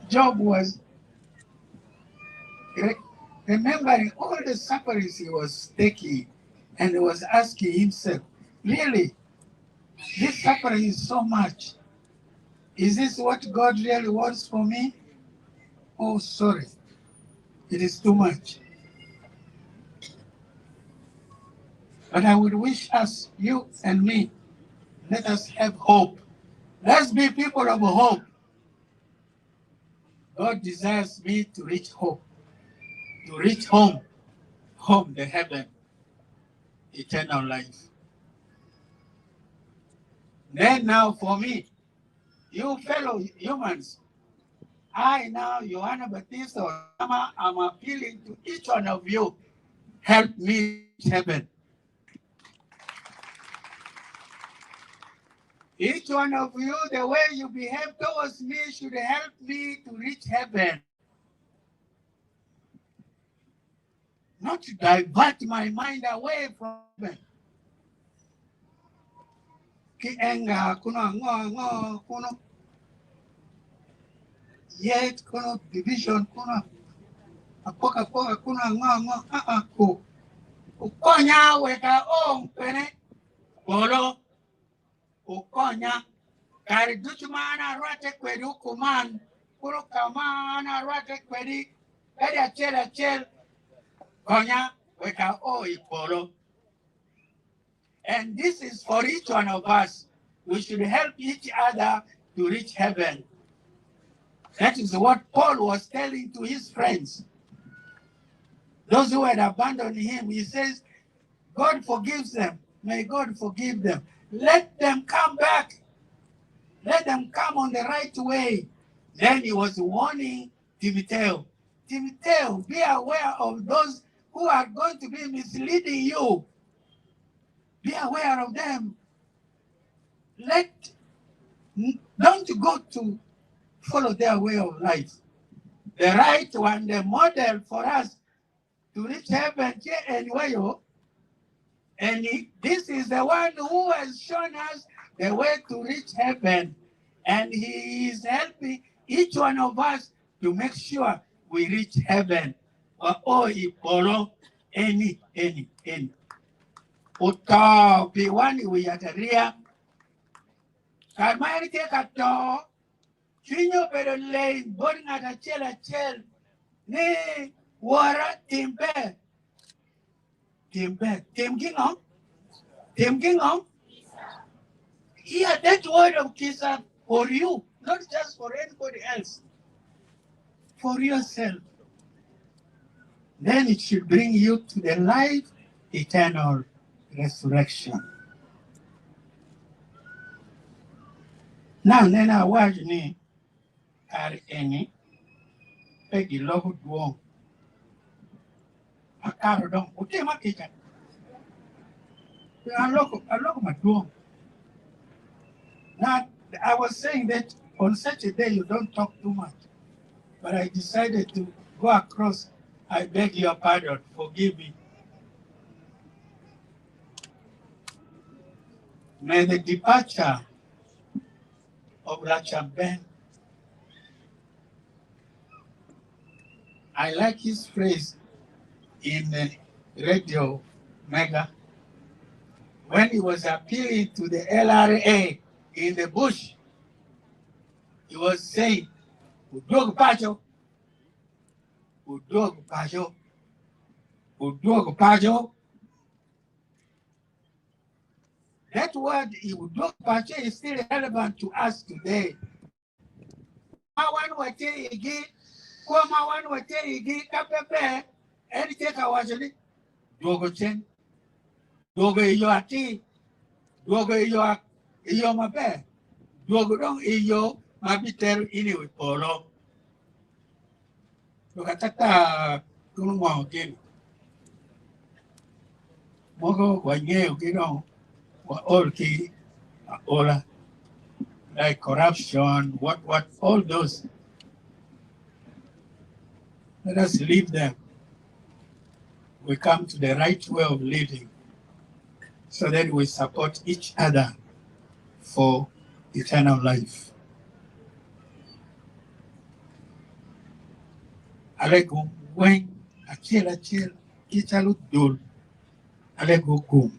Job was remembering all the sufferings he was taking, and he was asking himself, really, this suffering is so much. Is this what God really wants for me? Oh, sorry. It is too much. But I would wish us, you and me, let us have hope. Let's be people of hope. God desires me to reach hope, to reach home, home, the heaven, eternal life. Then now for me, you fellow humans, I now, Johanna Batista, I'm appealing to each one of you, help me reach heaven. Each one of you, the way you behave towards me should help me to reach heaven. Not to divert my mind away from heaven. Ki anger, kuno ngo ngo, kuno yet, kuno division, kuno apoka apoka, kuno ngo ngo, ah ah ku. Ukonya weka o pene polo. Ukonya kari ducu ma an arwate kwedi ukuman kuro kama an arwate kwedi kadi acel acel konya weka o ipolo. And this is for each one of us. We should help each other to reach heaven. That is what Paul was telling to his friends. Those who had abandoned him, he says, God forgives them. May God forgive them. Let them come back. Let them come on the right way. Then he was warning Timothy. Timothy, be aware of those who are going to be misleading you. Be aware of them. Don't go to follow their way of life. The right one, the model for us to reach heaven anyway. And this is the one who has shown us the way to reach heaven. And he is helping each one of us to make sure we reach heaven. Oh, any, any, any. Uto pi wani wiyataria. Karma te kato. Chinyo pero lane bor ngata chel achel. Ni wara timbe. Timbe. Tim gingo. Tim gingo. Yeah, that word of kisa for you, not just for anybody else. For yourself. Then it should bring you to the life, eternal resurrection. Now, then I watch ni are any pegi logo duong. Akaro dong, uti makita. Aloko, aloko maduong. Now, I was saying that on such a day you don't talk too much, but I decided to go across. I beg your pardon, forgive me. May the departure of Lacambel, I like his phrase in Radio Mega when he was appealing to the LRA in the bush. He was saying, Udog Pacho, Udog Pacho, Udog Pacho. That word, Udog Pacho, is still relevant to us today. Ma wan watye igi, kwo ma wan watye igi ka pe ber, en tye ka waco ni dwogo cen, dwogo i yo atir, dwogo i yo, i yo maber, dwogo dong i yo ma bitero in i wi polo. Lok atata tunu ngo gin mogo wangeyo ki dong waol ki aola like corruption, what, what, all those. Let us leave them. We come to the right way of living so that we support each other for eternal life. Alego weng acel acel ki calo dul alego gum.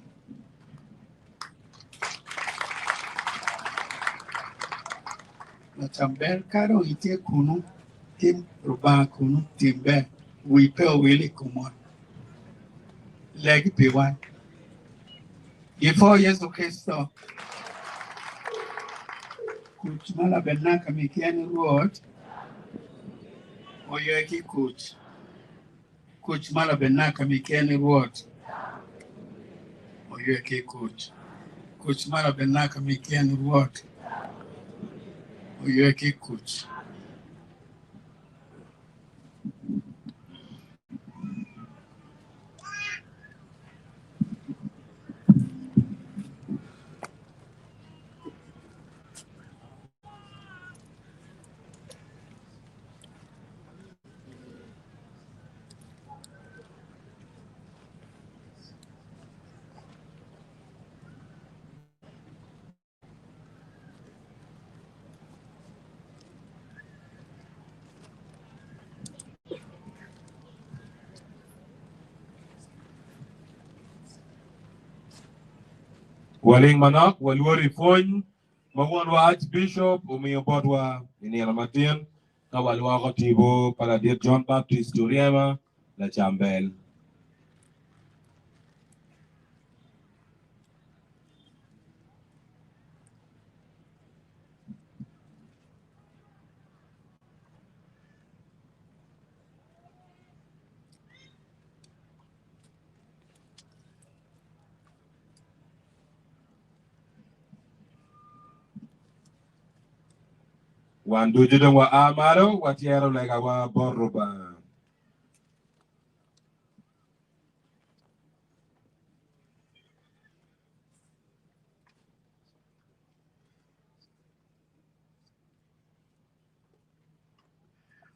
Lacambel ka dong itye kunu ki Rubanga kunu tim ber wi pe owil i komwa. Legi pi wan. Before Yecu Kricito, kuc ma labenaka mi ki en Rwot oye ki kuc. Kuc ma labenaka mi ki en Rwot oye ki kuc. Kuc ma labenaka mi ki en Rwot oye ki kuc. Waling manok walwor i pwony ma wonwa Archbishop omiyo botwa i nino matin ka walwoko tipo pa ladit John Baptist Oryema Lacambel. Wan ducu dong wa a malo watyero legawa bot Rubanga.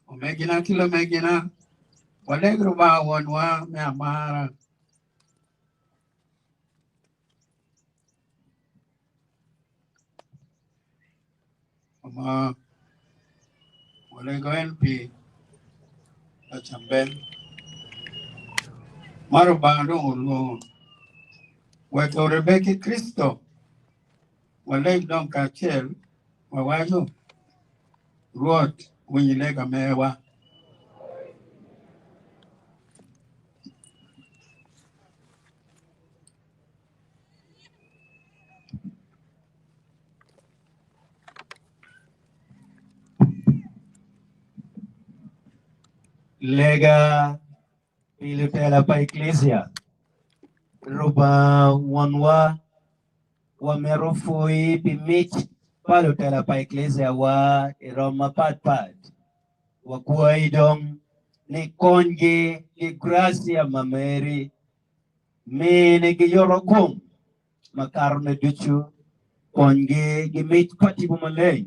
Omegina ki lumegina, waleg Rubanga Wonwa me amara. Ma walego en pi lacambel ma Rubanga dong olwongo wek oribbe ki Kricito. Waleg dong kacel wawaco, Rwot, winy lega mewa. Lega pi lutela pa Eklesia. Rubanga Wonwa, wamito pwoyi pi mic pa lutela pa Eklesiawa i rom mapatpat. Wakwayi dong ni ikonygi ki gracia ma meri. Minigi yoto kom makatone ducu. Konygi gi mic pa Tipo Maleng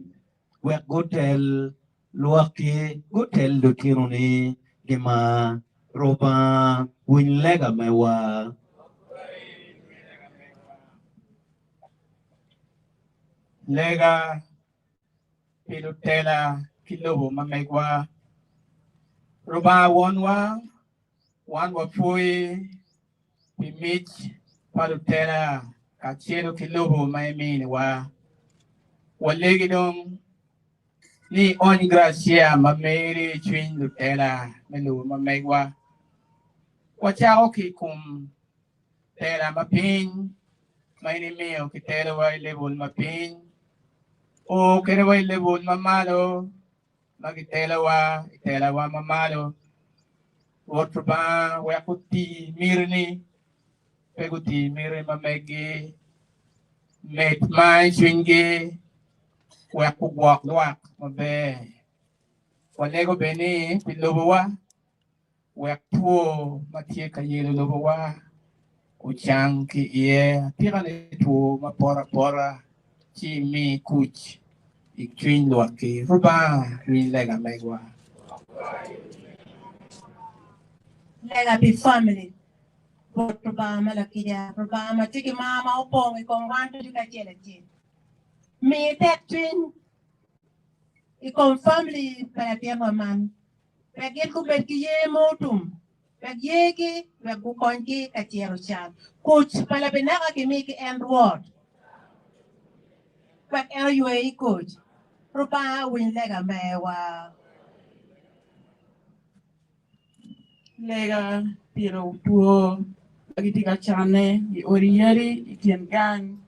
wek gutel lwakki, gutel lutinoni ki mar. Rubanga, winy lega mewa. Lega pi lutela ki lobo ma megwa. Rubanga Wonwa, wan wapwoyi pi mic pa lutela kacelo ki lobo ma iminiwa. Walegi dong ni iony gracia ma meri i cwiny lutela me lobo ma megwa. Wacako ki i kom tela ma piny ma in imiyo ki telowa i lebol ma piny, o kede wa i lebol ma malo ma gitelowa i telawa ma malo. Rwot Lubanga wek guti mitini, pe guti miti ma megi. Med mar i cwinygi wek gugwok lwak maber. Walego bene ni pi lobowa, wek two ma tye ka yelo lobowa ocang ki iye, atika ni two ma poto apota, ci imi kuc i cwiny lwakki. Rubanga, winy lega megwa. Lega pi family. Rwot Rubanga ma lakica, Rubanga ma tye ki mar ma opong i kom wan ducu kacel acel, mi tekcwiny i kom family pa latinwa man. Wek gin gubed ki ye ma otum, wek yegi wek gukonygi ka ciro can. Kuc pa labinaka kimi ki en Rwot, wek en oywe i kuc. Rubanga owiny lega mewa. Lega pi lutwo ma gitye ka canne i odi yadi i kin gang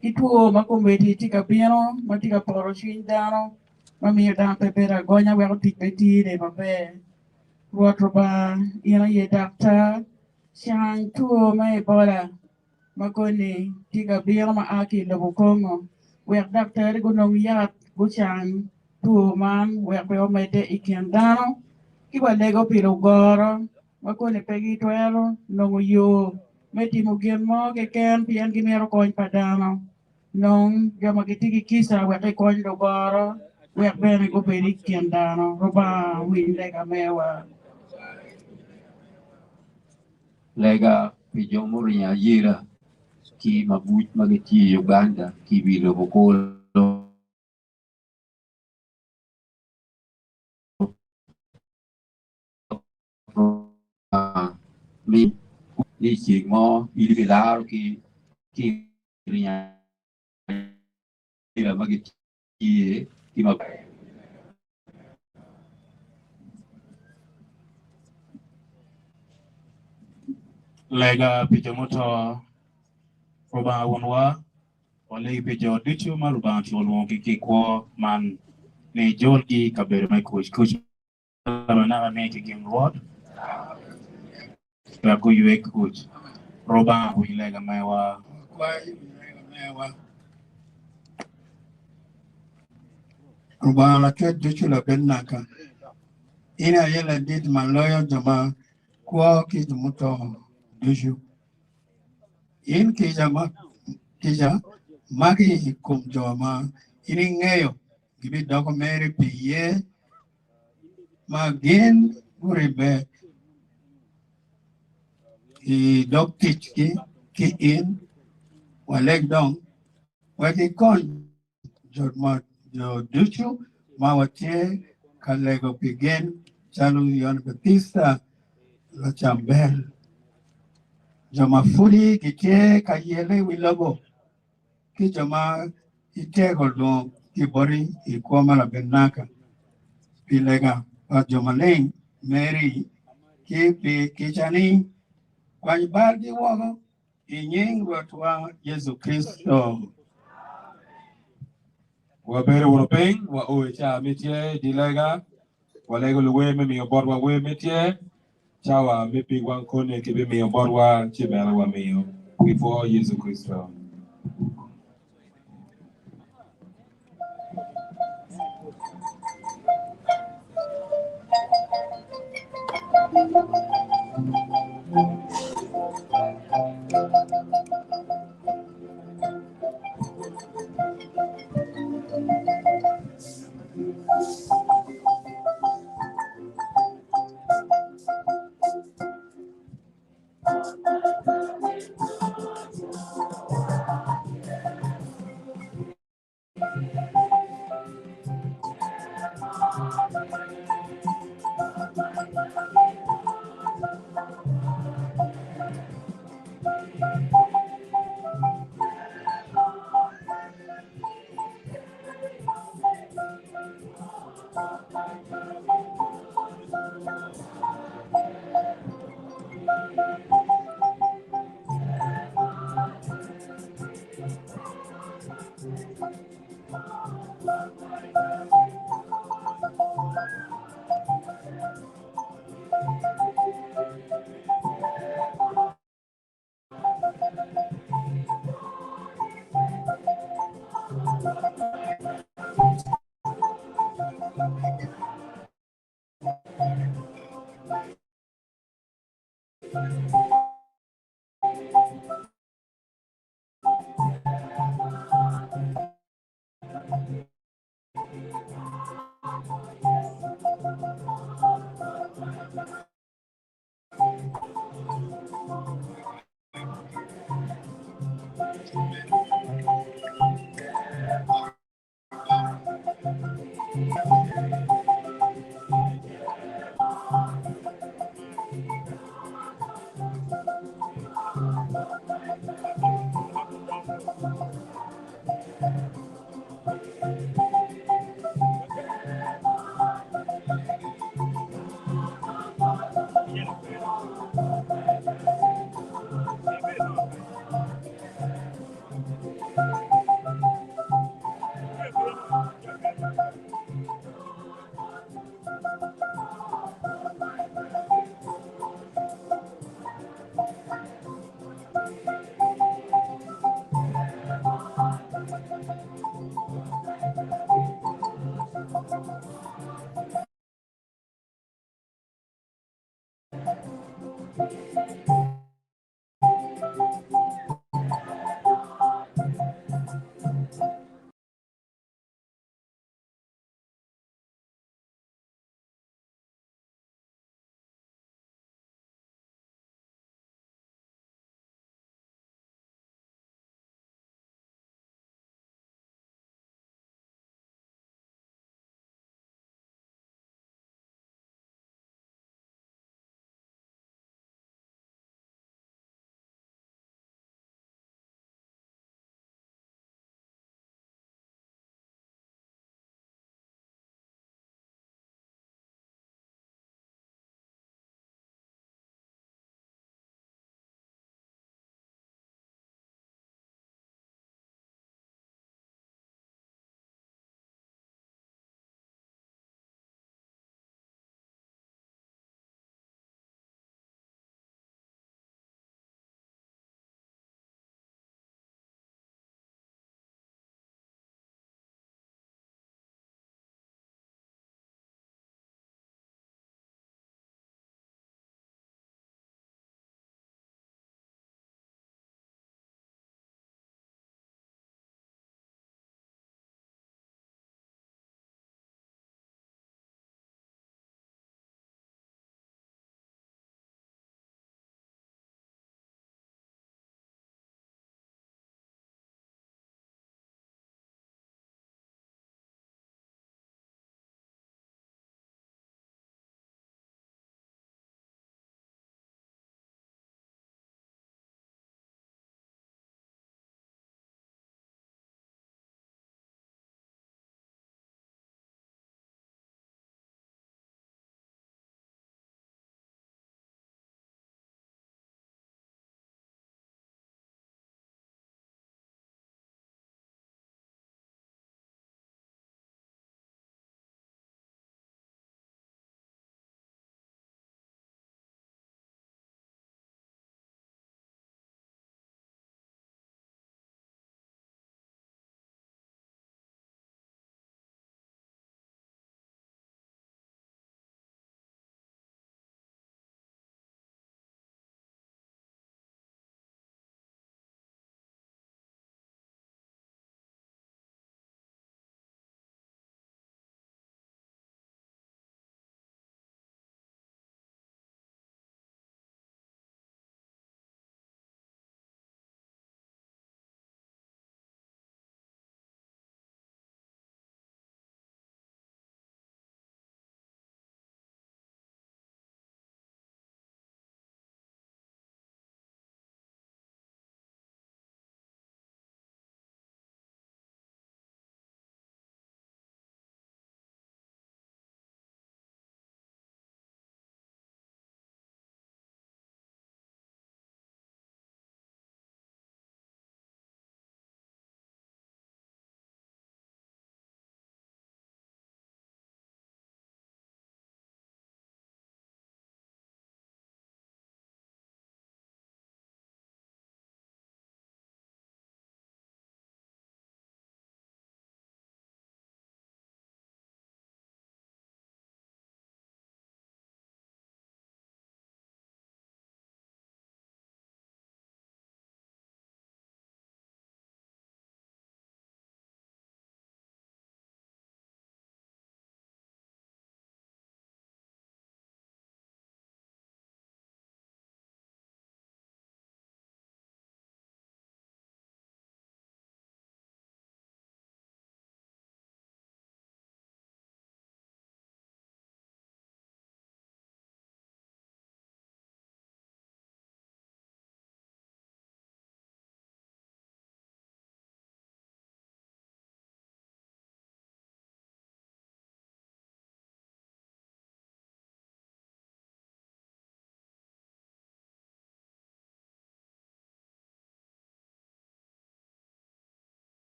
ki two ma kombeddi tye ka bino ma tye ka poto cwiny dano ma miyo dano pe bedo agonya weko tic pe tine maber. Rwot Rubanga, in aye daktar, cang two me Ebola ma koni tye ka bino ma a ki i lobo Congo wek daktari gunong yat gucang two man wek pe omedde i kin dano ki walego pi lugoro ma koni pe gitwero nongo yo me timo gin mo keken pien gimito kony pa dano. Nong jo ma gitye ki kica wek gikony lugoro wek bene gubed i kin dano. Rubanga winy lega mewa. Lega pi jo muringo ayela ki mabuc ma gitye i Uganda ki i wi lobo kulu. Ni ceng mo in ibilaro ki i ringo ayela ma gitye ki mabuc. Lega pi jo muto. Rubanga Wonwa, walegi pi jo ducu ma Rubanga otyeko lwongogi ki i kwo man ni ijolgi i kabedo me kuc. Kuc ma naka miyo ki gin Rwot, wek guywe kuc. Rubanga owiny lega mewa. Lubanga Lacwec ducu labed naka. In aye ladit ma loyo jo ma kwo ki jo muto ducu. In kica maki i kom jo ma in ingeyo gibidoko meri pi ye ma gin guribbe i dog ticgi ki in. Waleg dong wek ikony jo ducu ma watye ka lego pi gin calo Yohana Batista Lacambel, jo ma pudi gitye ka yelle i wi lobo, ki jo ma itego lwongo ki boti i kwo ma labinaka, pi lega pa jo maleng meri ki pi kicani, kwany balgi woko i nying Rwotwa Yecu Kricito. Wabedo wunu piny, wao i caa me tye di lega, walego luwer me miyo botwa wer me tye, cawa me pig wang koni kibimiyo botwa ci bene wamiyo pi pwo Yecu Kricito.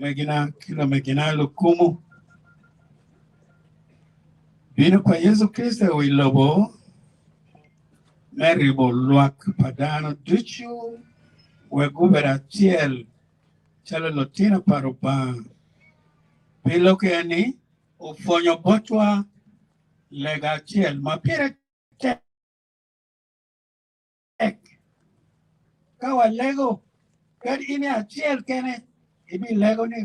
Omegina ki lamegina lukumu, bino pa Yecu Kricito i lobo me ribo lwak pa dano ducu wek gubed acel calo lutino pa Lubanga. Pi lok eni, opwonyo botwa lega acel ma pire tek. Ka walego, kadi in acel kene ibilego ni,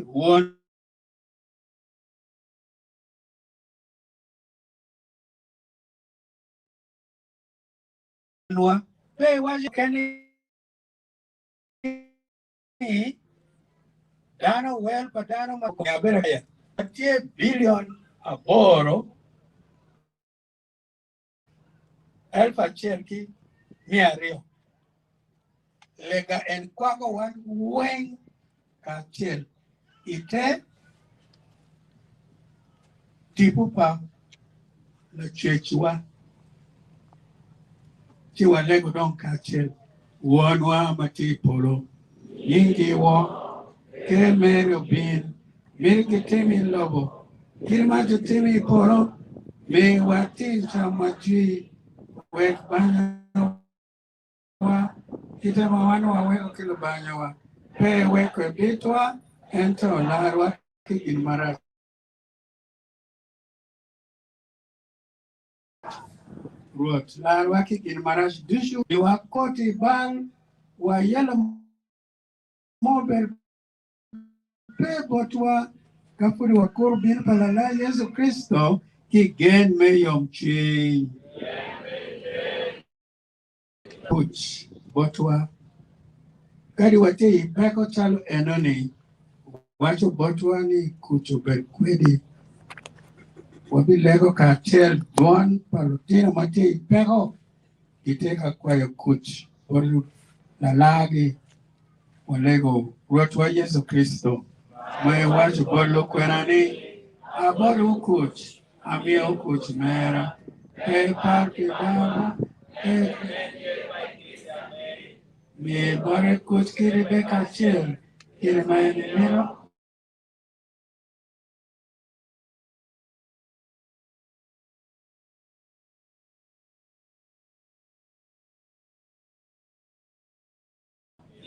Wonwa, pe iwaco keni ni dano wel pa dano ma tye bilion aboro 1200. Lega en kwako wan weng kacel i te tipo pa Lacwecwa. Ci walego dong kacel, Wonwa ma tye i polo, nyingi wor, ker meri obin, miti gitim i lobo kit ma gitimo i polo. Mi wating cam ma jwi, wek banyawa kite ma wan waweko ki lubanyawa, pe iwek ebitwa, ento larwa ki gin marac. Rwot, larwa ki gin marac ducu, miwa koti bal, wayelo mo ber pe botwa ka pud wakuro bino pa Laloc Yecu Kricito ki gen me yomcwiny. Kuc botwa. Kadi watye i peko calo enoni, waco botwa ni kuc obed kwedi. Wabilego kacel dwon pa lutino ma tye i peko gitye ka kwayo kuc bot Lalargi. Walego Rwotwa Yecu Kricito ma iwaco bot lukwena ni, Abotwu kuc, amiyowu kuc mera. Pe ipar pi dano, pe Mi bote kuc ki ribbe kacel kit ma en mito.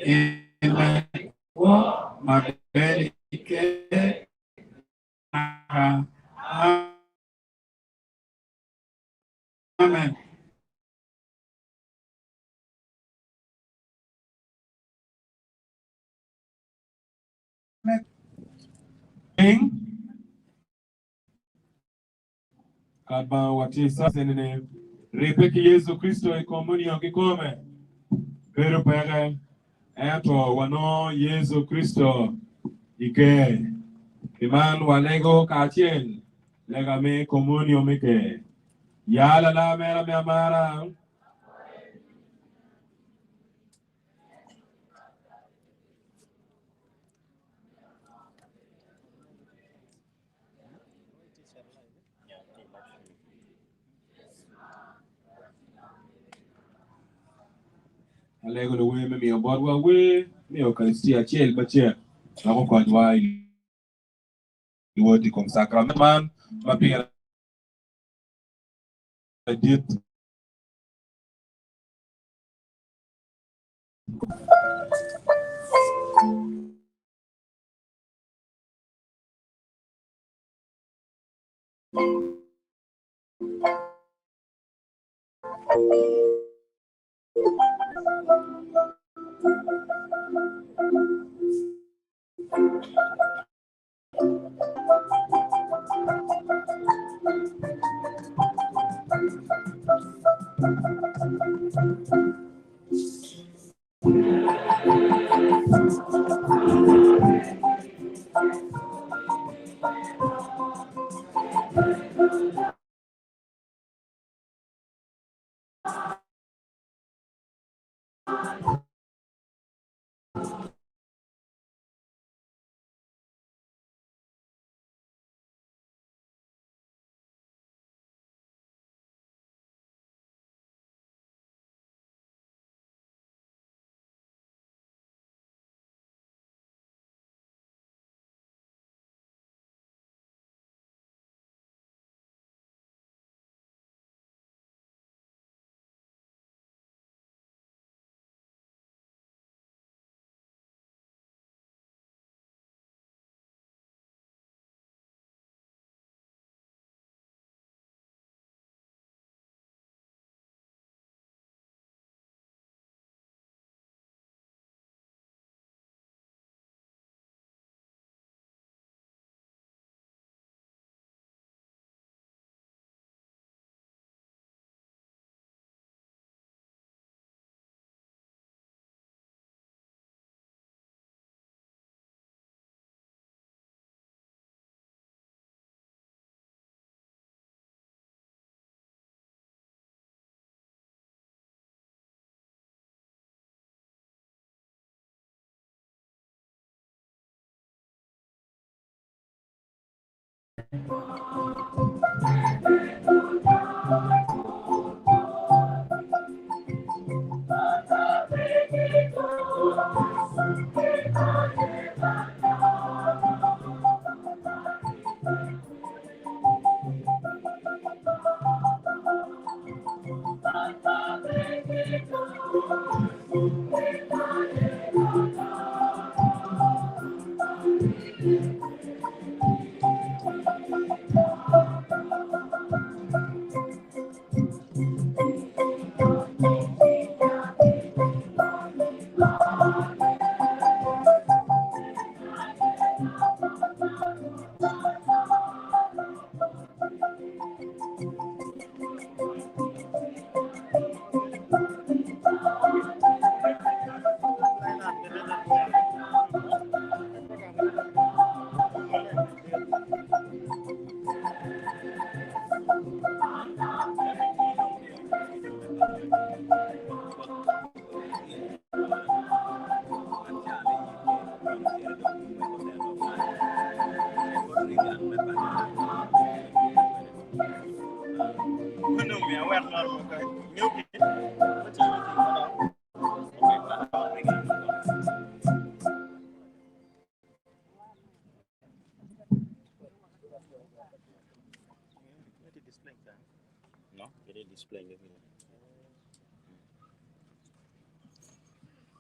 In ma ikwo maber i ker. Piny. Ka Lubanga watye i cawa eni-ni, ribbe ki Yecu Kricito i komunio kikome bedo peke, ento wanongo Yecu Kricito i Ker. Pi man walego kacel lega me komunio me Ker. Ya lala mera me amara, Alego luwer me miyo botwa wer me Eukaristia acel macek dok okonywa i lwod i kom cakrament man ma pire dit.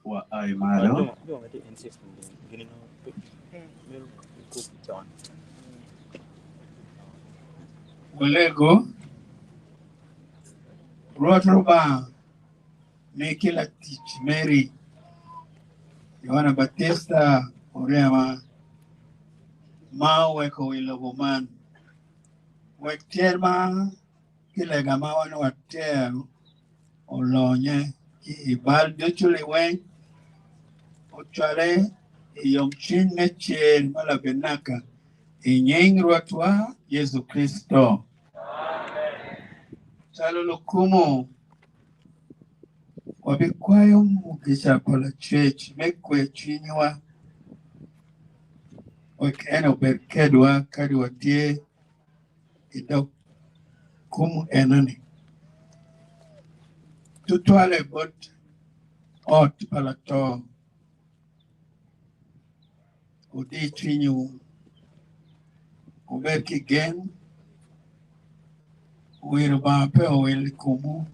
Wa ai malo. Walego, Rwot Rubanga, mi ki latic meri, Yoana Batista oryema. ma oweko i lobo man. Wek tyer ma ki lega ma wan watyero olonye ki i bal ducu liweng, ocwale i yomcwiny me cer ma labinaka i nying Rwotwa Yecu Kricito. Calo lukumu, wabikwayo mugica pa Lacwec me kwe cwinywa wek en obed kedwa kadi watye i dog kumu enoni. Tutwale bot ot pa lato, wudi cwinywu, wubed ki gen, wi Lubanga pe owil i komwu.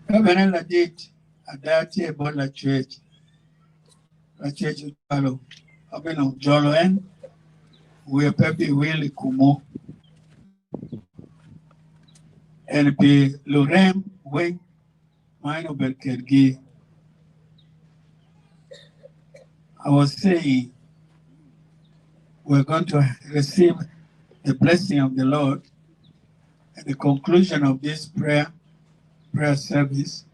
Ka bene ladit ada tye bot Lacwec, Lacwec ocwalo ma bene ojolo en, wiye pe biwil i komwu. En pi lurem weng ma en obedo kedgi. I was saying we're going to receive the blessing of the Lord at the conclusion of this prayer prayer service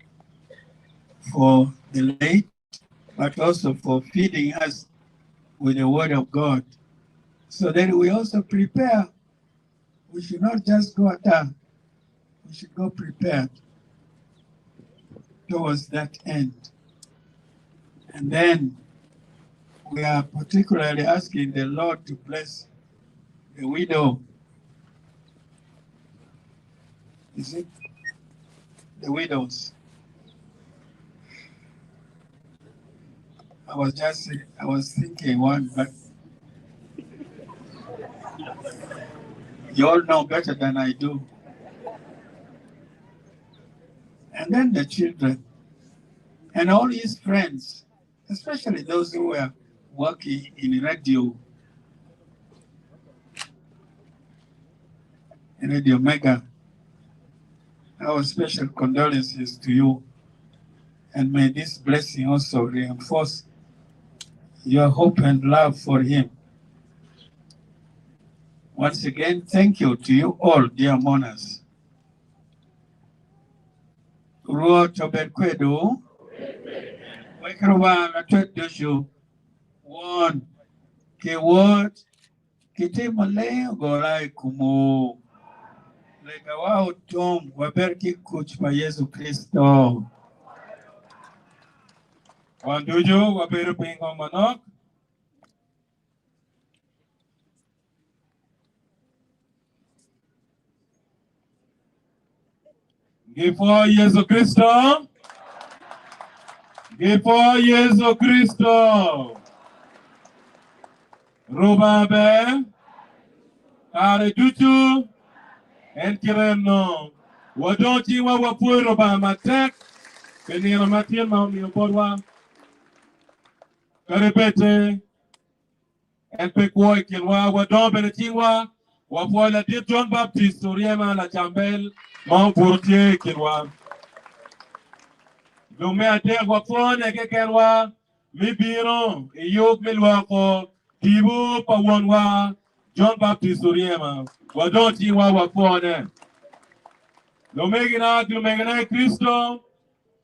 for the late, but also for feeding us with the word of God. So that we also prepare. We should not just go attack, we should go prepared towards that end. And then we are particularly asking the Lord to bless the widow. Is it the widows? I was just I was thinking one, but you all know better than I do. And then the children and all his friends, especially those who were working in radio, in Radio Mega. Our special condolences to you. And may this blessing also reinforce your hope and love for him. Once again, thank you to you all, dear mourners. Rwot obed kwedwu. Wek Rubanga Lacwec ducu, Won, ki Wod, ki Tim Maleng ogola i komwu. Legawa otum, wabed ki kuc pa Yecu Kricito. Wan ducu wabedo piny kong manok. Gipwo Yecu Kricito! Gipwo Yecu Kricito! Rubanga ber kare ducu, en kite eno. Wadong cingwa wapwoyo Rubanga matek pi nino matin ma omiyo botwa. Kadi bed En pe kwo i kinwa. Wadongo bene cingwa, wapwoyo ladit Jon Baptist Oryema Lacambel ma obuto tye i kinwa. Dong me adek, wapwone kekenwa me bino i yub me lwoko tipo pa wonwa Jon Baptist Oryema. Wadongo cingwa, wapwone. Lumegina ki lumegina i Kricito,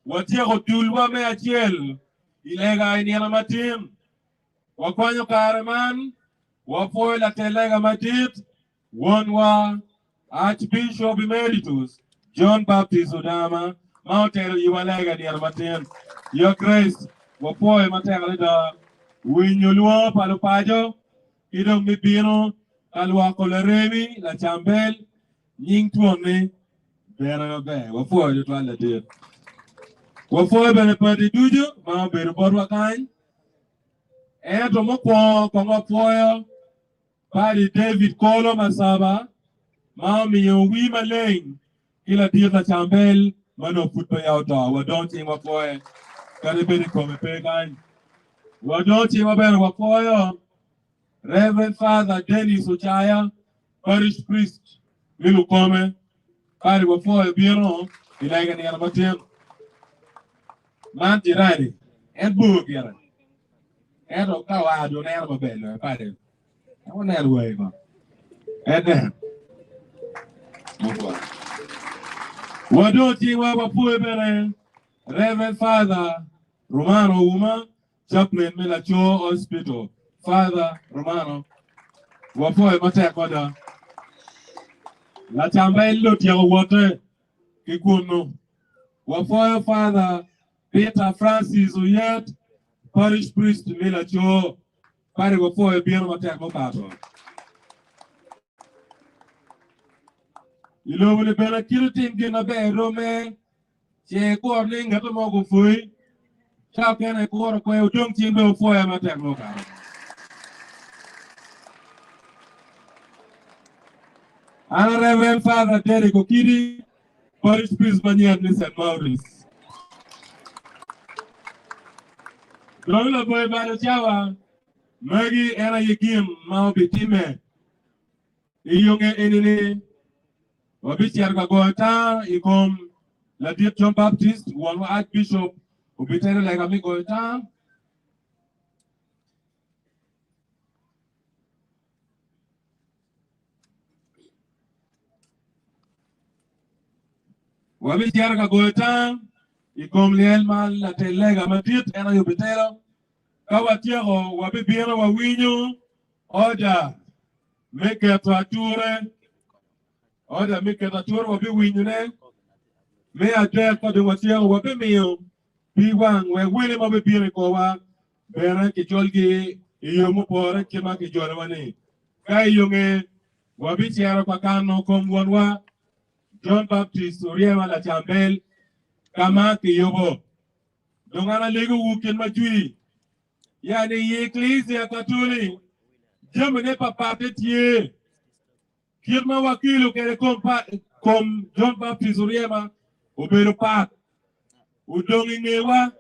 watyeko dulwa me acel i lega i nino matin. Wakwanyo kare man wapwoyo latel lega madit, Wonwa, Archbishop Emeritus John Baptist Odama ma otelo yiwa lega nino matin. Your Grace, wapwoyo matek adada winyo lwongo pa lupaco ki dong me bino ka lwoko laremi lacambel nying twonni bene maber. Wapwoyo tutwal ladit. Wapwoyo bene pati ducu ma obedo botwa kany. Ento mukwongo kong wapwoyo Padi David Kolo Masaba ma omiyo wi maleng ki ladit lacambel ma nongo pud peya oto. Wadong cing wapwoye kadi bed i kome pe kany. Wadong cingwa bene wapwoyo Reverend Father Dennis Ocaya, Parish Priest me Lukome. Padi wapwoyo bino i lega nino matin. Man jirani, en bor gire. Ento ka oa dong neno maber loyo padi. Wanen wai ba. Enen. Mukwa. Wadong cingwa wapwoyo bene Reverend Father Romano Ouma, Chaplain me Lacor Hospital. Father Romano, wapwoyo matek mada. Lacamba en otyeko wote ki kunu. Wapwoyo Father Peter Francis Oyet, Parish Priest me Lacor. Pari wapwoyo bino matek mukato. I lobo-ni bene kit itim gin maber romme, ce ikuro ni ngat mo gupwoyi, ca okene ikuro kwe odong cen bene wupwoya matek mukato. An a Reverend Father Derrick Okidi, Parish Priest manyen me St. Maurice. Dong laboyo balo cawa magi en aye gin ma obitimme. I yo nge eni-ni, wabicito ka goyo taa i kom ladit John Baptist, wonwa Archbishop obitelo lega me goyo taa. Wabicito ka goyo tang i kom lyel ma latel lega madit en aye obitelo. Ka watyeko, wabibino wawinyo oda me keto ature. Oda me keto ature wabiwinyone. Me adek, ka dong watyeko, wabimiyo pig wang wek wele ma bibino i korwa bene kijolgi i yo mupore kit ma kijolowa-ni. Ka i yo nge, wabicito ka kano kom Wonwa Jon Baptist oryema lacambel ka ma kiyubo. Dong an alegowu kit ma jwi ya ni i Eklisia Katoli jamine papatte tye. Kit ma wakelo kwede kom pa kom Jon Baptist oryema obedo pat. Odong i ngewa,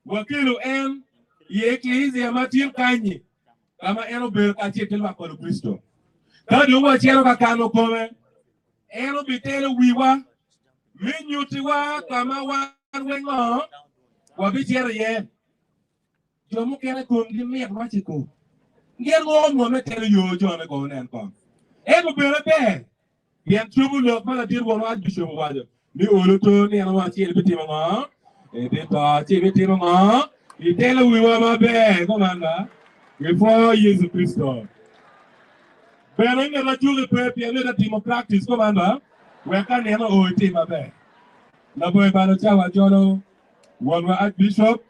wakelo en i eklisia ma tye kanyi, ka ma en obedo kacel ki lwak pa Lukricito. Ka dong wacito ka kano kome, en obitelo wiwa me nyutiwa ka ma wan weng ngo wabicito iye. Jo mukene komgi mit waci ko, Gin ngo mo me telo yo jone ko onen kong. Ento bene ber, pien cobo lok ma ladit wonwa Archbishop owaco ni olo to nino mo acel ibitimo ngo? Ibito ci ibitimo ngo? Itelo wiwa maber kuman ba? Gipwoyo Yecu Kricito. Bene ngat ajuki pe pien ni timo practice kuman ba? Wek ka nino oo itim maber. Labongo balo cawa jolo wonwa Archbishop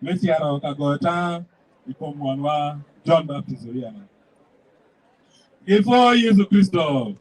me cito ka goyo tanga i kom wonwa Jon Baptist Oryema. Gipwo Yecu Kricito!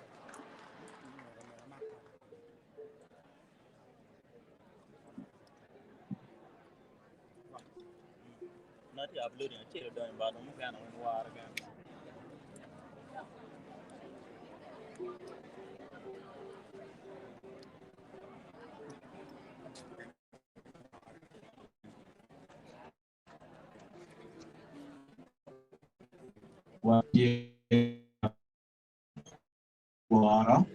Watye woro.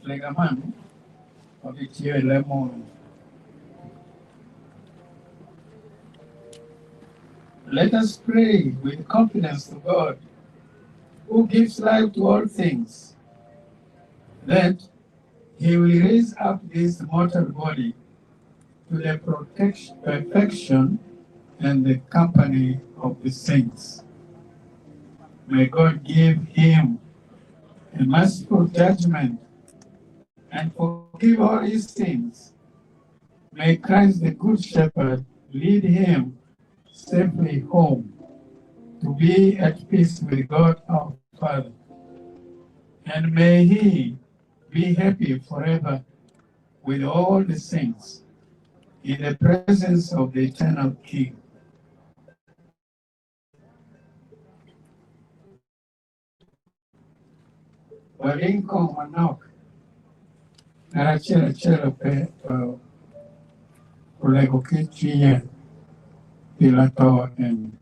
Lega man wabitiyo i leb munu. Let us pray with confidence to God, who gives life to all things, that he will raise up this mortal body to the protection, perfection and the company of the saints. May God give him a merciful judgment and forgive all his sins. May Christ the Good Shepherd lead him safely home to be at peace with God our Father. And may he be happy forever with all the saints. In the presence of the eternal King. Waling kong manok. Ngat acel acel ope olego ki cwinye pi lato eni.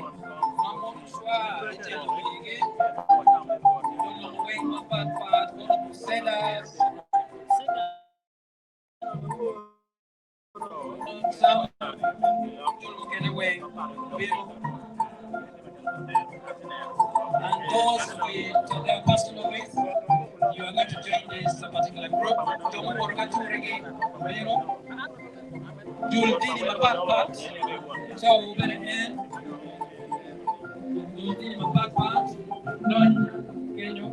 Ma mon cwa gicito pigi, oloko weng mapatpat kono Brussels, dul mukene weng bino. And those with their personal with, you are going to join this particular group. Jo muwoto ka curigi bino. Dul dini mapatpat cawa bene en dul dini mapatpat dony kenyo.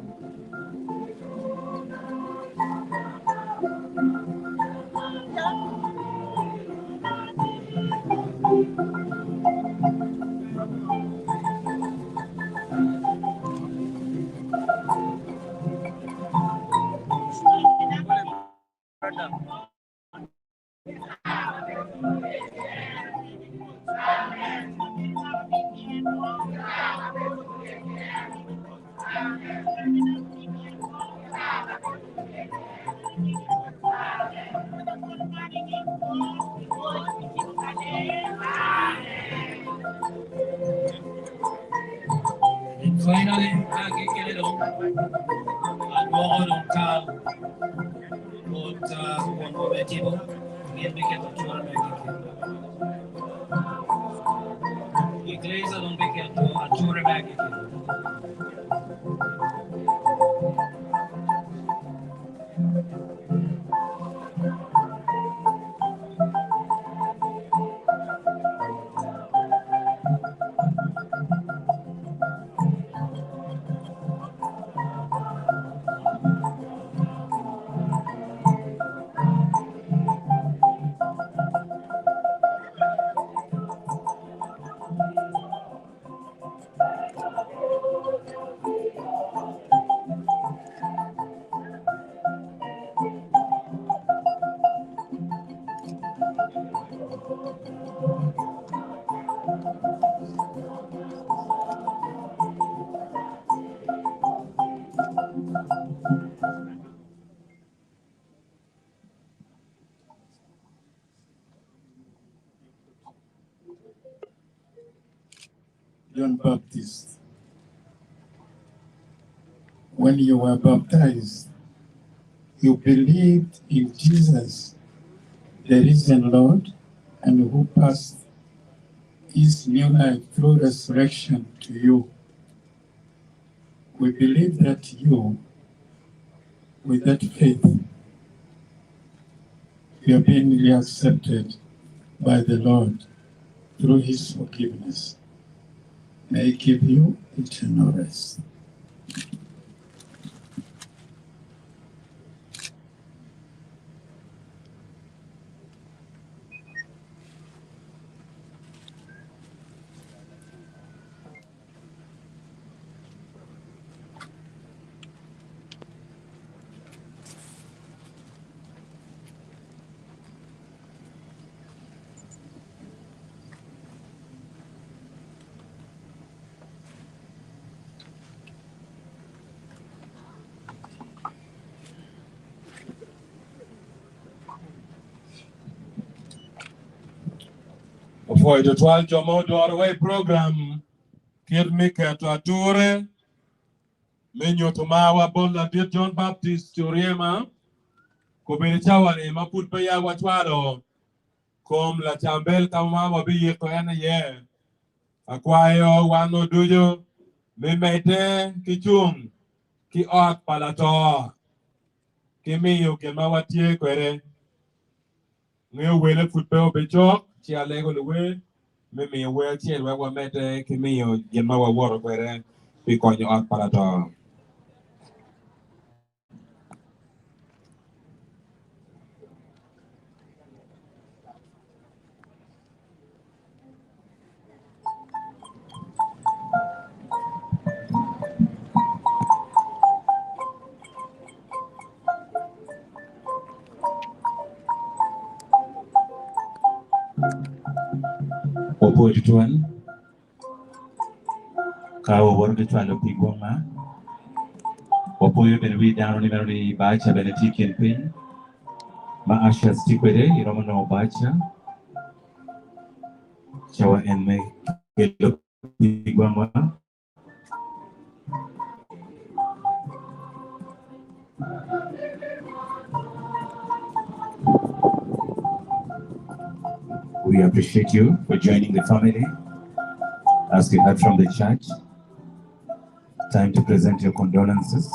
And finally, agikene dong adwoko dong kal bot wonwa me tipo gin biketo cura me agikki. Iglesia dong biketo ature me agikki. John Baptist. When you were baptized, you believed in Jesus, the risen Lord, and who passed his new life through resurrection to you. We believe that you, with that faith, you have been reaccepted by the Lord through his forgiveness. May he give you eternal rest. Opwoyo tutwal jo ma odoro wa i program kit me keto ature me nyuto marwa bot ladit John Baptist Oryema. Kobedo cawa-ni ma pud peya wacwalo kom lacambel ka ma wabiyiko en iye, akwayo wan ducu me medde ki cung ki ot pa lato ki miyo gin ma watye kwede. Ngeyo wele pud pe obicok, ci alego luwer me miyo wer acel wek wamedde ki miyo gin ma wawoto kwede pi konyo ot pa lato. Wapwoyo tutwal ka wawoto ki cwalo pig wanga. Wapwoyo bene wi dano ni meno ni baaca bene tye i kin piny ma ushers tye kwede iromo nongo baaca cawa en me kelo. I gwangwa. We appreciate you for joining the family. As we heard from the church, time to present your condolences.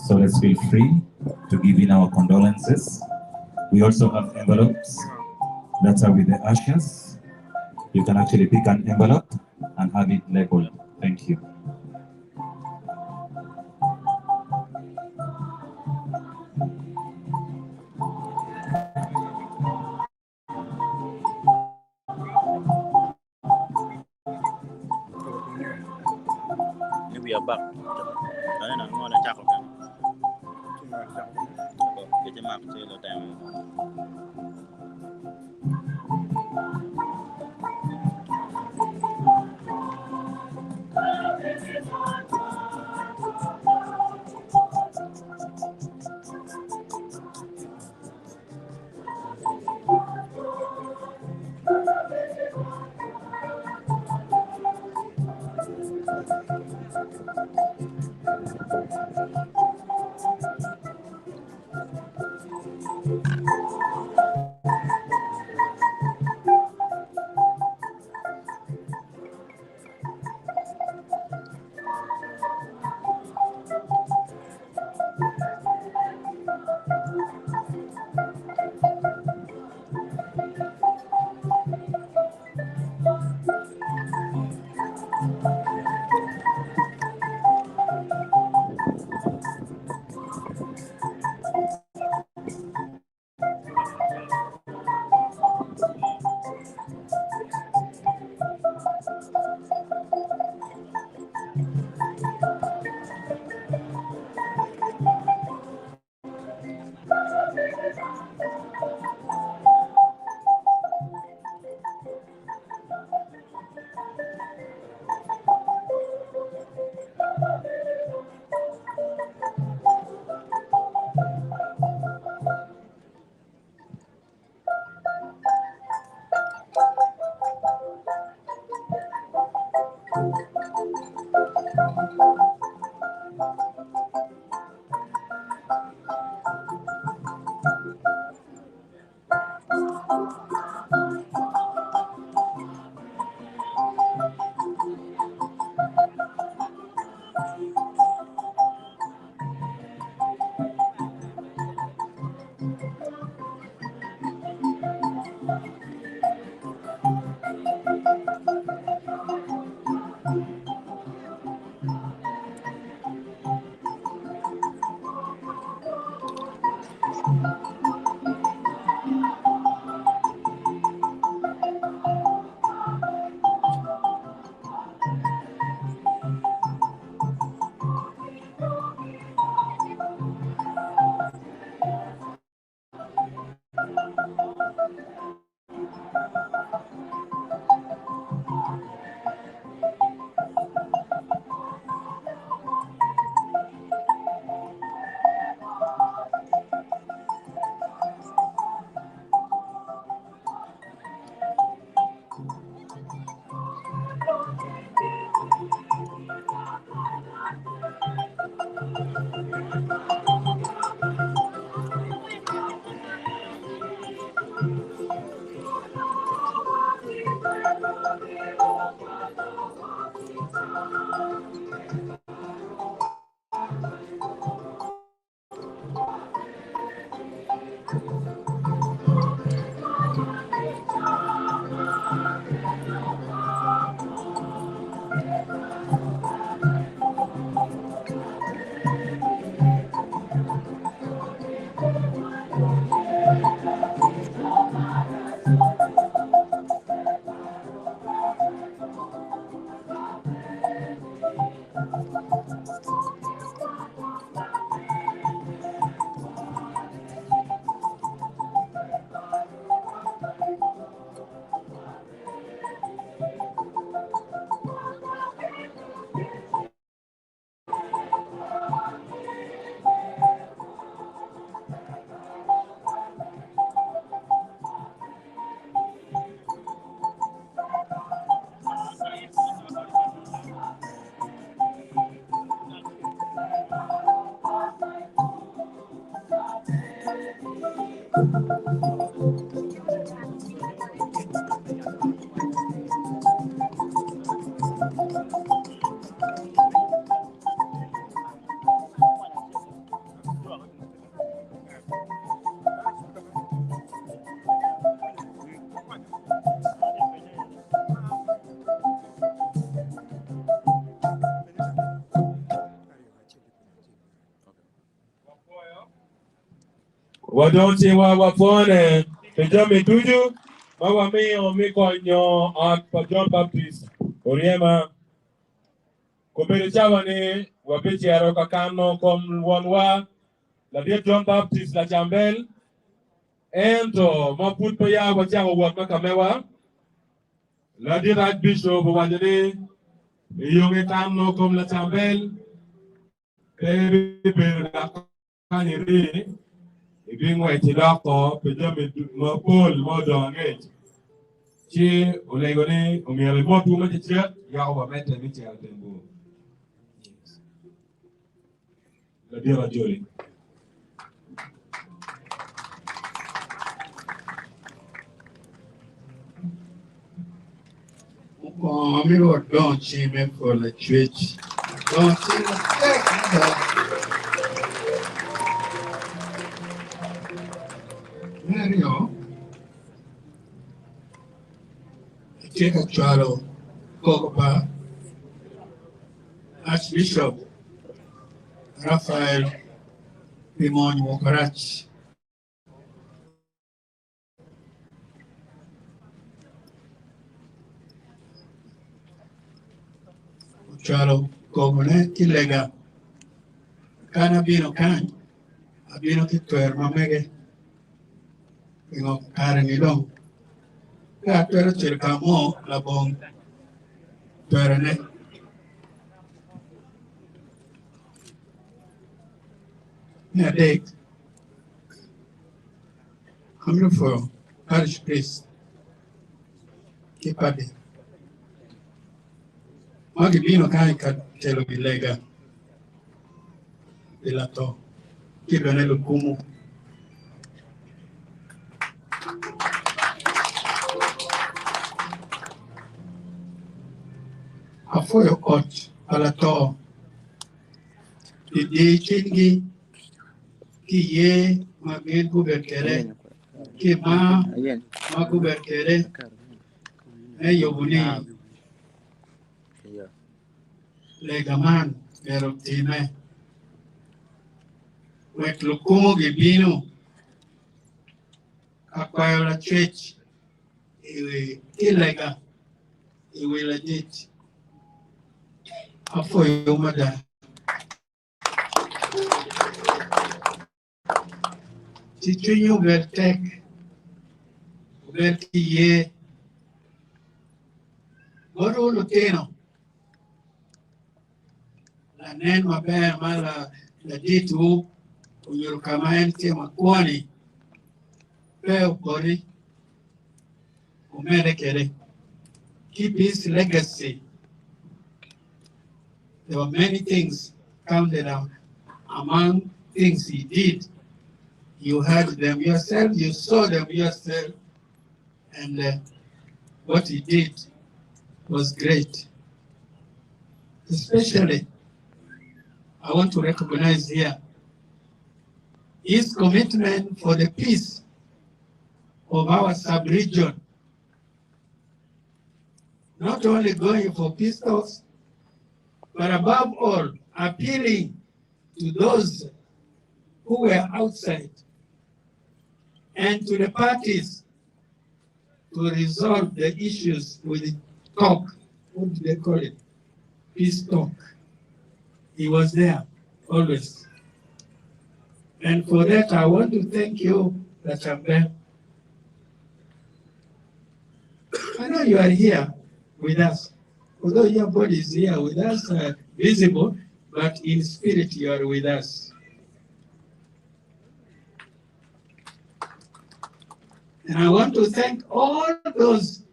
So let's feel free to give in our condolences. We also have envelopes that are with the ashes. You can actually pick an envelope and have it labeled. Thank you. Ni we are back. Aneno ngo na chako kan. Keche mak chelo time. Wadong cingwa wapwone pi jami ducu ma wamiyo me konyo ot pa Jon Baptist Oryema. Kobedo cawa ni wabicito ka kano kom wonwa ladit Jon Baptist Lacambel, ento ma pud peya wacako wot ma ka mewa, ladit Archbishop owaco ni i yo nge kano kom Lacambel pe bibedo dok kany iri, ibingwec idoko pi jami mapol ma odong angec. Ci olego ni omyero imotwu me cecek yako wamedde me cito Tembur. Ladit Ajoli. Mukwongo amito wadong cing me pwod lacwec. Dong cing matek mada. Me aryo, atye ka cwalo koko pa Archbishop Raphael pi mony Wokarac. Ocwalo kobone ki lega. Ka an abino kany, abino ki twer ma mege. Pingo kare-ni dong pe atwero cito ka mo labongo twerone? Me adek, Amito pwoyo parish priest ki padi ma gibino kany ka telo wi lega pi lato ki bene lukumu. Apwoyo ot pa lato pi diyo cwinygi ki ye ma gin gubed kwede ki mar ma gubed kwede me yubo ni lega man myero otime wek lukumo gibino ka kwayo lacwec ki lega i wi ladit. Apwoyo mada. Ci cwinyi obed tek, obed ki ye. Botwu lutino, lanen maber ma laditwu onyuto ka ma en tye makwo-ni pe opoti, wumedde kwede. Keep his legacy. There were many things counted among things he did. You heard them yourself, you saw them yourself, and uh, what he did was great. Especially, I want to recognize here his commitment for the peace of our sub-region. Not only going for peace talks, but above all, appealing to those who were outside and to the parties to resolve the issues with talk. What do they call it? Peace talk. He was there always. And for that, I want to thank you, Lachambe. I know you are here with us. Although your body is here with us, visible, but in spirit you are with us. And I want to thank all those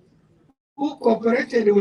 who cooperated